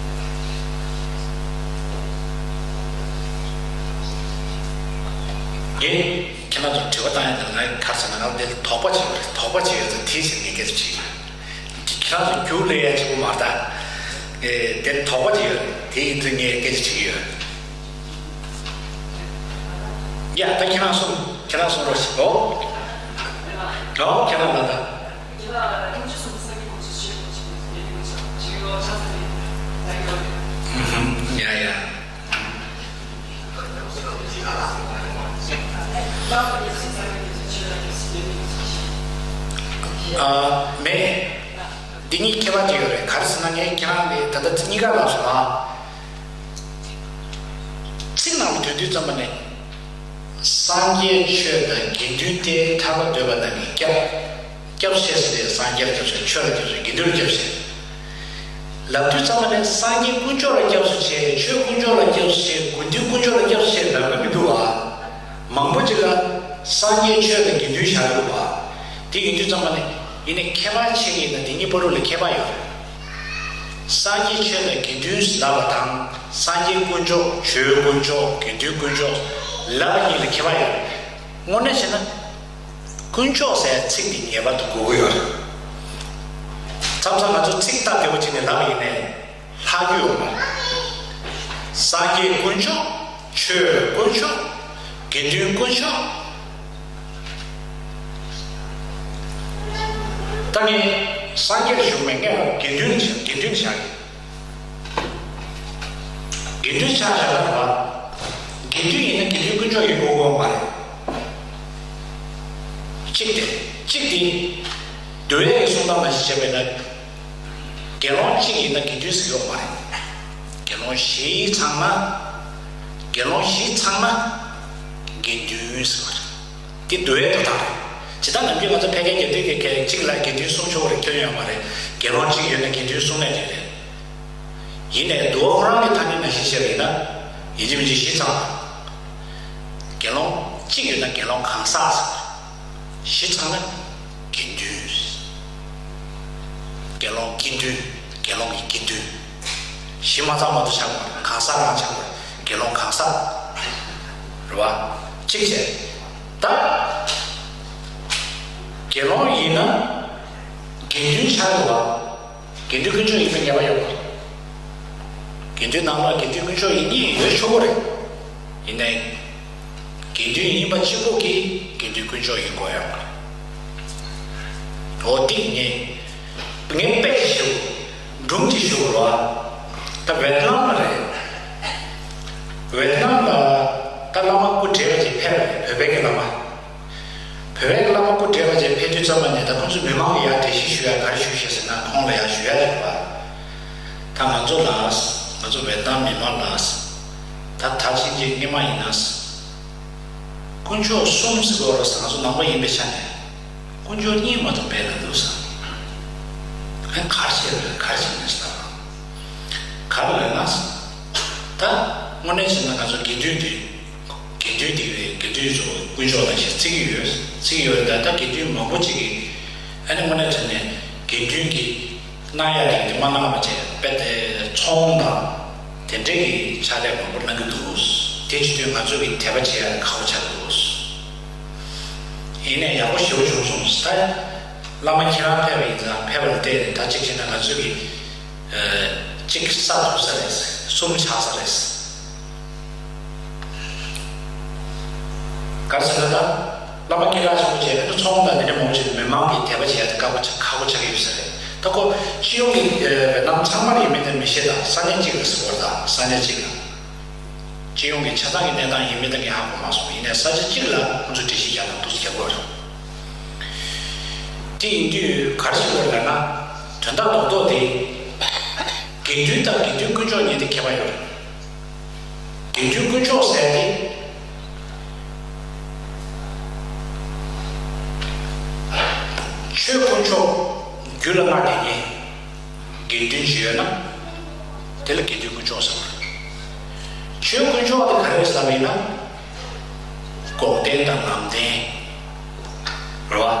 ཁྱེད་རང་ཚོ་དྲི་བ་བཏང་ཡ་དེ་ང་ག་རེ་ཟེར་ན་ང་འདི་དོགས་པ་བྱེད་པ་རེད། དོགས་པ་བྱེད་ཡ་ཚོ་དེ་ཟེར་ངས་སྐད་ཆ་དྲིས། ཁྱེད་རང་ཚོ་རྒྱུགས་ལས་ཡ་གཅིག་པུ་མ་རེད་ད། ཨེ་དེ་དོགས་པ་ཅིག་ཡོད་རེད། དེ་ཡིན་དུས་ངས་སྐད་ཆ་དྲིས་ཡོད། ཡ་ད་ཁྱེད་རང་གསུང་། ཁྱེད་རང་གསུང་རོགས་ཞིག་ཨོ། ཨོ་ཁྱེད་རང་ལ་ད། ཡ་ཡ། ཨ་མེད། འདི་གཉིས་ཁྱད་པར་ཅིག་ཡོད་རེད། ག་རེ་ཟེར་ན་ངས་ཁྱེད་རང་ལ་ད་ལྟ་ཚིག་གཉིས་ཀ་ལབ་སོང་ཨ། ཚིག་ནང་ལ་སྡོད་དུས་ཙམ་པ་ནས། སངས་རྒྱས་ཆོས་དང་དགེ་འདུན་ཏེ་ཐར་པ་འདོད་པ་རྣམས་ཀྱིས་སྐྱབས། སྐྱབས་ཞེས་ཟེར་ཏེ་སངས་རྒྱས་ལ་སྐྱབས་ཞེས་ཆོས་ལ་སྐྱབས་ཞེས་དགེ་འདུན་ལ་སྐྱབས་ཞེས། ལབ་དུས་ཙམ་པ་ནས་སངས་རྒྱས་དཀོན་མཆོག་ལ་སྐྱབས་སུ་མཆི་ཆོས་དཀོན་མཆོག་ལ་སྐྱབས་སུ་མཆི་དགེ་འདུན་དཀོན་མཆོག་ལ་སྐྱབས་སུ་མཆི་ལབ་ཀྱི་མི་འདུག་བ། མང་པོ་ཅིག་ལ་སངས་རྒྱས་ཆོས་དང་དགེ་འདུན་བཞག་ཡོད་བ། དེ་ཡིན་དུས་ཙམ་པ་ནས་ཡིན་ནའི་ཁྱད་པར་ཕྱེ་གི་ཡིན་ན་དེ་གཉིས་བར་དུ་ལ་ཁྱད་པར་ཡོད་རེད། སངས་རྒྱས་ཆོས་དང་དགེ་འདུན་ལབ་པ་དང་སངས་རྒྱས་དཀོན་མཆོག་ཆོས་དཀོན་མཆོག་དགེ་འདུན་དཀོན་མཆོག་ལབ་པ་གཉིས་ལ་ཁྱད་པར་ཡོད་རེད། དངོས་གནས་བྱས་ན། དཀོན་མཆོག་ཟེར་ཚིག་འདི་ངེས་པར་དུ་དགོས་ཀྱི་ཡོད་རེད། མཚམས་མཚམས་ང་ཚོ་ཚིག་སྟབས་བདེ་པོ་བྱས་ནས་ལབ་པ་ཡིན་ནའི་ལྷག་རྒྱུ་ཡོད་མ་རེད། སངས་རྒྱས་དཀོན་མཆོག་ཆོས་དཀོན་མཆོག་དགེ་འདུན་དཀོན་མཆོག་ད་ངས་སངས་རྒྱས་ཞུ་མེད་ངས་དགེ་འདུན་བྱ་དགེ་འདུན་བྱ་གི་དགེ་འདུན་ཆ་བཞག་ན་རེད་བ། དགེ་འདུན་ཡིན་ན་དགེ་འདུན་དཀོན་མཆོག་ཡིན་དགོས་དགོས་མ་རེད། གཅིག་དེ། གཅིག་དེ། འདུལ་བའི་གསུང་སྟངས་ནང་བཞིན་བྱས་པས་ན། དགེ་སློང་གཅིག་ཡིན་ན་དགེ་འདུན་ཟེར་གྱི་ཡོད་མ་རེད། དགེ་སློང་བཞི་ཚང་ན། དགེ་སློང་བཞི་ཚང་ན། དགེ་འདུན་ཟེར་བ་རེད། དེ་འདུལ་བའི་འདུལ་སྟངས་རེད། ཇི་ལྟར་ནམ་རྒྱུན་ང་ཚོ་ཕལ་སྐད་རྒྱབ་དུས་ཀྱི་སྐད་གཅིག་ལ་དགེ་འདུན་གསུང་ཆོག་རེད་སྐྱོན་ཡོད་མ་རེད། དགེ་སློང་གཅིག་ཡོད་ན་དགེ་འདུན་གསུང་ནས་དེ་རེད། ཡིན་ནའི་འདུལ་བ་ཁོ་རང་གི་ཐ་སྙད་ནང་བཞིན་བཤད་པ་ཡིན་ན། ཡིན་གཅིག་མིན་གཅིག་བཞི་ཚང་། དགེ་སློང་གཅིག་ཡོད་ན་དགེ་སློང་གང་ཟག་ཟེར། བཞི་ཚང་ན་དགེ་འདུན། དགེ་སློང་དགེ་འདུན། དགེ་སློང་གི་དགེ་འདུན། བཞི་མ་ཚང་མ་དུ་ཆགས་པ་གང་ཟག་རང་ཆགས་པ་དགེ་སློང་གང་ཟག་རེད་བ། གཅིག་བྱས། ད། དགེ་སློང་ཡིན་ན། དགེ་འདུན་ཆགས་འདུག་བ། དགེ་འདུན་དཀོན་མཆོག་ཡིན་པའི་ངེས་པ་ཡོད་པ། དགེ་འདུན་ནང་ལ་དགེ་འདུན་དཀོན་མཆོག་ཡིན་གཉིས་ཡོད་ཆོག་གི་རེད། ཡིན་ནའི། དགེ་འདུན་ཡིན་པ་གཅིག་པོ་གིས་དགེ་འདུན་དཀོན་མཆོག་ཡིན་དགོས་ཡོད་མ་རེད། འོ་དེ་ངས། ངས་དཔེ་ཞིག་ཞུ། སྒྲུང་ཅིག་ཞུ་རོགས། ད་ཝེ་ཏི་ནམ་ལ་རེད། ཝེ་ཏི་ནམ་ལ་ད་བླ་མ་སྐུ་བགྲེས་པ་ཅིག་ཕེབས་པ་རེད། བོད་པའི་གི་བླ་མ། བོད་པའི་བླ་མ་སྐུ་བགྲེས་པ་ཅིག་ཕེབས་དུས་ཙམ་པ་ནས་ད་ཁོང་ཚོ་མི་མང་གི་ཡར་འགྲེལ་བཤད་ཞུ་ཡ་ག་རེ་ཞུ་ཤེས་ཟེར་ན་ཁོང་ལ་ཡར་ཞུ་ཡ་རེད་པ། ད་ང་ཚོ་ལ། ང་ཚོ་བེད་ནམ་མི་མང་ལ། ད་ད་ཕྱིན་ཆད་སྔོན་མ་ཡིན་ན། དཀོན་མཆོག་གསུམ་ཟེར་དགོས་རེད་ཟེར། ང་ཚོ་ནང་པ་ཡིན་པའི་ཆ་ནས། དཀོན་མཆོག་གཉིས་མ་གཏོགས་མེད་ལ་འདུག་ཟེར། ཨ་ག་རེ་བྱས་རེད་ག་རེ་བྱས་ནས་ཟེར། ག་རེ་ལབ་ན། ད་དངོས་གནས་བྱས་ན་ང་ཚོ་དགེ་འདུན་དེ། དགེ་འདུན་དེ་བས་དགེ་འདུན་ཚོ་དཀོན་མཆོག་དང་ཞེས་བརྩི་གི་ཡོད། བརྩི་གི་ཡོད་རེད། ད་ལྟ་དགེ་འདུན་མང་པོ་ཅིག་གིས་ཨ་ནི་དངོས་གནས་དྲང་གནས་དགེ་འདུན་གྱི་གནང་ཡ་དེ་འདི་མ་གནང་བ་བྱས་དཔེ་དེ་ཚོང་དང་དེ་འདྲས་ཀྱི་ཕྱག་ལས་མང་པོ་གནང་གི་འདུག་དེ་བྱེད་དུས་ང་ཚོ་གི་དད་པ་བྱེད་ཡ་ཁག་པོ་ཆགས་ཀྱི་འདུག་ཡིན་ནའི་ཡག་པོ་ཞེ་པོ་བྱུང་སོང་། ད་བླ་མ་ཁྱེད་རང་ཕེབས་པ་ཡིན་ཙང་ཕེབས་པ་ལ་བལྟས་ནས་ད་གཅིག་བྱས་ན་ང་ཚོ་གི་གཅིག་ས་ཐུབ་ས་རེད། གསུམ་ཆགས་ས་རེད། ག་རེ་ཟེར་ན་ད། བླ་མ་སྐད་གྲགས་ཆེན་པོ་བྱས་ནས་ཚོང་དང་དེ་འདྲ་མང་པོ་བྱས་ནས་མི་མང་གི་དད་པ་བྱེད་ཡ་དེ་དཀའ་པོ་ཆགས་ཁག་པོ་ཆགས་ཀྱི་ཡོད་ས་རེད། ད་ཁོ་སྤྱི་ཡོངས་ཀྱི་ཝེ་ཏི་ནམ་ཚང་མར་ཡིན་མིན་དེ་མི་ཤེས། ད་ས་གནས་གཅིག་ལ་ཟེར་བ་རེད། ད་ས་གནས་གཅིག་ལ། སྤྱི་ཡོངས་ཀྱི་ཆ་ཚང་གི་གནས་སྟངས་ཡིན་མིན་དེ་ངས་ཧ་གོ་མ་སོང་། ཡིན་ནའི་ས་ཆ་གཅིག་ལ་ཁོང་ཚོས་འགྲེལ་བཤད་རྒྱག་སྟངས་འདུག་སེ་རྒྱག་གི་ཡོད་རེད། དེ་ཡིན་དུས་ག་རེ་ཞིག་ཡོད་རེད་ལབ་ན། དོན་དག་རྡོག་རྡོག་དེ། དགེ་འདུན་དང་དགེ་འདུན་དཀོན་མཆོག་གཉིས་དེ་ཁྱད་པར་ཡོད་རེད། དགེ་འདུན་དཀོན་མཆོག་ཟེར་ཏེ། ཆོས་དཀོན་མཆོག་རྒྱུད་ལ་མངའ་བསྡད་མཁན་དགེ་འདུན་ཅིག་ཡོད་ན། དེ་ལ་དགེ་འདུན་དཀོན་མཆོག་ཟེར་བ་རེད། ཆོས་དཀོན་མཆོག་དེ་ག་རེ་ཟེར་བ་ཡིན་ན། འགོག་བདེན་དང་ལམ་བདེན། རེད་བ།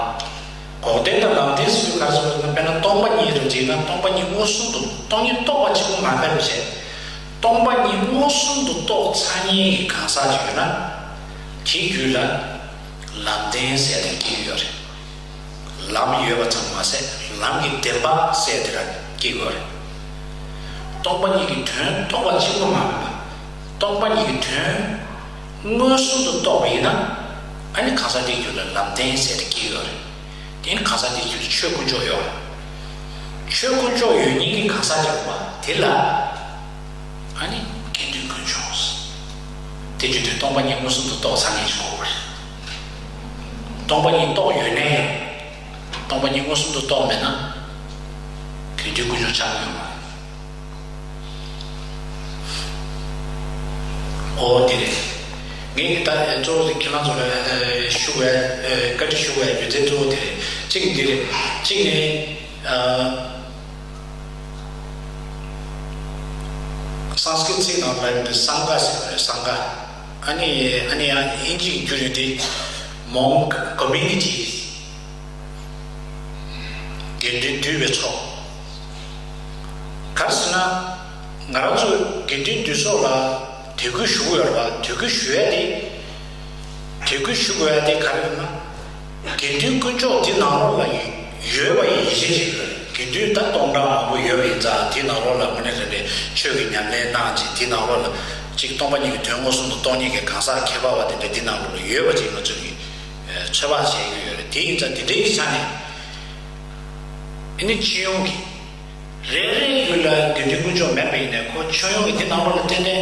འགོག་བདེན་དང་ལམ་བདེན་ཟེར་དུས་ག་རེ་ཟེར་བ་ཡིན་ན། དཔེར་ན་སྟོང་པ་ཉིད་དུ་འཇིག་ན། སྟོང་པ་ཉིད་མངོན་སུམ་དུ། སྟོང་ཉིད་རྟོགས་པ་གཅིག་པུ་མ་ཁེལ་བ་བྱས། སྟོང་པ་ཉིད་མངོན་སུམ་དུ་རྟོགས་ཚར་མཁན་གྱི་གང་ཟག་ཅིག་ཡོད་ན། དེའི་རྒྱུད་ལ་ལམ་བདེན་ཟེར་དེ་སྐྱེ་གི་ཡོད་རེད། ལམ་ཡོད་པ་ཙམ་མ་ཟད། ལམ་གྱི་བདེན་པ་ཟེར་དེ་ར་སྐྱེ་གི་ཡོད་རེད། སྟོང་པ་ཉིད་ཀྱི་དོན་རྟོགས་པ་གཅིག་པུ་མ་ཡིན་པ། སྟོང་པ་ཉིད་ཀྱི་དོན་མངོན་སུམ་དུ་རྟོགས་པ་ཡིན་ན། ཨ་ནི་གང་ཟག་དེའི་རྒྱུད་ལ་ལམ་བདེན་ཟེར་དེ་སྐྱེ་གི་ཡོད་རེད། དེ་ནི་གང་ཟག་དེའི་རྒྱུད་ལ་ཆོས་དཀོན་མཆོག་ཡོད་རེད། ཆོས་དཀོན་མཆོག་ཡོད་མཁན་གྱི་གང་ཟག་ཅིག་ཡོད་པ་དེ་ལ། ཨ་ནི་དགེ་འདུན་དཀོན་མཆོག་དེ་རྒྱུད་དུ་སྟོང་པ་ཉིད་མངོན་སུམ་དུ་རྟོགས་ཚར་མཁན་ཞིག་དགོས་པ་རེད། སྟོང་པ་ཉིད་རྟོགས་ཡོད་ནའི་ཡང་། སྟོང་པ་ཉིད་མངོན་སུམ་དུ་རྟོགས་མེད་ན། དགེ་འདུན་དཀོན་མཆོག་ཆགས་ཀྱི་ཡོད་མ་རེད། ཨོ་དེ་རེད། ངས་ད་གཙོ་བོ་དེ་ཁྱེད་རང་ཚོ་ལ་ཞུ་བའི་བཀའ་འདྲི་ཞུ་བའི་རྒྱུ་མཚན་གཙོ་བོ་དེ་རེད། གཅིག་འདི་རེད། གཅིག་ནི། སཾ་སྐྲྀཏ་ཚིག་ནང་ལ་ཡོད་པའི་སངྒ་ཟེར་བ་རེད། སངྒ། ཨ་ནི་ཨ་ནི་ཡང་དབྱིན་ཇིའི་འགྱུར་ཡོད་དེ། མོང་ཀི་མུ་ནི་ཊི། དགེ་འདུན་འདུས་པའི་ཚོགས། ག་རེ་ཟེར་ན། ང་རང་ཚོ་དགེ་འདུན་འདུས་ཚོགས་ལ་དད་གུས་ཞུ་གི་ཡོད་རེད་པ། དད་གུས་ཞུ་ཡ་དེ། དད་གུས་ཞུ་དགོས་ཡ་དེ་ག་རེ་རེད་ན། དགེ་འདུན་དཀོན་མཆོག་འདི་ནང་ལོགས་ལ་ཡོད་པ་ཡིན་ཤེས་ཤིག་རེད། དགེ་འདུན་ད་སྟོང་ཕྲག་མང་པོ་ཡོད་པ་ཡིན་ཙང་། དེ་ནང་ལོགས་ལ་དངོས་གནས་དྲང་གནས་ཆོས་ཀྱི་ཉམས་ལེན་གནང་བྱས། དེ་ནང་ལོགས་ལ་གཅིག་སྟོང་པ་ཉིད་ཀྱི་དོན་མངོན་སུམ་དུ་རྟོགས་མཁན་གྱི་གང་ཟག་ཁྱད་པར་བ་དེ་འདྲ་དེ་ནང་ལོགས་ལ་ཡོད་པ་ཅིག་ང་ཚོས་ཀྱི་ཚོད་དཔག་བྱེད་ཀྱི་ཡོད་རེད། དེ་ཡིན་ཙང་དེ་འདྲའི་གི་ཆ་ནས་ཨ་ནི་སྤྱི་ཡོངས་ཀྱི་རེ་རེའི་རྒྱུད་ལ་དགེ་འདུན་དཀོན་མཆོག་མེད་པ་ཡིན་ནའི། ཁོ་ཁྱོན་ཡོངས་ཀྱི་དེ་ནང་ལོགས་ལ་ཏན་ཏན་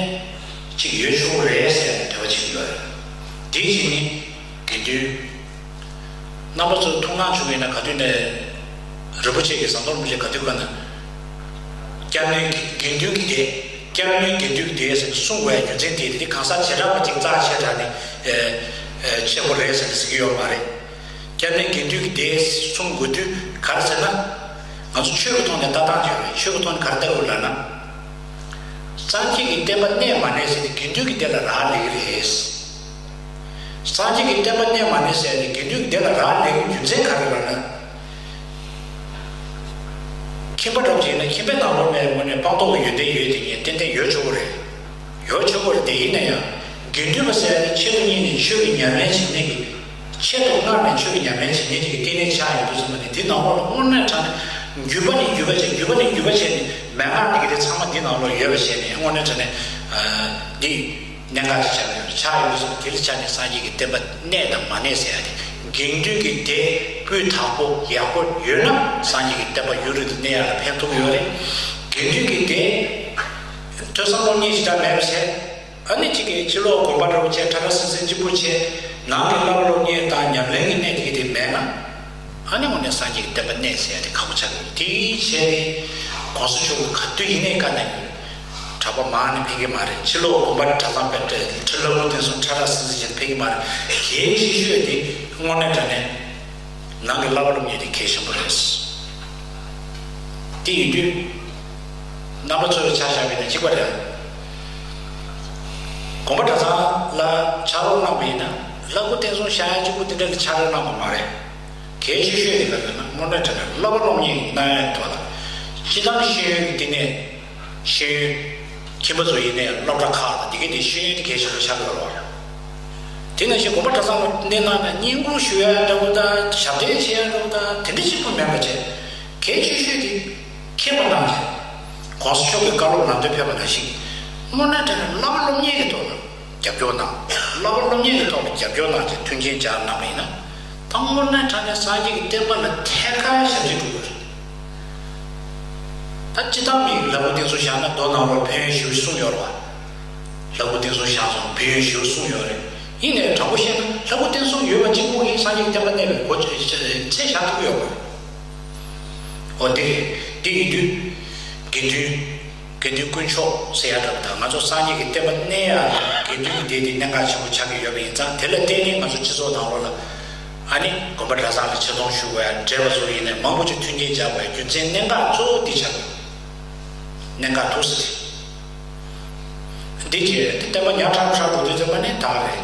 ཅིག་ཡོད་ཆོག་གི་རེད་ཟེར་ནས་འདོད་པ་བྱེད་ཀྱི་ཡོད་རེད། དེ་བཞིན་ནི་དགེ་འདུན། རྣམ་པ་ཚོ་ཐུགས་སྣང་བྱུང་བ་ཡིན་ན། ག་དུས་ནས་རིན་པོ་ཆེ་གིས། ཟམ་གདོང་རིན་པོ་ཆེ་ག་དུས་ག་ནས་སྐྱབས་གནས་དགེ་འདུན་གྱི་སྡེ། སྐྱབས་གནས་དགེ་འདུན་གྱི་སྡེ་ཟེར་ནས་གསུང་དགོས་ཡ་རྒྱུ་མཚན་དེ། དེ་གང་ཟག་བྱེ་བྲག་པ་ཅིག་རྩ་ཆེ་དྲགས་ནས་ཨེ་ཨེ་ཆེ་བོ་རེད་ཟེར་ནས་ཟེར་གྱི་ཡོད་མ་རེད། སྐྱབས་གནས་དགེ་འདུན་གྱི་སྡེ་གསུང་དགོས་དུས་ག་རེ་ཟེར་ན། ང་ཚོ་ཆོས་ཀྱི་ཐོག་ནས་ལྟ་སྟངས་ཅིག་ཡོད་རེད། ཆོས་ཀྱི་ཐོག་ནས་ག་རེ་ལྟ་དགོས་ལབ་ན། སངས་རྒྱས་ཀྱི་བསྟན་པ་གནས་མ་གནས་ཟེར་དེ་དགེ་འདུན་གྱི་སྡེ་ལ་རག་ལས་ཀྱི་རེད། སངས་རྒྱས་ཀྱི་བསྟན་པ་གནས་མ་གནས་ཟེར་ནས་དགེ་འདུན་གྱི་སྡེ་ལ་རག་ལས་ཀྱི་རྒྱུ་མཚན་ག་རེ་ལབ་ན། ཁྱིམ་པ་འདྲ་བོ་ཅིག་ཡིན་ན་ཁྱིམ་པའི་ནང་ལོགས་ནས་དངོས་གནས་སྤངས་རྟོགས་ཀྱི་ཡོན་ཏན་ཡོད་དེ་ངས་ཏན་ཏན་ཡོད་ཆོག་གི་རེད། ཡོད་ཆོག་གི་རེད། དེ་ཡིན་ན་ཡང་དགེ་འདུན་པ་ཟེར་ནས་ཆེད་དུ་གཉེར་ནས་ཆོས་ཀྱི་ཉམས་ལེན་བྱེད་མཁན་གྱི། ཆེད་དུ་མངགས་ནས་ཆོས་ཀྱི་ཉམས་ལེན་བྱེད་མཁན་ཅིག་གི་བསྟི་གནས་ཆགས་ཡོང་དུས་ཙམ་པ་ནས། དེ་ནང་ལོགས་ལ་དངོས་གནས་དྲང་གནས་བརྒྱུད་པ་ནས་བརྒྱུད་པ་བྱས། བརྒྱུད་པ་ནས་བརྒྱུད་པ་བྱས་ནས་མན་ངག་དེ་ག་དེ་ཚང་མ་འདི་ནང་ལོགས་ཡོད་པ་བྱས་ནས། དངོས་གནས་དྲང་གནས་འདི་གནད་འགག་ཅིག་ཆགས་ཡོད། ཆགས་ཡོད་ཟེར་བ་དེ་ལ་ཆ་ནས་སངས་རྒྱས་ཀྱི་བསྟན་པ་གནས་དང་མ་གནས་ཟེར་ཡ་དེ། དགེ་འདུན་གྱི་སྡེ་སྤུས་དག་པོ་ཡག་པོ་ཡོད་ན་སངས་རྒྱས་ཀྱི་བསྟན་པ་ཡུན་རིང་དུ་གནས་ཡག་ལ་ཕན་ཐོགས་ཡོད་རེད། དགེ་འདུན་གྱི་སྡེ་ཐོས་བསམ་སློབ་གཉེར་ཞེ་དྲག་མེད་པ་བྱས། ཨ་ནི་གཅིག་གིས་ཕྱི་ལོགས་དགོན་པ་འདྲ་བོ་བྱས། ཁྲ་ཁྲ་སིང་སིང་གཅིག་པུ་བྱས། ནང་གི་བསླབ་སློབ་གཉེར་དང་ཉམས་ལེན་གྱི་གནས་དེ་ག་དེ་མེད་ན། ཨ་ནི་དངོས་གནས་སངས་རྒྱས་ཀྱི་བསྟན་པ་གནས་ཟེར་ཡ་དེ་ཁག་པོ་ཆགས་ཀྱི་ཡོད། དེའི་ཆེད་དུ་གོང་ས་མཆོག་གིས་ག་དུས་ཡིན་ནའི་བཀའ་གནང་ཡོད། གྲྭ་པ་མང་ནས་ཕེབས་ཀྱི་མ་རེད། ཕྱི་ལོགས་དགོན་པ་གྲྭ་ཚང་དཔེ་ཁྲི་ལྷ་བུ་བསྟན་སྲུང་ཁྲ་ཁྲ་སིང་སིང་བྱས་ནས་ཕེབས་ཀྱི་མ་རེད། གལ་ཆེ་ཤོས་དེ་དངོས་གནས་དྲང་གནས་ནང་གི་བསླབ་པ་སློབ་གཉེར་དེ་གལ་ཆེན་པོ་རེད། དེ་ཡིན་དུས་རྣམ་པ་ཚོས་ཆ་བཞག་པ་ཡིན་ན་གཅིག་པ་རེད། དགོན་པ་གྲྭ་ཚང་ལ་ཕྱག་རོགས་གནང་བ་ཡིན་ན། ལྷ་བུ་བསྟན་སྲུང་ཤག་ཡ་གཅིག་པུ་དེ་འདྲ་ལ་ཕྱག་རོགས་གནང་བ་མ་རེད། གལ་ཆེ་ཤོས་དེ་ག་རེ་ལབ་ན། དངོས་གནས་དྲང་གནས་བསླབ་པ་སློབ་གཉེར་གནང་ཡག་ཐོག་ལ་སྤྱིར་བཏང་ཤེས་ཡོན་གྱི་བསྟི་གནས། ཤེས་ཡོན། ཁྱིམ་པ་ཚོ་ཡིན་ནའི་སློབ་གྲྭ་ཁག་དང་དེ་གའི་དེ་ཤེས་ཡོན་དེ་གལ་ཆེན་པོ་ཆགས་ཀྱི་ཡོད་རེད། དེ་ནང་བཞིན་དགོན་པ་གྲྭ་ཚང་ལ་གནས་སྟངས་ནང་བསྙེན་བཀུར་ཞུ་ཡ་འདྲ་བོ་དང་། ཞབས་བརྟན་བྱེད་ཡ་འདྲ་བོ་དང་། དེ་འདྲ་གཅིག་པུ་མིན་པ་བྱས། གལ་ཆེ་ཤོས་དེ་མཁྱེན་པ་གནང་བྱས། གོང་ས་མཆོག་གི་བཀའ་སློབ་ནང་དོན་ཕེབས་པ་ནང་བཞིན། དངོས་གནས་དྲང་གནས་བསླབ་པ་སློབ་གཉེར་གྱི་ཐོག་ལ་རྒྱབ་སྐྱོར་གནང་། བསླབ་པ་སློབ་གཉེར་གྱི་ཐོག་ལ་རྒྱབ་སྐྱོར་གནང་བྱས་མཐུན་རྐྱེན་སྦྱར་གནང་བ་ཡིན་ན། ད་དངོས་གནས་དྲང་གནས་སངས་རྒྱས་ཀྱི་བསྟན་པ་ལ་ཐད་ཀར་ཞབས་ཕྱི་སྒྲུབ་དགོས་རེད། ད་སྤྱིར་བཏང་མིས་ལྷ་བུ་བསྟན་སྲུང་བཞེངས་ན་མདོ་ནང་ལོགས་ཕན་ཡོན་ཞེ་པོ་གསུངས་ཡོད་རེད་བ། ལྷ་བུ་བསྟན་སྲུང་བཞེངས་སོང་ཕན་ཡོན་ཞེ་པོ་གསུངས་ཡོད་རེད། ཡིན་ནའི་དྲང་པོ་བཤད་ན་ལྷ་བུ་བསྟན་སྲུང་ཡོད་པ་གཅིག་པུ་གིས་སངས་རྒྱས་ཀྱི་བསྟན་པ་གནས་པའི་གོ་ཚད་བཞག་ཐུབ་ཀྱི་ཡོད་མ་རེད། འོ་དེ་རེད། དེ་ཡིན་དུས་དགེ་འདུན། དགེ་འདུན་དཀོན་མཆོག་ཟེར་ཡ་འདྲ་པོ་དང་། ང་ཚོ་སངས་རྒྱས་ཀྱི་བསྟན་པ་གནས་ཡ་དགེ་འདུན་གྱི་སྡེ་འདི་གནད་འགག་ཆེན་པོ་ཆགས་ཀྱི་ཡོད་པ་ཡིན་ཙང་། དེ་ལ་བརྟེན་ནས་ང་ཚོ་སྤྱི་ཚོགས་ནང་ལོགས་ལ་ཨ་ནི་དགོན་པ་གྲྭ་ཚང་ལ་ཆེ་མཐོང་ཞུ་དགོས་ཡ། བགྲེས་པ་ཚོ་ཡིན་ནའི་མང་པོ་ཅིག་མཐུན་རྐྱེན་སྦྱར་དགོས་ཡ། རྒྱུ་མཚན་གནད་འགག་གཙོ་བོ་འདི་ཆགས་ཀྱི་ཡོད། གནད་འགག་ཐུག་ས་དེ། འདི་བྱས་ཏེ་བསྟན་པ་ཉག་ཕྲ་ཕྲ་འགྲོ་དུས་ཙམ་པ་ནས་ད་རེད།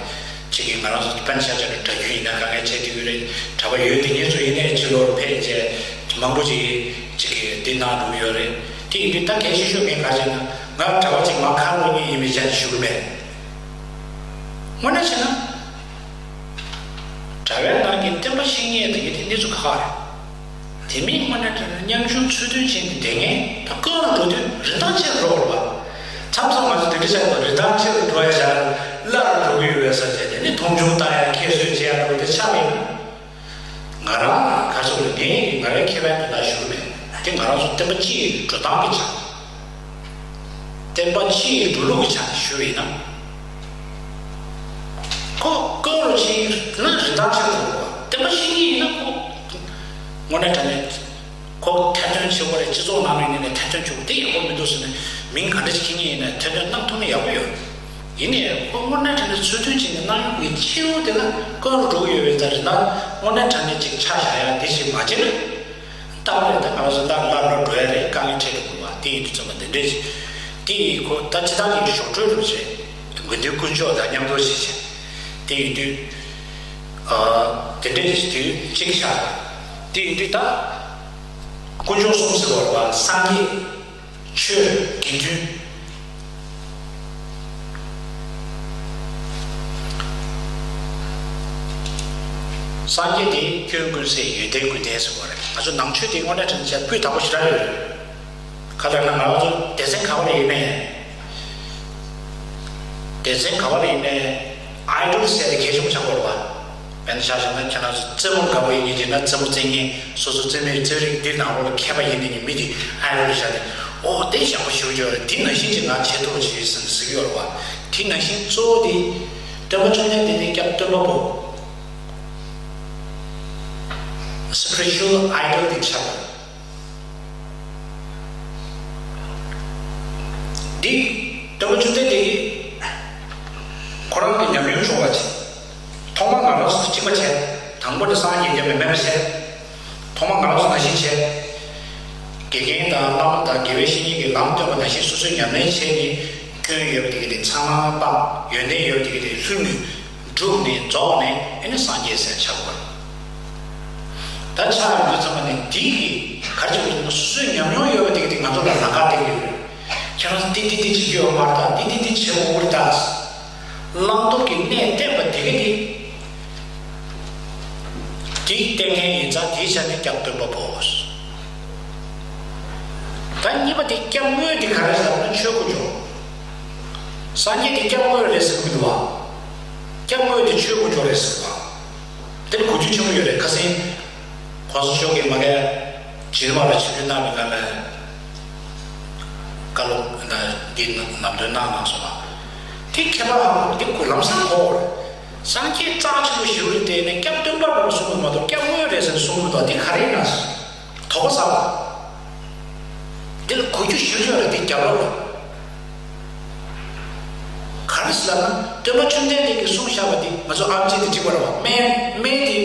ཅིག་གིས་ང་རང་ཚོ་དཔེར་ན་ཆ་བཞག་ན་གྲྭ་རྒྱུན་ཡིན་ན་དཀའ་ངལ་འཕྲད་བསྡད་ཀྱི་ཡོད་རེད། གྲྭ་པ་ཡོད་དེ་ངེད་ཚོ་ཡིན་ནའི་ཕྱི་ལོགས་ཕེབས་བྱས་མང་པོ་ཅིག་ཅིག་གིས་འདི་གནང་འགྲོ་གི་ཡོད་རེད། དེ་ཡིན་དུས་ད་གལ་ཆེ་ཤོས་ངས་ག་རེ་བྱས་ན། ང་གྲྭ་པ་ཅིག་མར་ཁ་ལོག་མཁན་ཡིན་པའི་ཆ་ནས་ཞུ་གི་མེད། དངོས་གནས་བྱས་ན། གྲྭ་པའི་ནང་གི་བསྟན་པ་བཤིག་ཉེན་དེ་གི་དེ་གནས་ཚུལ་ཁག་ཁག་རེད། དེ་མིན་དངོས་གནས་དྲང་གནས་ཉམ་ཆུང་ཚུལ་མཐུན་ཅན་གྱི་སྡེ་ངན་ད་བཀག་རུ་འགྲོ་དུས་རིན་ཐང་ཆེ་རུ་འགྲོ་བ་རེད་པ། མཚམས་མཚམས་ང་ཚོ་དེ་འདྲ་བྱས་པ་རིན་ཐང་ཆེ་རུ་འགྲོ་ཡ་བྱ་སླ་རུ་འགྲོ་གི་ཡོད་པའི་ས་ཆ་དེ་ནི་མཐོང་ཆུང་བཏང་ཡ་ཁྱད་གསོད་བྱེད་ཡ་འགྲོ་དེ་ཆགས་པ་ཡིན་ན། ང་རང་ག་ཚོད་ལ་ངས་ང་རའི་ཁེ་ཕན་དོན་དག་ཞུ་གི་མེད། དེ་ང་རང་ཚོ་བསྟན་པ་སྤྱིའི་འགྲོ་སྟངས་ཀྱི་ཆ། བསྟན་པ་སྤྱིའི་འགྲོ་ལུགས་ཀྱི་ཆ་ནས་ཞུ་བ་ཡིན་ན། ཁོ་བཀག་རུ་ཕྱིན་ན་རིན་ཐང་ཆེ་རུ་འགྲོ་བ། བསྟན་པ་བཤིག་ཉེན་ཡིན་ན་ཁོ། དངོས་གནས་དྲང་གནས་ཁོ་ཐེར་འདོན་བྱེད་དགོས་རེད། སྤྱི་ཚོགས་ནང་ནས་ནས་ཐེར་འདོན་བྱེད་དགོས། དེ་ཡག་པོ་མི་འདུག་ཟེར་ནས་མིང་ག་འདྲ་ཞིག་འཁྱེར་མཁན་ཡིན་ན་ཐེར་འདོན་གནང་ཐུབ་ན་ཡག་པོ་ཡོད། ཡིན་ནའི་ཁོ་དངོས་གནས་དྲང་གནས་ཚུལ་མཐུན་བྱས་ནས་གནང་ཡོང་གི་ཕྱི་རོལ་དེ་ལ་བཀག་རུ་འགྲོ་གི་ཡོད་པའི་རྩ་རིན་ཐང་དངོས་གནས་དྲང་གནས་ཅིག་ཆ་བཞག་ཡ་དེ་ཞིག་མ་བྱས་ན། ལྟ་བ་རེད། ད་ང་རང་ཚོ་ལྟ་ལ་ལ་འགྲོ་ཡ་རེད། དཀའ་ངལ་འཕྲད་འགྲོ་དགོས་པ་དེ་ཡིན་དུས་ཙམ་པ་འདི་འདྲས་ཅིག་དེ་ཡིན། ཁོ་ད་སྤྱི་བཏང་གི་ཞོགས་དྲོད་རུ་བྱས་དགེ་འདུན་དཀོན་མཆོག་དང་མཉམ་དུ་བྱས་བྱས་དེ་ཡིན་དུས། ཨ། དེ་འདྲས་ཅིག་དུས་གཅིག་ཤར། དེ་ཡིན་དུས་ད་དཀོན་མཆོག་གསུམ་ཟེར་བ་རེད་པ། སངས་རྒྱས། ཆོས། དགེ་འདུན། སངས་རྒྱས་དེ་སྐྱོན་ཀུན་ཟད་ཡོན་ཏན་ཀུན་ལྡན་ཟེར་བ་རེད། ང་ཚོ་ནང་ཆོས་དེ་དངོས་གནས་དྲང་གནས་བྱས་སྤུས་དག་པོ་ཞེ་དྲག་ཡོད་རེད། ག་ལ་ན་ང་ཚོ་སྡེ་ཚན་ག་བ་ལ་ཡིན་ནའི། སྡེ་ཚན་ག་བ་ལ་ཡིན་ནའི་ཨའི་ཌོལ་ཟེར་དེ་གལ་ཆེན་པོ་ཆགས་པ་རེད་པ། དཔེར་ན་ཆ་བཞག་ན་ཁྱེད་རང་ཚོ་རྩེད་མོ་དགའ་པོ་ཡིན་གྱི་ན་རྩེད་མོ་རྩེ་མཁན་སོ་སོ་རྩེད་མོའི་རྩེད་རིགས་འདི་ནང་ལོགས་ལ་མཁས་པ་ཡིན་ནི་མི་དེ་ཨའི་ཌོལ་བཞག་ནས། ཨོ་དེ་ཞག་པོ་ཞེ་པོ་ཅིག་ཡོད་རེད། དེ་ནང་བཞིན་ཅིག་ང་བྱེད་ཐུབ་ཅིག་ཟེར་ནས་ཟེར་གྱི་ཡོད་རེད་པ། དེ་ནང་བཞིན་གཙོ་བོ་དེ་སྟོན་པ་བཅོམ་ལྡན་འདས་དེ་སྐྱབས་སྟོན་པ་པོ། Spiritual idol དེ་ཆགས་པ། འདི་སྟོན་པ་བཅོམ་ལྡན་འདས་ཀྱིས་ཁོ་རང་གི་ཉམས་མྱོང་བྱུང་བ་ཅིག་ཐོག་མར་ང་རང་ཚོ་གཅིག་པ་བྱས། དང་པོ་ནི་སངས་རྒྱས་བསྐྱངས་པའི་མེ་མ་བྱས། ཐོག་མར་ང་རང་ཚོ་ནང་བཞིན་བྱས། དགེ་རྒན་དང་བླ་མ་དང་དགེ་བའི་བཤེས་གཉེན་གྱིས་ལམ་སྟོན་པ་ནང་བཞིན་སོ་སོས་ཉམས་ལེན་བྱས་ནས་སྐྱོན་ཡོད་པ་དེ་ག་དེ་ཚང་མ་སྤངས། ཡོན་ཏན་ཡོད་པ་དེ་ག་དེ་ལྷུར་མོས་བསྒྲུབས་ནས་རྫོགས་ནས་ཨེ་ནི་སངས་རྒྱས་ཟེར་ཆགས་པ། ད་ཆགས་ཡོང་དུས་ཙམ་པ་ནས་འདི་གི་ག་རེ་བྱེད་དགོས་ན། སོ་སོའི་ཉམས་མྱོང་ཡོད་པ་དེ་ག་དེ་ང་ཚོ་ལ་ལམ་ཁ་སྟོན་གྱི་ཡོད་རེད། ཁྱེད་རང་ཚོ་འདི་འདི་འདི་བྱེད་རྒྱུ་ཡོད་མ་རེད། ད་འདི་འདི་འདི་བྱེད་དགོས་རེད་ད། བླང་དོར་གྱི་གནས་བསྟན་པ་དེ་ག་དེ། དེ་བསྟན་མཁན་ཡིན་ཙང་དེའི་ཆ་ནས་སྐྱབས་སྟོན་པ་པོ། ད་གཉིས་པ་དེ་སྐྱབས་དངོས་དེ་ག་རེ་ཟེར་ན་ཆོས་དཀོན་མཆོག་སངས་རྒྱས་དེ་སྐྱབས་དངོས་རེད་ཟེར་གྱི་མི་འདུག་བ། སྐྱབས་དངོས་དེ་ཆོས་དཀོན་མཆོག་རེད་ཟེར་བ། དེར་གོ་རྒྱུ་ཆེན་པོ་ཡོད་རེད། ཁ་སང་གོང་ས་མཆོག་གིས་མ་གི་རྗེས་མ་ལ་ཆིབས་བསྒྱུར་གནང་བའི་སྐབས་ལ། བཀའ་སློབ་འདི་ནམ་དོན་གནང་གནང་སོང་བ། དེ་ཁྱད་པར་ཧ་གོ། དེ་ཁོ་ལམ་སང་གོ་བ་རེད། སངས་རྒྱས་རྩ་ཆེན་པོ་ཞེ་པོ་རེད་དེ་ནས་སྐྱབས་སྟོན་པ་རེད་གསུངས་པ་མ་གཏོགས་སྐྱབས་དངོས་རེད་ཟེར་གསུངས་མི་འདུག་དེ་ག་རེ་ཡིན་ན། དོགས་པ་ཟ་བ། འདིར་གོ་རྒྱུ་ཞིབ་ཆུང་རེད་དེ་རྒྱབ་ལོགས་རེད། ག་རེ་ཟེར་ན་སྟོན་པ་བཅོམ་ལྡན་འདས་ཀྱིས་གསུངས་བཞག་པ་དེ་ང་ཚོ་ཨེམ་ཆི་དེ་གཅིག་པ་རེད་བ། སྨན་སྨན་དེ་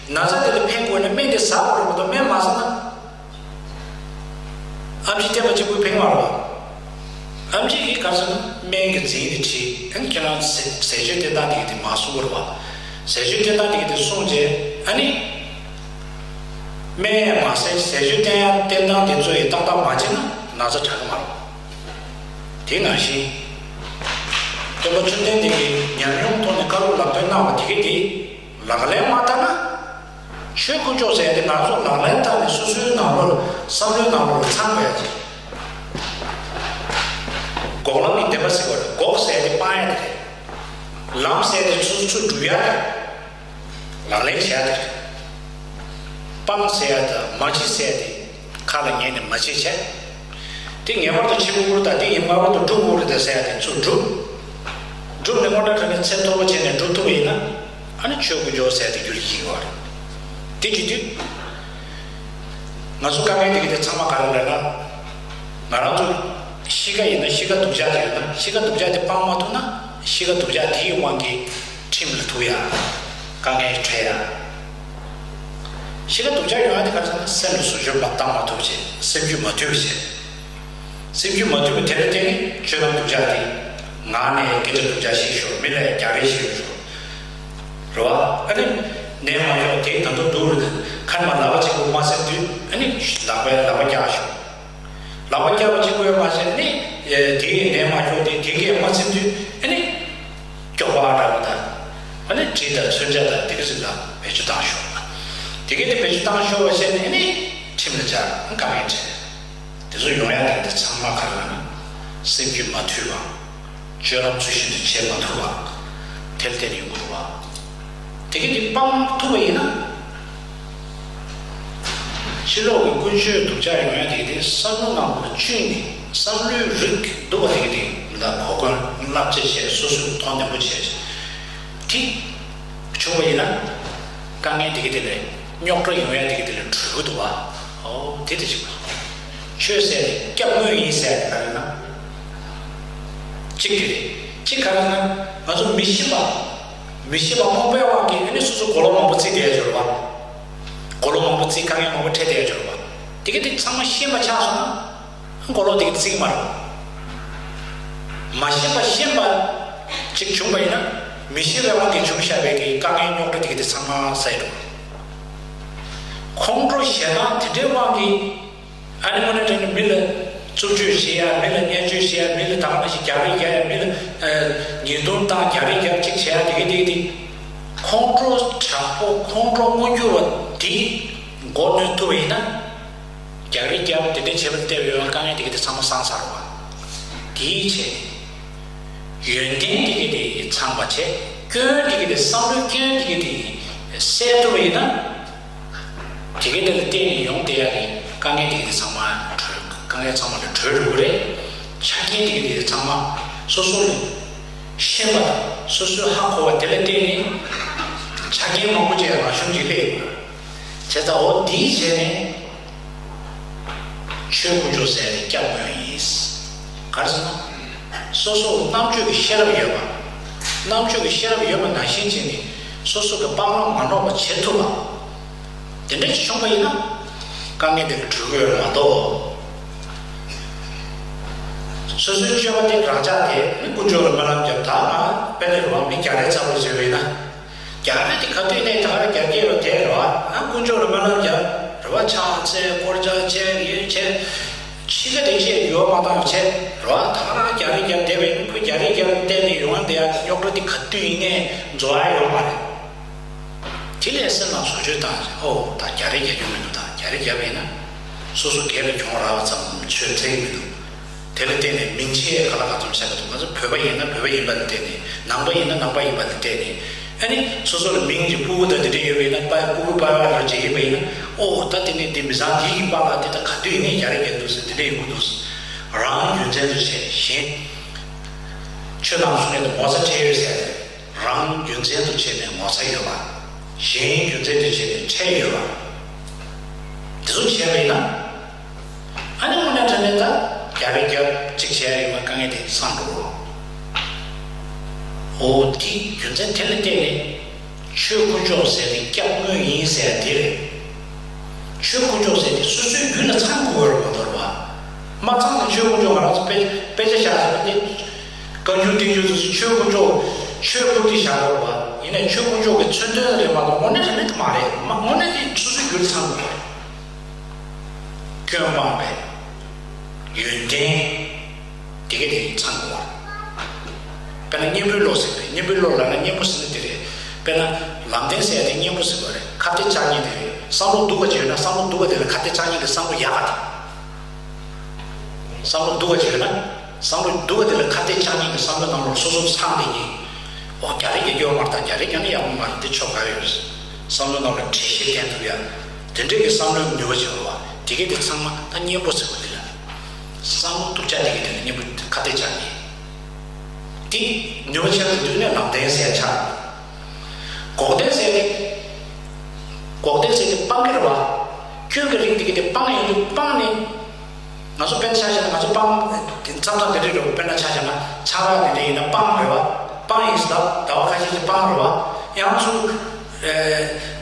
ན་ཚ་དེ་ལ་ཕན་དགོས་ན་སྨན་དེ་ཟ་དགོས་རེད་མ་གཏོགས་སྨན་མ་ཟ་ན། ཨེམ་ཆི་བསྟན་པ་གཅིག་པུས་ཕན་མ་རེད་བ། ཨེམ་ཆི་གིས་ག་རེ་ཟེར་ན་སྨན་གྱི་རྫས་དེ་ཁྲིད། ཨ་ནི་ཁྱེད་རང་ཟས་ཟས་སྤྱོད་བསྟེན་སྟངས་དེ་གི་དེ་མ་གསུང་དགོས་རེད་བ། ཟས་སྤྱོད་བསྟེན་སྟངས་དེ་གི་དེ་གསུངས་རྗེས་ཨ་ནི། སྨན་ཡང་མ་ཟས་ཟས་སྤྱོད་བསྟེན་ཡ་བསྟེན་སྟངས་དེ་ཚོ་ཡི་ཏག་ཏག་མ་བྱས་ན་ན་ཚ་དྲག་གི་མ་རེད། དེ་ནང་བཞིན། སྟོན་པ་བཅོམ་ལྡན་འདས་ཀྱི་ཉམས་མྱོང་ཐོག་ནས་བཀའ་སློབ་ལམ་སྟོན་གནང་བ་དེ་གས་དེ་ལག་ལེན་མ་བསྟར་ན། ཆོས་དཀོན་མཆོག་ཟེར་ཡ་དེ་ང་ཚོ་ལག་ལེན་བསྟར་ནས་སོ་སོའི་ནང་ལོགས་ལ་བསམ་བློའི་ནང་ལོགས་ལ་ཚང་དགོས་ཡ་ཅིག་འགོག་ལམ་གྱི་བདེན་པ་ཟེར་བ་རེད། འགོག་ཟེར་ཡ་དེ་སྤང་ཡ་དེ་རེད། ལམ་ཟེར་ཡ་དེ་ཚུར་ཚུར་སྒྲུབ་ཡ་དེ་རེད། ལག་ལེན་བྱས་ཏེ། སྤང་ཟེར་ཡ་དང་མ་བྱེད་ཟེར་ཡ་དེ་ཁ་ལ་ཉན་ནས་མ་བྱེད་བྱས། དེ་ངེས་པར་དུ་བྱེད་དགོས་ཀྱི་རེད་ད། དེ་ངེས་པར་དུ་སྒྲུབ་དགོས་ཀྱི་རེད་ད་ཟེར་ཡ་དེ་ཚུར་སྒྲུབ། སྒྲུབ་ནས་དངོས་གྲུབ་དྲང་གནས་ཚད་མཐོ་པོ་བྱས་ནས་སྒྲུབ་ཐུབ་པ་ཡིན་ན། ཨ་ནི་ཆོས་དཀོན་མཆོག་ཟེར་ཡ་དེ་རྒྱུད་ལ་སྐྱེ་གི་རེད། དེ་བྱེད་དུས། ང་ཚོ་དཀའ་ངལ་དེ་གི་དེ་ཚང་མ་ག་རེ་རེད་ལབ་ན། ང་རང་ཚོ། གཤིས་ཀ་ཡིན་ན་གཤིས་ཀ་སྡུག་ཅག་དེ་ཡོད་ན་གཤིས་ཀ་སྡུག་ཅག་དེ་སྤང་མ་ཐུབ་ན་གཤིས་ཀ་སྡུག་ཅག་དེའི་དབང་གིས་ཁྲིམས་ལ་ཐུག་ཡ། དཀའ་ངལ་འཕྲད་ཡ། གཤིས་ཀ་སྡུག་ཅག་ཡོང་ཡ་དེ་ག་རེ་ཟེར་ན་སེམས་ལ་བཟོ་བཅོས་མ་བཏང་མ་ཐུབ་བྱས་སེམས་རྒྱུད་མ་དུལ་བྱས། སེམས་རྒྱུད་མ་དུལ་བ་དེ་ལ་བརྟེན་ནས་སྤྱོད་ལམ་སྡུག་ཅག་དེ་ངག་ནས་སྐད་ཆ་སྡུག་ཅག་བཤད་ཤོག་མི་ལ་རྒྱག་རེས་བཤད་ཤོག་རེད་བ། ཨ་ནི་ནད་མ་ཤོག་དེ་ད་དུང་སྡུག་རུ་དང་ཁ་ནས་མ་ལབ་པ་གཅིག་པུ་མ་ཟེར་དུས་ཨ་ནི་ལག་པས་ལག་པ་བཀྱག་ཤོག་ལག་པ་བཀྱག་པ་གཅིག་པུ་ཡོད་མ་ཟེར་ནི་དེ་ཡི་ནད་མ་ཤོག་དེ་དེ་གས་མ་ཚིམ་དུས་ཨ་ནི་སྐྱོ་བ་འདྲ་བོ་དང་ཨ་ནི་གྲི་དང་མཚོན་ཆ་དང་དེ་ག་ཚོད་ལ་བེད་སྤྱོད་བཏང་ཤོག་དེ་གས་དེ་བེད་སྤྱོད་བཏང་ཤོག་བ་བྱས་ནས་ཨ་ནི་ཁྲིམས་ལ་སྦྱར་དཀའ་ངལ་འཕྲད། དེ་ཚོ་ཡོང་ཡ་དེ་འདི་ཚང་མ་ག་རེ་ལབ་ན་སེམས་རྒྱུད་མ་དུལ་བ། སྤྱོད་ལམ་ཚུལ་བཞིན་དུ་བྱེད་མ་ཐུབ་པ། དེ་ལ་བརྟེན་ནས་ཡོང་གི་འདུག་བ། དེ་གི་འདི་སྤང་ཐུབ་པ་ཡིན་ན། ཕྱི་ལོགས་ཀྱི་ཀུན་སྤྱོད་སྡུག་ཅག་ཡོང་ཡ་དེ་གི་འདི་བསམ་བློ་ནང་ལ་བཅུག་ནས་བསམ་བློའི་རིགས་འདུག་པ་དེ་གི་འདི་ད་གོ་སྐོན་བསླབ་བྱ་བྱས་སོ་སོས་མཐོང་ནན་པོ་བྱས། དེ་བྱུང་བ་ཡིན་ན། དཀའ་ངལ་དེ་གི་དེ་ལས་རྙོག་དྲ་ཡོང་ཡ་དེ་གི་དེ་ལས་གྲོལ་གི་འདུག་བ། ཨོ་དེ་དེ་ཞིག་ཆོས་ཟེར་ནས་སྐྱབས་དངོས་ཡིན་ཟེར་ནས་ག་རེ་ན། གཅིག་དེ་རེད། གཅིག་ག་རེ་ན་ང་ཚོ་མི་ཤེས་པ། མི་ཤེས་པ་རྨོངས་པའི་དབང་གིས་ཨ་ནི་སོ་སོ་གོ་ལོག་མང་པོ་བརྩིས་བསྡད་ཡོད་རེད་བ། གོ་ལོག་མང་པོ་བརྩིས་དཀའ་ངལ་མང་པོ་འཕྲད་བསྡད་ཡོད་རེད་བ། དེ་གི་དེ་ཚང་མ་ཤེས་པ་ཆགས་སོང་ན། མགོ་ལོག་དེ་གི་ཚིག་མ་རེད། མ་ཤེས་པ་ཤེས་པ་ཅིག་བྱུང་བ་ཡིན་ན་མི་ཤེས་པའི་དབང་གིས་བྱུང་བཞག་པའི་གི་དཀའ་ངལ་རྙོག་དྲ་དེ་གི་དེ་ཚང་མ་སེལ་འགྲོ། ཁོང་ཁྲོ་ཞེ་སྡང་དེ་འདྲའི་དབང་གིས་ཨ་ནི་དངོས་གནས་དྲང་གནས་མི་ལ་རྩུབ་སྤྱོད་བྱེད་ཡ་མི་ལ་བརྙས་བཅོས་བྱེད་ཡ་མི་ལ་ད་ག་ནང་བཞིན་རྒྱག་རེས་རྒྱག་ཡ་མི་ལ་ཉེས་རྡུང་བཏང་རྒྱག་རེས་རྒྱག་ཅིག་བྱེད་ཡ་དེ་གི་དེ་གི་དེ་ཁོང་ཁྲོ་དྲག་པོ་ཁོང་ཁྲོ་མངོན་གྱུར་བ་དེ་མགོ་གནོན་ཐུབ་པ་ཡིན་ན། རྒྱག་རེས་རྒྱབ་དེ་འདྲའི་བྱེད་པ་ལ་བལྟས་པའི་དཀའ་ངལ་དེ་ག་དེ་ཚང་མ་སངས་ཚར་བ། དེའི་ཆེད་ཡོན་ཏན་དེ་ག་དེ་ཚང་བ་བྱས་སྐྱོན་དེ་ག་དེ་བསམ་བློའི་སྐྱོན་དེ་ག་དེ་སེལ་ཐུབ་པ་ཡིན་ན། དེ་ག་དེ་ལ་བརྟེན་ནས་ཡོང་བསྡད་ཡ་གི་དཀའ་ངལ་དེ་ག་དེ་ཚང་མ་གྲོལ་དཀའ་ངལ་ཚང་མ་ལས་གྲོལ་འགྲོ་གི་རེད། ཆ་རྐྱེན་དེ་ག་དེ་ཚང་མ་སོ་སོ་ལ་ཤེས་པ་དང་སོ་སོའི་ཧ་གོ་བ་དེ་ལ་བརྟེན་ནས་ཆ་རྐྱེན་མང་པོ་ཅིག་ལ་རང་བྱུང་གིས་སླེབས་ཡོད་རེད། བྱས་ཙང་འོ་འདིའི་རྗེས་ནས། ཆོས་དཀོན་མཆོག་ཟེར་ནས་སྐྱབས་དངོས་ཡིན། ག་རེ་ཟེར་ན། སོ་སོར་རྣམ་དཔྱོད་ཀྱི་ཤེས་རབ་ཡོད་པ། རྣམ་དཔྱོད་ཀྱི་ཤེས་རབ་ཡོད་པ་ནང་བཞིན་བྱས་ནས་སོ་སོ་གི་སྤང་བླང་མ་ནོར་བ་བྱེད་ཐུབ་པ། དེ་འདྲ་ཞིག་བྱུང་བ་ཡིན་ན། དཀའ་ངལ་དེ་ལས་གྲོལ་གྱི་ཡོད་མ་གཏོགས། སོ་སོའི་སྤྱོད་པ་དེ་རང་འཇགས་དེ་ནི་དཀོན་མཆོག་ལ་སྨོན་ལམ་བརྒྱབ་ད་ང་དཔེ་ལས་རུང་མི་རྒྱག་རེས་ཚ་པོ་བྱས་པ་ཡིན་ན། རྒྱག་རེས་དེ་ག་དུས་ནས་ད་ག་རེ་རྒྱག་གི་ཡོད་དེ་རེད་བ། ཨ་དཀོན་མཆོག་ལ་སྨོན་ལམ་རྒྱབ་རེད་བ། ཕྱག་འཚལ་དཀོར་ཆ་བྱས་ཡོད་བྱས། ཕྱི་ཁ་དེ་བཤད་རྒྱུ་བ་མ་བཏང་བྱས་རེད་བ། ད་ག་རང་རྒྱག་རེས་རྒྱབ་བསྡད་པ་ཡིན་ན་ཁོས་རྒྱག་རེས་རྒྱབ་བསྡད་ནས་ཡོང་བསྡད་ཡ་རྙོག་དྲ་དེ་ག་དུས་ཡིན་ནས་རྫོགས་ཡ་ཡོད་མ་རེད། དེ་ལས་སེམས་ནང་བཟོ་བཅོས་བཏང་ཨོ་ད་རྒྱག་རེས་རྒྱག་རྒྱུ་མི་འདུག་ད་རྒྱག་རེས་རྒྱབ་ཡིན་ན་སོ་སོ་སྒེར་ལ་གྱོང་རག་པ་ཙམ་ཆོས་འཐད་ཀྱི་མི་འདུག་དེ་ལ་བརྟེན་ནས་མིང་ཆད་ག་ལ་ག་ཚོད་བྱ་གི་འདུག་ང་ཚོ་བོད་པ་ཡིན་ན་བོད་པ་ཡིན་པ་ལ་བརྟེན་ནས་ནང་པ་ཡིན་ན་ནང་པ་ཡིན་པ་ལ་བརྟེན་ནས་ཨ་ནི་སོ་སོ་ལ་མིང་གི་ཕྲུ་གུ་དང་དེ་འདྲ་ཡོད་པ་ཡིན་ན་པ་ཕྲུ་གུ་པ་ཕ་ལ་བྱེད་ཡིན་པ་ཡིན་ན་ཨོ་ད་དེ་ནས་དེ་མི་ཚང་དེ་ཡིན་པ་ལ་དེ་ད་ག་དུས་ཡིན་ནའི་རྒྱག་རེས་རྒྱག་འདུག་ཟེར་དེ་འདྲ་ཡོང་གི་འདུག་རང་རྒྱུ་མཚན་དུ་བྱས་གཞན་ཆོས་ནང་གསུངས་ཡོད་དུ་ངོ་ཚ་ཁྲེལ་ཡོད་ཟེར། རང་རྒྱུ་མཚན་དུ་བྱས་ནས་ངོ་ཚ་ཡོད་པ། གཞན་རྒྱུ་མཚན་དུ་བྱས་ནས་ཁྲེལ་ཡོད་པ། འདི་ཚོ་བྱས་པ་ཡིན་ན། ཨ་ནི་དངོས་གནས་དྲང་གནས་ད་རྒྱག་རེས་རྒྱབ་གཅིག་བྱས་ཡོད་པ་དཀའ་ངལ་དེ་སངས་འགྲོ་གི་རེད། འོ་དེ་རྒྱུ་མཚན་དེ་ལ་བརྟེན་ནས་ཆོས་དཀོན་མཆོག་ཟེར་ཏེ་སྐྱབས་དངོས་ཡིན་ཟེར་དེ་རེད། ཆོས་དཀོན་མཆོག་ཟེར་དེ་སོ་སོའི་རྒྱུད་ལ་ཚང་དགོས་པ་རེད་མ་གཏོགས་རེད་བ། མ་ཚང་ན་ཆོས་དཀོན་མཆོག་ང་རང་ཚོ་དཔེ་དཔེ་ཆ་བཞག་ཟེར་བ་དེ། བཀའ་འགྱུར་བསྟན་འགྱུར་དུ་ཆོས་དཀོན་མཆོག་ཆོས་ཀུན་ཏུ་བཞག་དགོས་པ་ཡིན་ནའི་ཆོས་དཀོན་མཆོག་གི་མཚོན་དོན་རེད་མ་གཏོགས་དངོས་གནས་རེད་མེད་དུ་མ་རེད་མ་དངོས་གནས་དེ་སོ་སོའི་རྒྱུད་ཚང་དགོས་པ་རེད། སྐྱོན་སྤངས་པའི་ཡོན་ཏན་དེ་ག་དེ་ཚང་དགོས་པ་རེད། དཔེར་ན་གཉེན་པོའི་བློ་ཟེར་བས་གཉེན་པོའི་བློ་ལབ་ན་གཉེན་པོ་ཟེར་ན་དེ་རེད། དཔེར་ན་ལམ་བདེན་ཟེར་ཡ་དེ་གཉེན་པོ་ཟེར་བ་རེད་ཁ་གཏད་བཅག་མཁན་དེ་རེད་བསམ་བློ་སྡུག་པ་ཅིག་ཡོད་ན་བསམ་བློ་སྡུག་པ་དེ་ལ་ཁ་གཏད་བཅག་མཁན་དེ་བསམ་བློ་ཡག་ག་དེ། བསམ་བློ་སྡུག་པ་ཅིག་ཡོད་ན། བསམ་བློ་སྡུག་པ་དེ་ལ་ཁ་གཏད་བཅག་མཁན་གྱི་བསམ་བློ་ནང་ལོགས་སོ་སོ་ཚང་བསྡད་མཁན། འོ་རྒྱག་རེས་རྒྱག་རྒྱུ་ཡོད་མ་རེད་ད་རྒྱག་རེས་རྒྱག་ན་ཡག་པོ་མ་རེད་འདི་ཆོ་ག་ཡོད། བསམ་བློ་ནང་ལ་དྲན་ཤེས་ལྡན་ཐུབ་ཡ། དེ་འདྲས་ཀྱི་བསམ་བློའི་ནུས་པ་ཅིག་ཡོད་པ་དེ་གས་དེ་ཚང་མ་ད་གཉེན་པོ་ཟེར་བ་དེ་ལ། བསམ་བློ་སྡུག་ཅག་དེ་གས་དེ་ལ་གཉེན་པོ་ཁ་གཏད་བཅག་མཁན། དེ་ནུས་པ་ཆེ་རུ་འདུག་ནས་ལམ་བདེན་ཟེར་ཆགས། འགོག་བདེན་ཟེར་ཏེ། འགོག་བདེན་ཟེར་ཏེ་སྤང་གི་རེད་བ། སྐྱོན་གྱི་རིགས་དེ་གས་དེ་སྤང་ཡོང་དུས་སྤང་ནས། ང་ཚོ་དཔེར་ན་ཆ་བཞག་ན་ང་ཚོ་སྤང་དེ་མཚམས་མཚམས་དེ་འདྲས་རེད་བ། དཔེར་ན་ཆ་བཞག་ན་ཆང་རག་དེ་འདྲས་ཡིན་ན་སྤང་རེད་བ། སྤང་ཡིན་ཟེར་ད་ཟླ་བ་ཁ་ཤས་ཀྱི་སྤང་རེད་བ། ཡང་ཚུར་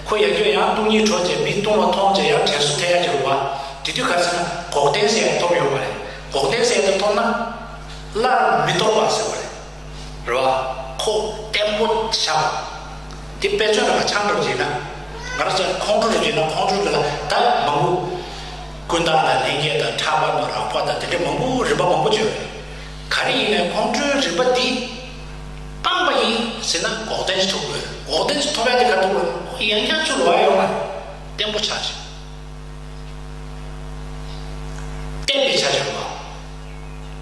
ཁོ་ཡར་རྒྱུག་ཡང་སྟོང་ཉིད་འཕྲོག་བྱས་མི་སྟོང་བ་མཐོང་བྱས་ཡང་དྲན་གསོ་ཐེབས་ཡ་ཅིག་རེད་བ། དེ་དུས་ག་རེ་ཟེར་ན་འགོག་བདེན་ཟེར་ཡ་ཐོབ་ཡོད་མ་རེད། འགོག་བདེན་ཟེར་ཡ་དེ་ཐོབ་ན་སླར་མི་སྟོར་བ་ཟེར་བ་རེད། རེད་བ། ཁོ་བརྟན་པོ་ཆགས་པ། དེ་དཔེ་མཚོན་ལ་ཆང་འདྲ་བྱས་ན། ང་རང་ཚོ་ཁོང་ཁྲོ་འདྲ་བྱས་ན་ཁོང་ཁྲོ་འདྲ་ལ་ད་མང་པོ། ཀུན་བརྟགས་དང་ལྷན་སྐྱེས་དང་ཕྲག་དོག་དང་རགས་པ་དང་དེ་འདྲའི་མང་པོ་རིམ་པ་མང་པོ་བྱས་ཡོད་རེད། ག་རེ་ཡིན་ནའི་ཁོང་ཁྲོའི་རིམ་པ་འདི་སྤངས་པ་ཡིན་ཟེར་ན་འགོག་བདེན་ཞིག་ཐོབ་དགོས། འགོག་བདེན་ཞིག་ཐོབ་ཡ་དེ་ག་ཐོབ་དགོས། ཁོ་ཡང་བསྐྱར་ཚུར་ལོག་ཡ་ཡོང་བ་རེད། བརྟན་པོ་ཆགས་ཤིང་། བརྟན་པའི་ཆ་བཞག་པ།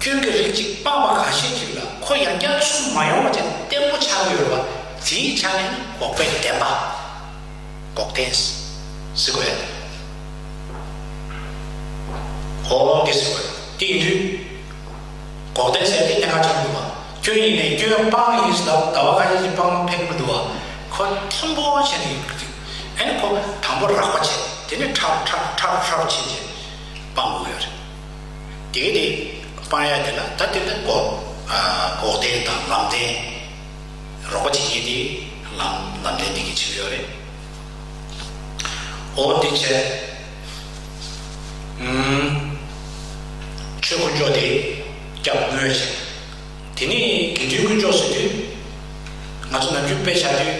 སྐྱོན་གྱི་རིགས་གཅིག་སྤངས་པ་གང་ཞིག་ཅིག་ལ་ཁོ་ཡང་བསྐྱར་ཚུར་མ་ཡོང་བ་ཅན་བརྟན་པོ་ཆགས་ཡོད་རེད་བ། དེའི་ཆ་ནས་ནི་འགོག་པའི་བདེན་པ། འགོག་བདེན་ཟེར་དགོས་ཡ་དེ། འོ་འདི་ཟེར་དགོས་ཡ་དེ་ཡིན་དུས། འགོག་བདེན་ཟེར་དེ་གནད་འགག་ཆེན་པོ་འདུག་བ། སྐྱོན་ཡིན་ནའི་སྐྱོན་སྤངས་ཡིན་ཟེར་ལབ་ཟླ་བ་ཁ་ཤས་ཀྱིས་སྤངས་ཕན་གྱི་མི་འདུག་བ། ཁོ་བརྟན་པོ་བྱས་ནས་ཡོད་ཀྱི་འདུག་ཨ་ནི་ཁོ་དང་པོ་རགས་པ་བྱས་དེ་ནས་ཁྲག་ཁྲག་ཁྲག་ཁྲག་ཕྱིན་བྱས་སྤང་དགོས་ཡོད་རེད། དེ་ག་དེ་སྤང་ཡ་དེ་ལ་ད་དེ་ལ་འགོག་ཨ་འགོག་བདེན་དང་ལམ་བདེན། རོགས་པ་བྱེད་མཁན་དེ་ལམ་ལམ་བདེན་དེ་གི་བྱེད་ཀྱི་ཡོད་རེད། འོ་དེ་བྱས། ཨུམ། ཆོས་དཀོན་མཆོག་དེ་སྐྱབས་དངོས་བྱས། དེ་ནས་དགེ་འདུན་དཀོན་མཆོག་ཟེར་དུས། ང་ཚོ་ནམ་རྒྱུན་དཔེ་བཞག་དུས་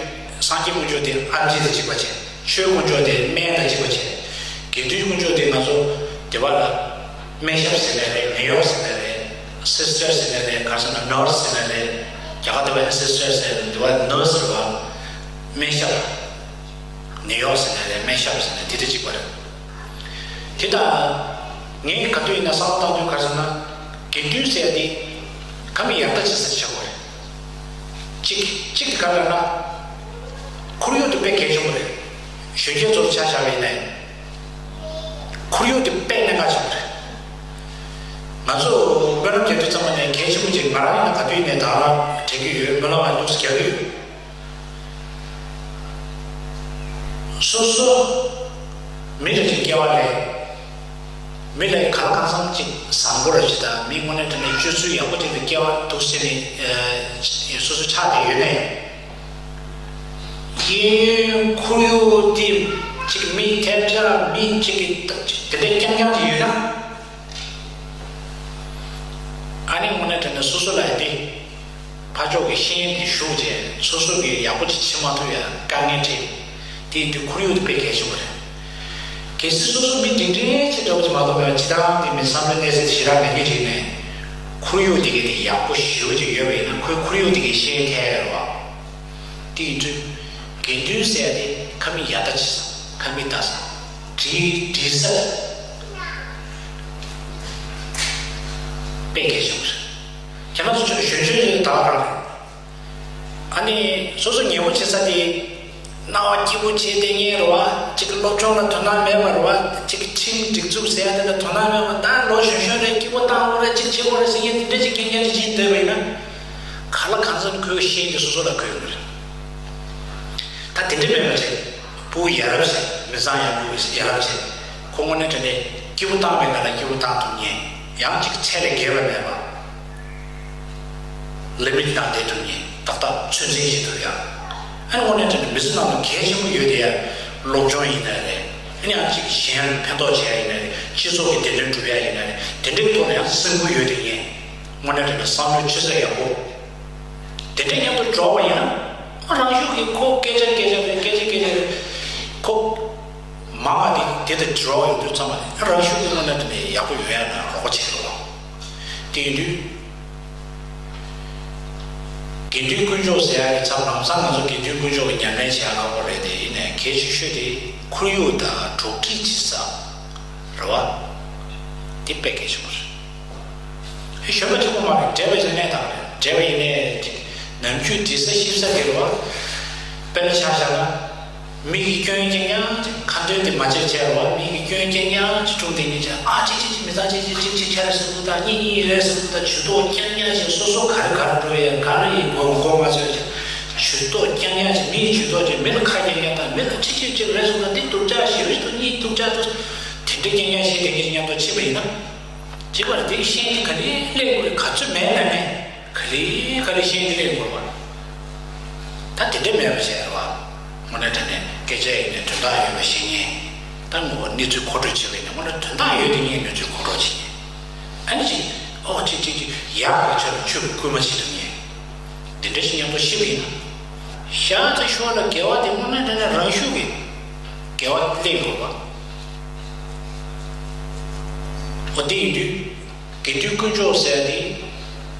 སངས་རྒྱས་དཀོན་མཆོག་དེ་ཨེམ་ཆི་དང་གཅིག་པ་བྱས། ཆོས་དཀོན་མཆོག་དེ་སྨན་དང་གཅིག་པ་བྱས། དགེ་འདུན་དཀོན་མཆོག་དེ་ང་ཚོ་དེ་བ་ལ་སྨན་ཞབས་ཟེར་ནའི་རེད། ནད་གཡོག་ཟེར་ནའི་རེད། སིས་ཊར་ཟེར་ནའི་རེད། ག་རེ་ཟེར་ན་ནར་སི་ཟེར་ནའི་རེད། རྒྱ་གར་དེ་བ་ཡང་སིས་ཊར་ཟེར་དེ་བ་ནར་སི་རེད་བ། སྨན་ཞབས། ནད་གཡོག་ཟེར་ནའི་རེད། སྨན་ཞབས་ཟེར་ནའི་དེ་དང་གཅིག་པ་རེད། དེ་ལྟར། ངས་ག་དུས་ཡིན་ན་བསམ་བློ་བཏང་དུས་ག་རེ་ཟེར་ན། དགེ་འདུན་ཟེར་ཡ་དེ། ཁ་མིག་ཡར་ལྟ་བྱེད་ས་ཆགས་པ་རེད། གཅིག་གཅིག་དེ་ག་རེ་ལབ་ན། ཁོར་ཡུག་དེ་དཔེ་གལ་ཆེན་པོ་རེད། གཞོན་སྐྱེས་ཚོར་ཆ་བཞག་པ་ཡིན་ནའི། ཁོར་ཡུག་དེ་དཔེ་གནད་འགག་ཆེན་པོ་རེད། ང་ཚོ་སྨོན་ལམ་རྒྱག་དུས་ཙམ་པ་ནས་གལ་ཆེན་པོ་ཅིག་ང་རང་ཡིན་ན་ག་དུས་ཡིན་ནའི་ད་ག་རང་དྲན་གྱི་ཡོད། སྨོན་ལམ་ང་འདུག་སེ་རྒྱག་གི་ཡོད། སོ་སོ། མི་རེ་རེའི་སྐྱེ་བ་ལས། མི་ལ་ག་ལ་གང་འཚམ་ཅིག་བཟང་པོ་ར་ཅིག་དང་མི་དངོས་གནས་དྲང་གནས་སྤྱོད་ཚུལ་ཡག་པོ་ཅིག་ལ་སྐྱེ་བ་འདུག་ཟེར་ནས་ཨ་སོ་སོ་ཆགས་བསྡད་ཡོད་ན་ཡང་། གཡས་གཡོན་ཁོར་ཡུག་དེ་ཅིག་མི་ཐལ་ཆ་མི་ཅིག་གི་དེ་འདྲ་རྐྱང་རྐྱང་ཅིག་ཡོད་ན། ཨ་ནི་དངོས་གནས་དྲང་གནས་སོ་སོ་ལ་ཡང་དེ། ཕར་ཕྱོགས་ཀྱི་ཤེས་ཡོན་དེ་ཞུགས་རྗེས་སོ་སོ་གིས་ཡག་པོ་ཅིག་བྱེད་མ་ཐུབ་ཡ་དཀའ་ངལ་འཕྲད། དེ་ཡིན་དུས་ཁོར་ཡུག་དེ་དཔེ་གལ་ཆེན་པོ་རེད། གལ་སྲིད་སོ་སོ་མི་འདྲིང་འདྲིང་ཆེ་འདྲ་བོ་ཅིག་མ་གཏོགས་པའི་སྤྱིར་བཏང་དེ་མི་བསམ་བློའི་གནས་ཚད་དེ་ཞེ་དྲག་མེད་མཁན་ཅིག་ནས། ཁོར་ཡུག་དེ་གའི་དེ་ཡག་པོ་ཞེ་པོ་ཅིག་ཡོད་པ་ཡིན་ན་ཁོའི་ཁོར་ཡུག་དེ་གའི་ཤེས་ཡོན་ཐད་ཡོད་རེད་བ། དེ་ཡིན་དུས་དགེ་འདུན་ཟེར་ཡ་དེ་ཁ་མིག་ཡར་ལྟ་བྱེད་ས། ཁ་མིག་ལྟ་ས། འདྲིས་འདྲིས་ས་དཔེ་གལ་ཆེན་པོ་རེད། ཁྱེད་རང་ཚོ་ཆོས་གཞོན་གཞོན་ཡིན་ད་ག་རང་རེད། ཨ་ནི་སོ་སོ་ཉེ་བོ་བྱེད་ས་དེ། སྣང་བ་སྐྱིད་པོ་བྱེད་བསྡད་མཁན་རེད་བ། གཅིག་གི་སློབ་སྦྱོང་ལ་དོ་སྣང་མེད་པ་རེད་བ། གཅིག་གི་ཁྲིམས་སྒྲིག་འཛུགས་ཟེར་ཡ་དེ་ལ་དོ་སྣང་མེད་པ། ད་ལོ་གཞོན་གཞོན་རེད། སྐྱིད་པོ་བཏང་དགོས་རེད། གཅིག་བྱེད་དགོས་རེད་ཟེར་མཁན་དེ་འདྲ་ཅིག་རྐྱང་རྐྱང་ཅིག་བྱེད་བསྡད་པ་ཡིན་ན། ག་ལ་གང་འཚམ་ཁོའི་ཤེས་ཀྱི་སོ་སོ་ལ་གོ་ཡོང་གི་རེད། ད་དེ་འདྲ་མེད་པ་བྱས། ཕྲུ་གུ་ཡ་རབས་བྱས། མི་ཚང་ཡང་ཕྲུ་གུ་ཡ་རབས་བྱས། ཁོ་དངོས་གནས་དྲང་གནས་སྐྱིད་པོ་བཏང་བའི་ནང་ལ་སྐྱིད་པོ་བཏང་ཐུབ་མཁན། ཡང་གཅིག་ཚད་ལས་བརྒལ་བ་མེད་པ། ལི་མིཊ་ནང་བསྡད་ཐུབ་མཁན། ཏག་ཏག་ཚོད་འཛིན་བྱེད་ཐུབ་ཡ། ཨ་ནི་དངོས་གནས་དྲང་གནས་མི་ཚེ་ནང་ལ་གལ་ཆེན་པོ་ཡོད་དེ་ཡ། སློབ་སྦྱོང་ཡིན་ན་རེད། ཨ་ནི་ཡང་གཅིག་གཞན་ལ་ཕན་ཐོགས་བྱེད་ཡ་ཡིན་ན་རེད། སྤྱི་ཚོགས་ཀྱི་བདེ་དོན་སྒྲུབ་ཡ་ཡིན་ན་རེད། དེ་འདྲའི་ཐོག་ལ་ཡང་སེམས་ཁུར་ཡོད་དེ་ངས། དངོས་གནས་དྲང་གནས་བསམ་བློའི་ཆུ་ཚད་ཡག་པོ། དེ་འདྲའི་མཉམ་དུ་འགྲོགས་པ་ཡིན་ན། ཨ་རང་ཤུགས་ཀྱིས་ཁོ་སྐད་ཆ་སྐད་ཆ་རེད། སྐད་ཆ་སྐད་ཆ་རེད། ཁོ། མང་བ་དེ་དེ་དང་འགྲོགས་ཡོང་དུས་ཙམ་པ་ནས་ཨ་རང་ཤུགས་ཀྱིས་དངོས་གནས་དྲང་གནས་ཡག་པོ་ཡོང་ཡ་ན་རོགས་པ་བྱེད་རོགས། དེ་ཡིན་དུས། དགེ་འདུན་དཀོན་མཆོག་ཟེར་ཡ་གི་ཚབ་ལམ་སང་ང་ཚོ་དགེ་འདུན་དཀོན་མཆོག་གི་ཉམས་ལེན་བྱེད་ཡ་ཁག་པོ་རེད་དེ། ཡིན་ནའི་གལ་ཆེ་ཤོས་དེ་ཁོར་ཡུག་དང་འགྲོགས་འདྲིས་བྱེད་ས་རེད་བ། དེ་དཔེ་གལ་ཆེན་པོ་རེད། ཨེ་གཞོན་པ་གཅིག་པོ་མ་རེད། བགྲེས་པ་ཡིན་ནའི་ད་རེད། བགྲེས་པ་ཡིན་ནའི་ཅིག་ནམ་རྒྱུན་འདྲིས་ས་གཤིབ་ས་དེ་རེད་བ། དཔེར་ན་ཆ་བཞག་ན། མི་གི་སྐྱོན་རྐྱང་རྐྱང་ཅིག་ཁ་འདོན་དེ་མ་བྱེད་བྱས་རོགས། མི་གི་སྐྱོན་རྐྱང་རྐྱང་ཅིག་བྱུང་དེ་ཉིད་ཅིག་ཨ་ཅིག་ཅིག་ཅིག་མི་ཚང་ཅིག་ཅིག་ཅིག་ཅིག་ཁྱེད་རེད་ཟེར་གི་འདུག་ད་གཉིས་གཉིས་རེད་ཟེར་གི་འདུག་ད་ཇུས་གཏོགས་རྐྱང་རྐྱང་ཅིག་སོ་སོ་ག་རེ་ག་རེ་འགྲོ་ཡ་ག་རེ་ཡིན་གོ་གོ་མ་ཚོད་ཅིག་ཇུས་གཏོགས་རྐྱང་རྐྱང་ཅིག་མིའི་ཇུས་གཏོགས་ཅིག་མི་ལ་ཁ་རྐྱང་རྐྱང་ད་མི་ལ་ཅིག་ཅིག་ཅིག་རེད་ཟེར་གི་འདུག་འདི་སྡུག་ཅག་ཞིག་རེད་འདུག་གཉིས་སྡུག་ཅག་འདུག་དེ་འདྲ་རྐྱང་རྐྱང་བྱས་དེ་ཉིད་མཉམ་དུ་ཕྱིན་པ་ཡིན་ན། གཅིག་པར་དེའི་ཤན་དེ་ག་ལེ་ལེན་དགོས་རེད། ག་ཚོད་མེད་ན་མེད། ག་ལེ་ག་ལེ་ཤན་དེ་ལེན་དགོས་པ། ད་དེ་འདྲ་མེད་པ་བྱས་རེད་བ། དངོས་གནས་དྲང་གནས་སྐད་ཆ་ཡིན་ནའི་དོན་དག་ཡོད་པ་ཤེས་མཁན། ད་ངོ་བོ་གནས་ཚུལ་མཁོ་སྤྲོད་བྱེད་པ་ཡིན་ན་དངོས་གནས་དོན་དག་ཡོད་དེ་ངས་གནས་ཚུལ་མཁོ་སྤྲོད་བྱེད་མཁན། ཨ་ནི་ཅིག་ཨོ་ཅིག་ཅིག་ཅིག་ཡག་གི་ཆ་ལ་ཆོས་ཀྱི་སྐུལ་མ་བྱེད་ཐུབ་མཁན། འདི་འདྲ་ཞིག་མཉམ་དུ་ཤི་བ་ཡིན་ན། ཤ་ཚ་ཤོར་ལ་དགེ་བ་དེ་དངོས་གནས་དྲང་གནས་རང་ཤུགས་ཀྱིས་དགེ་བ་ལེན་དགོས་པ། འོ་དེ་ཡིན་དུས་དགེ་འདུན་དཀོན་མཆོག་ཟེར་ཏེ་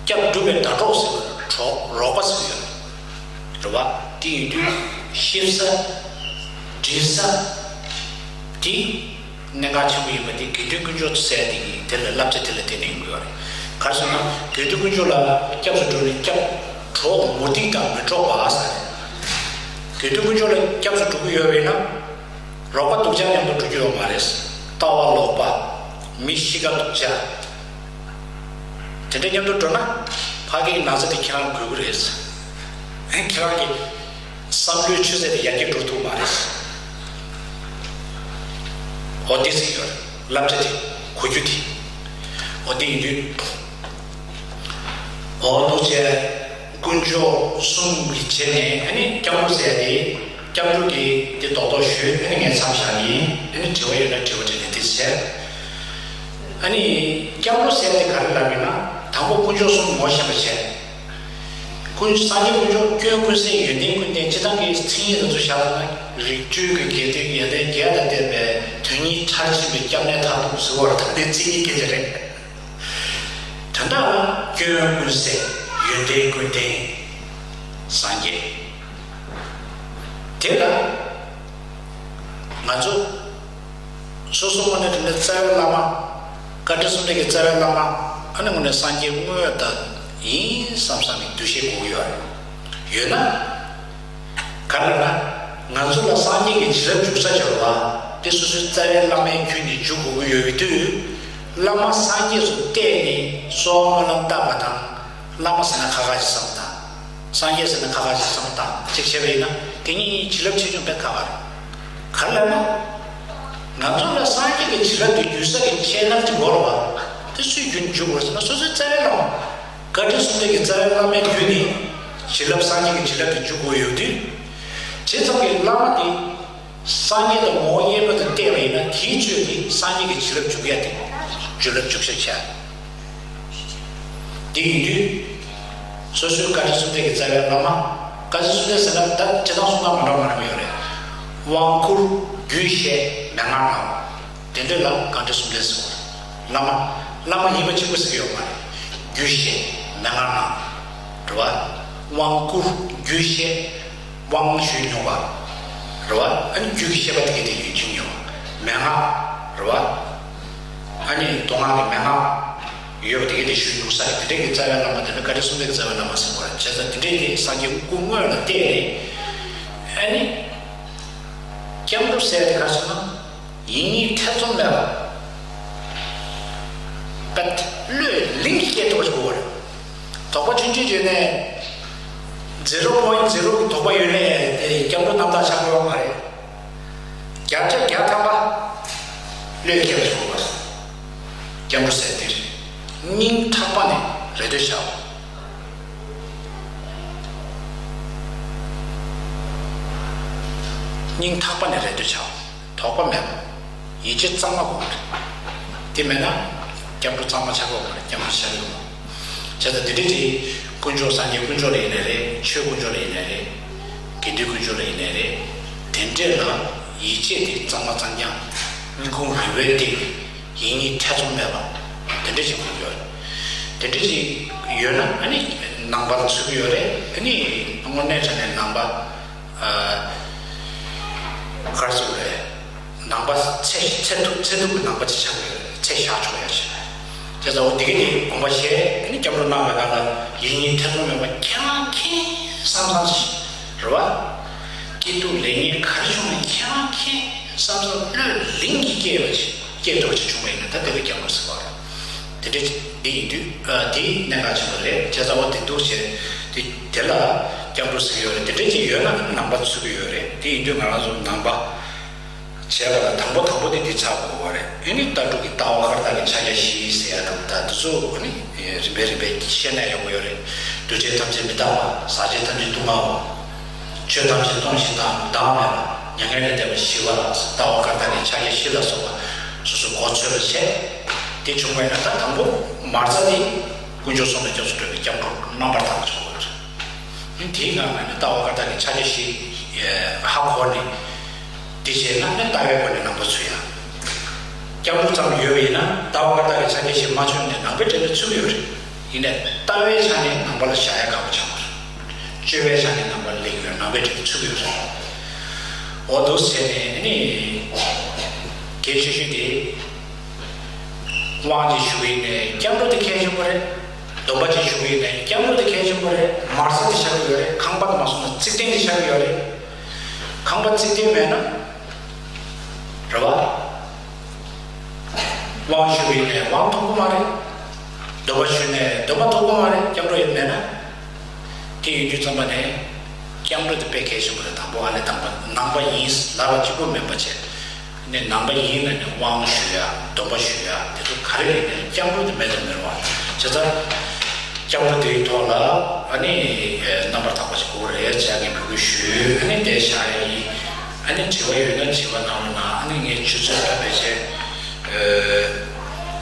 སྐྱབས་སྒྲུབ་པའི་ཟླ་གྲོགས་ཟེར་བ་གྲོགས་རོགས་པ་ཟེར་གྱི་ཡོད་རེད་བ། དེ་ཡིན་དུས་ཤེས་ས་འདྲིས་ས་དེ། གནད་འགག་ཆེན་པོ་ཡིན་པ་དེ་དགེ་འདུན་དཀོན་མཆོག་ཟེར་དེ་གི་དེ་ལ་བསླབ་བྱ་དེ་ལ་བརྟེན་ནས་ཡོང་གི་ཡོད་རེད། ག་རེ་ཟེར་ན་དགེ་འདུན་དཀོན་མཆོག་ལ་སྐྱབས་སུ་འགྲོ་ནས་སྐྱབས་གྲོགས་མུ་སྟེགས་དང་མི་འགྲོགས་པ་ཟེར་རེད། དགེ་འདུན་དཀོན་མཆོག་ལ་སྐྱབས་སུ་འགྲོ་གི་ཡོད་པས་ན་རོགས་པ་སྡུག་ཅག་མཉམ་དུ་འགྲོ་རྒྱུ་ཡོད་མ་རེད། ལྟ་བ་ལོག་པ། མི་གཤིས་ཀ་སྡུག་ཅག་དེ་འདྲ་མཉམ་དུ་འགྲོ་ན་ཕ་གིའི་ན་ཚ་དེ་ཁྱེད་རང་འགོས་ཀྱི་རེད། ཁྱེད་རང་གི་བསམ་བློའི་ཆུ་ཚད་དེ་ཡར་རྒྱས་འགྲོ་ཐུབ་མ་རེད། འོ་དེ་ཟེར་ཡོད་རེད། བསླབ་བྱ་དེ་གོ་རྒྱུ་དེ། འོ་དེ་ཡིན་དུས། འོ་ཐུགས་རྗེ་དཀོན་མཆོག་གསུམ་གྱི་རྗེས་ནས་ཨ་ནི་སྐྱབས་འགྲོ་ཟེར་ཏེ་སྐྱབས་འགྲོ་གི་དེ་རྡོག་རྡོག་ཞུས། ཨ་ནི་ངས་མཚམས་བཞག་ཡིན། ཨ་ནི་དྲི་བ་ཡོད་ན་དྲི་བ་དྲིས་ནས་དེ་བྱས། ཨ་ནི་སྐྱབས་འགྲོ་ཟེར་ཏེ་ག་རེ་ལབ་ཡིན་ན་དང་པོ་དཀོན་མཆོག་གསུམ་ངོ་ཤེས་པ་བྱས། ཀུན་སངས་རྒྱས་དཀོན་མཆོག་སྐྱོན་ཀུན་ཟད་ཡོན་ཏན་ཀུན་ལྡན། སྤྱིར་བཏང་གི་མཚན་ཉིད་དེ་ཚོ་བཞག་པ་ན་རིགས་སྤྲུལ་གྱི་དགེ་འདུན་ཡོན་ཏན་བརྒྱད་དང་ལྡན་པའི་དོན་གཉིས་མཐར་ཕྱིན་པའི་སྐྱབས་གནས་མཐར་ཐུག་ཟེར་བ་ད་ལྟའི་མཚན་ཉིད་སྐད་ཆ་རེད། དོན་དག་ལ་སྐྱོན་ཀུན་ཟད་ཡོན་ཏན་ཀུན་ལྡན་སངས་རྒྱས། དེ་ལ་ང་ཚོ་སོ་སོ་དངོས་གནས་དྲང་གནས་རྩ་བའི་བླ་མ། བཀའ་དྲིན་གསུམ་ལྡན་གྱི་རྩ་བའི་བླ་མ། ཨ་ནི་དངོས་གནས་སངས་རྒྱས་དངོས་དང་ཡིན་བསམ་བསམ་གྱི་འདུ་ཤེས་དགོས་ཀྱི་ཡོད་རེད། ཡོད་ན། ག་རེ་ལབ་ན། ང་ཚོ་ལ་སངས་རྒྱས་ཀྱི་བྱིན་རླབས་འཇུག་ས་བྱ་བ་དེ་སོ་སོའི་རྩ་བའི་བླ་མའི་ཁྱོན་ནས་འཇུག་དགོས་ཀྱི་ཡོད་དུས། བླ་མ་སངས་རྒྱས་སུ་བལྟས་ནས་གསོལ་བ་སྨོན་ལམ་བཏབ་པ་དང་། བླ་མ་ཟེར་ན་ཁ་ཁ་ཞིག་བསམ་བློ་བཏང་། སངས་རྒྱས་ཟེར་ན་ཁ་ཁ་ཞིག་བསམ་བློ་བཏང་། གཅིག་བྱས་པ་ཡིན་ན་དེ་གཉིས་བྱིན་རླབས་ཆེ་ཆུང་དཔེ་ཁ་ཁ་རེད། ག་རེ་ལབ་ན། ང་ཚོ་ལ་སངས་རྒྱས་ཀྱི་བྱིན་རླབས་དེ་འཇུག་ས་གི་ཆེ་ནར་གྱི་སྒོ་རེད་བ། དེ་སུས་རྒྱུན་འཇུག་དགོས་ཟེར་ན་སོ་སོའི་རྩ་བའི་བླ་མ། བཀའ་དྲིན་གསུམ་ལྡན་གྱི་རྩ་བའི་བླ་མའི་རྒྱུད་ནས་བྱིན་རླབས་སངས་རྒྱས་ཀྱི་བྱིན་རླབས་དེ་འཇུག་དགོས་ཡོད་དུས། བྱས་ཙང་གི་བླ་མ་དེ་སངས་རྒྱས་དང་ངོ་བོ་དབྱེར་མེད་དུ་བལྟས་པ་ཡིན་ན་དེའི་ཚོད་ཀྱིས་སངས་རྒྱས་ཀྱི་བྱིན་རླབས་འཇུག་ཡ་དེ་བྱིན་རླབས་འཇུག་ཤེས་བྱ། དེ་ཡིན་དུས། སོ་སོའི་བཀའ་དྲིན་གསུམ་ལྡན་གྱི་རྩ་བའི་བླ་མ། བཀའ་དྲིན་གསུམ་ལྡན་ཟེར་ན་ད་སྤྱིར་བཏང་གསུང་སྟངས་མ་འདྲ་མ་འདྲ་ཡོད་རེད། དབང་བསྐུར། རྒྱུད་བཤད། མན་ངག་གནང་། དེ་འདྲ་ལ་བཀའ་དྲིན་གསུམ་ལྡན་ཟེར་བ་རེད། བླ་མ། བླ་མ་ཡིན་པ་གཅིག་པུ་ཟེར་གྱི་ཡོད་མ་རེད། རྒྱུད་བཤད། མན་ངག་གནང་། རེད་བ། དབང་བསྐུར། རྒྱུད་བཤད། དབང་ཞུས་མྱོང་བ། རེད་བ། ཨ་ནི་རྒྱུད་ཀྱི་བཤད་པ་དེ་གའི་དེ་ཡོད་ཀྱི་མྱོང་བ། མན་ངག། རེད་བ། ཨ་ནི་མདོ་སྔགས་ཀྱི་མན་ངག་ཡོད་པ་དེ་གའི་དེ་ཞུས་མྱོང་ས་རེད། དེ་འདྲའི་གི་རྩ་བའི་བླ་མ་དེ་ནི་བཀའ་དྲིན་གསུམ་ལྡན་གྱི་རྩ་བའི་བླ་མ་ཟེར་བ་རེད། བྱས་ཙང་དེ་འདྲའི་གི་སངས་རྒྱས་སྐུ་དངོས་ལ་བལྟས་ནས། ཨ་ནི། སྐྱབས་འགྲོ་ཟེར་དེ་ག་རེ་ཟེར་ན། ཡིན་ངེས་ཐེ་ཚོམ་མེད་པ། བློས་ལིང་སྐྱེས་ཐུབ་པ་ཞིག་དགོས་པ་རེད། དོགས་པ་ཆུང་ཆུང་བརྗོད་ནས། zero point zero གི་དོགས་པ་ཡོད་ནའི་སྐྱབས་འགྲོ་རྣམ་དག་ཆགས་ཀྱི་ཡོད་མ་རེད། བརྒྱ་ཆ་བརྒྱ་ཐམ་པ་བློས་སྐྱེས་པ་ཞིག་དགོས་པ་རེད། སྐྱབས་འགྲོ་ཟེར་དེ་རེད། སྙིང་ཐག་པ་ནས་རེ་ལྟོས་བྱའོ། སྙིང་ཐག་པ་ནས་རེ་ལྟོས་བྱའོ། དོགས་པ་མེད་པ། ཡིད་ཆེས་གཙང་མ་དགོས་པ་རེད། དེ་མེད་ན། སྐྱབས་འགྲོ་གཙང་མ་ཆགས་ཀྱི་ཡོད་མ་རེད། སྐྱབས་འགྲོ་ཆགས་ཀྱི་ཡོད་མ་རེད། བྱས་ཙང་དེ་འདྲའི་དེ། དཀོན་མཆོག་སངས་རྒྱས་དཀོན་མཆོག་ལ་ཡིན་ནའི་རེད། ཆོས་དཀོན་མཆོག་ལ་ཡིན་ནའི་རེད། དགེ་འདུན་དཀོན་མཆོག་ལ་ཡིན་ནའི་རེད། དེ་འདྲས་ལ་ཡིད་ཆེས་དེ་གཙང་མ་གཙང་རྐྱང་། སྙིང་ཁུང་རུས་པའི་གཏིང་། ཡིད་གཉིས་ཐེ་ཚོམ་མེད་པ། དེ་འདྲས་ཞིག་དགོས་ཀྱི་ཡོད་རེད། དེ་འདྲས་ཞིག་ཡོད་ན་ཨ་ནི་ནང་པར་ཚུད་ཀྱི་ཡོད་རེད། ཨ་ནི་དངོས་གནས་དྲང་གནས་ནང་པ། ཨ། ག་རེ་ཟེར་དགོས་རེད། ནང་པ་ཚད་ཚད་ཐུབ་ཚད་ཐུབ་ཀྱི་ནང་པ་ཅིག་ཆགས་ཀྱི་ཡོད་རེད། ཚད་བཞག་ཆོག་ཡ་ཞིག་རེད། བྱས་ཙང་འོ་དེ་ག་དེ་དགོངས་པ་བཞེས། ཨ་ནི་སྐྱབས་འགྲོ་གནང་བའི་སྒང་ལ་ཡིད་གཉིས་ཐེ་ཚོམ་མེད་པ་ཁྱེད་རང་མཁྱེན་བསམ་བསམ་ཞིག་རེད་བ། སྐྱིད་སྡུག་ལེགས་ཉེས་ག་རེ་བྱུང་ནའི་ཁྱེད་རང་མཁྱེན་བསམ་བསམ་བློས་ལིང་གིས་སྐྱེས་པ་ཅིག་སྐྱེས་ཐུབ་པ་ཅིག་བྱུང་བ་ཡིན་ན་ད་དེ་ལ་སྐྱབས་འགྲོ་ཟེར་བ་རེད། དེ་འདྲ་འདི་ཡིན་དུས་ཨ། དེ་གནད་འགག་ཆེན་པོ་རེད། བྱས་ཙང་འོ་དེ་འདུག་བྱས། དེ་དེ་ལ་སྐྱབས་འགྲོ་ཟེར་གྱི་ཡོད་རེད། དེ་འདྲ་ཅིག་ཡོད་ན་ནང་པ་ཚུད་ཀྱི་ཡོད་རེད། དེ་ཡིན་དུས་ང་རང་ཚོ་ནང་པ་ བྱས་པ་ལ་དང་པོ་དང་པོ་དེ་འདི་ཚར་དགོས་པ་རེད། ཨེ་ནི་ལྟ་གྲུབ་ཀྱི་ལྟ་བ་ཁ་བརྡ་གི་ཕྱག་རྒྱ་བཞི་ཟེར་ཡ་འདྲ་བོ་ད་འདི་ཚོ་ཨ་ནི་རིམ་པས་རིམ་པས་བཤད་ན་ཡག་པོ་ཡོད་རེད། འདུས་བྱས་ཐམས་ཅད་མི་རྟག་པ། ཟག་བཅས་ཐམས་ཅད་སྡུག་བསྔལ་བ། ཆོས་ཐམས་ཅད་སྟོང་ཞིང་བདག་བདག་མེད་པ། མྱ་ངན་ལས་འདས་པ་ཞི་བ་ལ་སོགས་ལྟ་བ་ཁ་བརྡ་གི་ཕྱག་རྒྱ་བཞི་ལ་སོགས་པ་སོ་སོ་གོ་ཆོད་པ་བྱས། དེ་བྱུང་བ་ཡིན་ན་ད་དང་པོ་མ་རྩ་དེ་དཀོན་མཆོག་གསུམ་ལ་སྐྱབས་སུ་འགྲོ་བའི་སྐྱབས་འགྲོ་རྣམ་པར་དག་པ་ཆགས་དགོས་པ་རེད། དེའི་ནང་ནས་ནི་ལྟ་བ་ཁ་བརྡ་གི་ཕྱག་རྒྱ་བཞི་ཧ་གོ་ནས། དེ་བྱས་ན་ནི་ལྟ་བའི་སྒོ་ནས་ནང་པ་ཚུད་ཡ། སྐྱབས་འགྲོ་ཙམ་ཡོད་པ་ཡིན་ན་ལྟ་བ་ཁ་བརྡ་གི་ཕྱག་རྒྱ་བཞི་མ་བྱུང་ནས་ནང་པའི་གྲས་ནས་ཚུད་ཀྱི་ཡོད་རེད། ཡིན་ནའི་ལྟ་བའི་ཆ་ནས་ནང་པ་ལ་བཞག་ཡ་དགའ་པོ་ཆགས་པ་རེད། སྤྱོད་པའི་ཆ་ནས་ནང་པ་ལ་སླེབས་ཡོད། ནང་པའི་གྲས་ནས་ཚུད་ཀྱི་ཡོད་རེད། འོ་འདུག་ཟེར་ནས་ནི་གལ་ཆེ་ཤོས་དེ། དབང་ཅིག་ཞུ་གི་ཡིན་ནའི་སྐྱབས་འགྲོ་དེ་གལ་ཆེན་པོ་རེད། སྡོམ་པ་ཅིག་ཞུ་གི་ཡིན་ནའི་སྐྱབས་འགྲོ་དེ་གལ་ཆེན་པོ་རེད། མ་རྩ་དེ་ཆགས་ཀྱི་ཡོད་རེད། ཁང་པ་དེ་མ་སོང་ན་རྩིག་རྟེན་དེ་ཆགས་ཀྱི་ཡོད་རེད། ཁང་པ་རྩིག་རྟེན་མེད་ན་རེད་བ། དབང་ཞུ་གི་ཡིན་ནའི་དབང་ཐོབ་ཀྱི་མ་རེད། སྡོམ་པ་ཞུས་ནའི་སྡོམ་པ་ཐོབ་ཀྱི་མ་རེད། སྐྱབས་འགྲོ་ཡོད་མེད་ན། དེ་ཡིན་དུས་ཙམ་པ་ནས་སྐྱབས་འགྲོ་དེ་དཔེ་གལ་ཆེན་པོ་རེད། དང་པོ་ཨ་ནི་དང་པོ་ནང་པ་ཡིན་ལབ་པ་གཅིག་པུ་མིན་པ་བྱས། ནས་ནང་པ་ཡིན་ན་ནི་དབང་ཞུ་ཡ། སྡོམ་པ་ཞུ་ཡ། དེ་ཚོ་ག་རེ་ཡིན་ནའི་སྐྱབས་འགྲོ་དེ་མེད་དུ་མི་རུང་བ། བྱས་ཙང་སྐྱབས་འགྲོ་དེའི་ཐོག་ལ་ཨ་ནི་རྣམ་པར་དག་པ་ཞིག་དགོས་རེད་ཅེས་ངས་འབོད་སྐུལ་ཞུས། ཨ་ནི་དེ་བཞག་ཡ་ཡིན། ཨ་ནི་དྲི་བ་ཡོད་ན་དྲི་བ་གནང་རོགས་གནང་། ཨ་ནི་ངས་ཆུ་ཚོད་ད་ཕལ་ཆེར་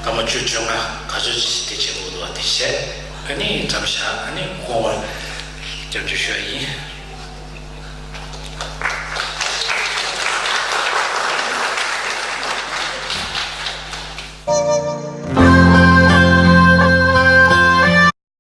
སྐར་མ་བཅུ་བཅོ་ལྔ་ག་ཚོད་ཅིག་དེ་བྱེད་དགོས་འདུག་བ། དེ་བྱས་ཨ་ནི་མཚམས་བཞག་ཨ་ནི་དགོངས་པ་སྐྱབས་འཇུག་ཞུ་ཡ་ཡིན།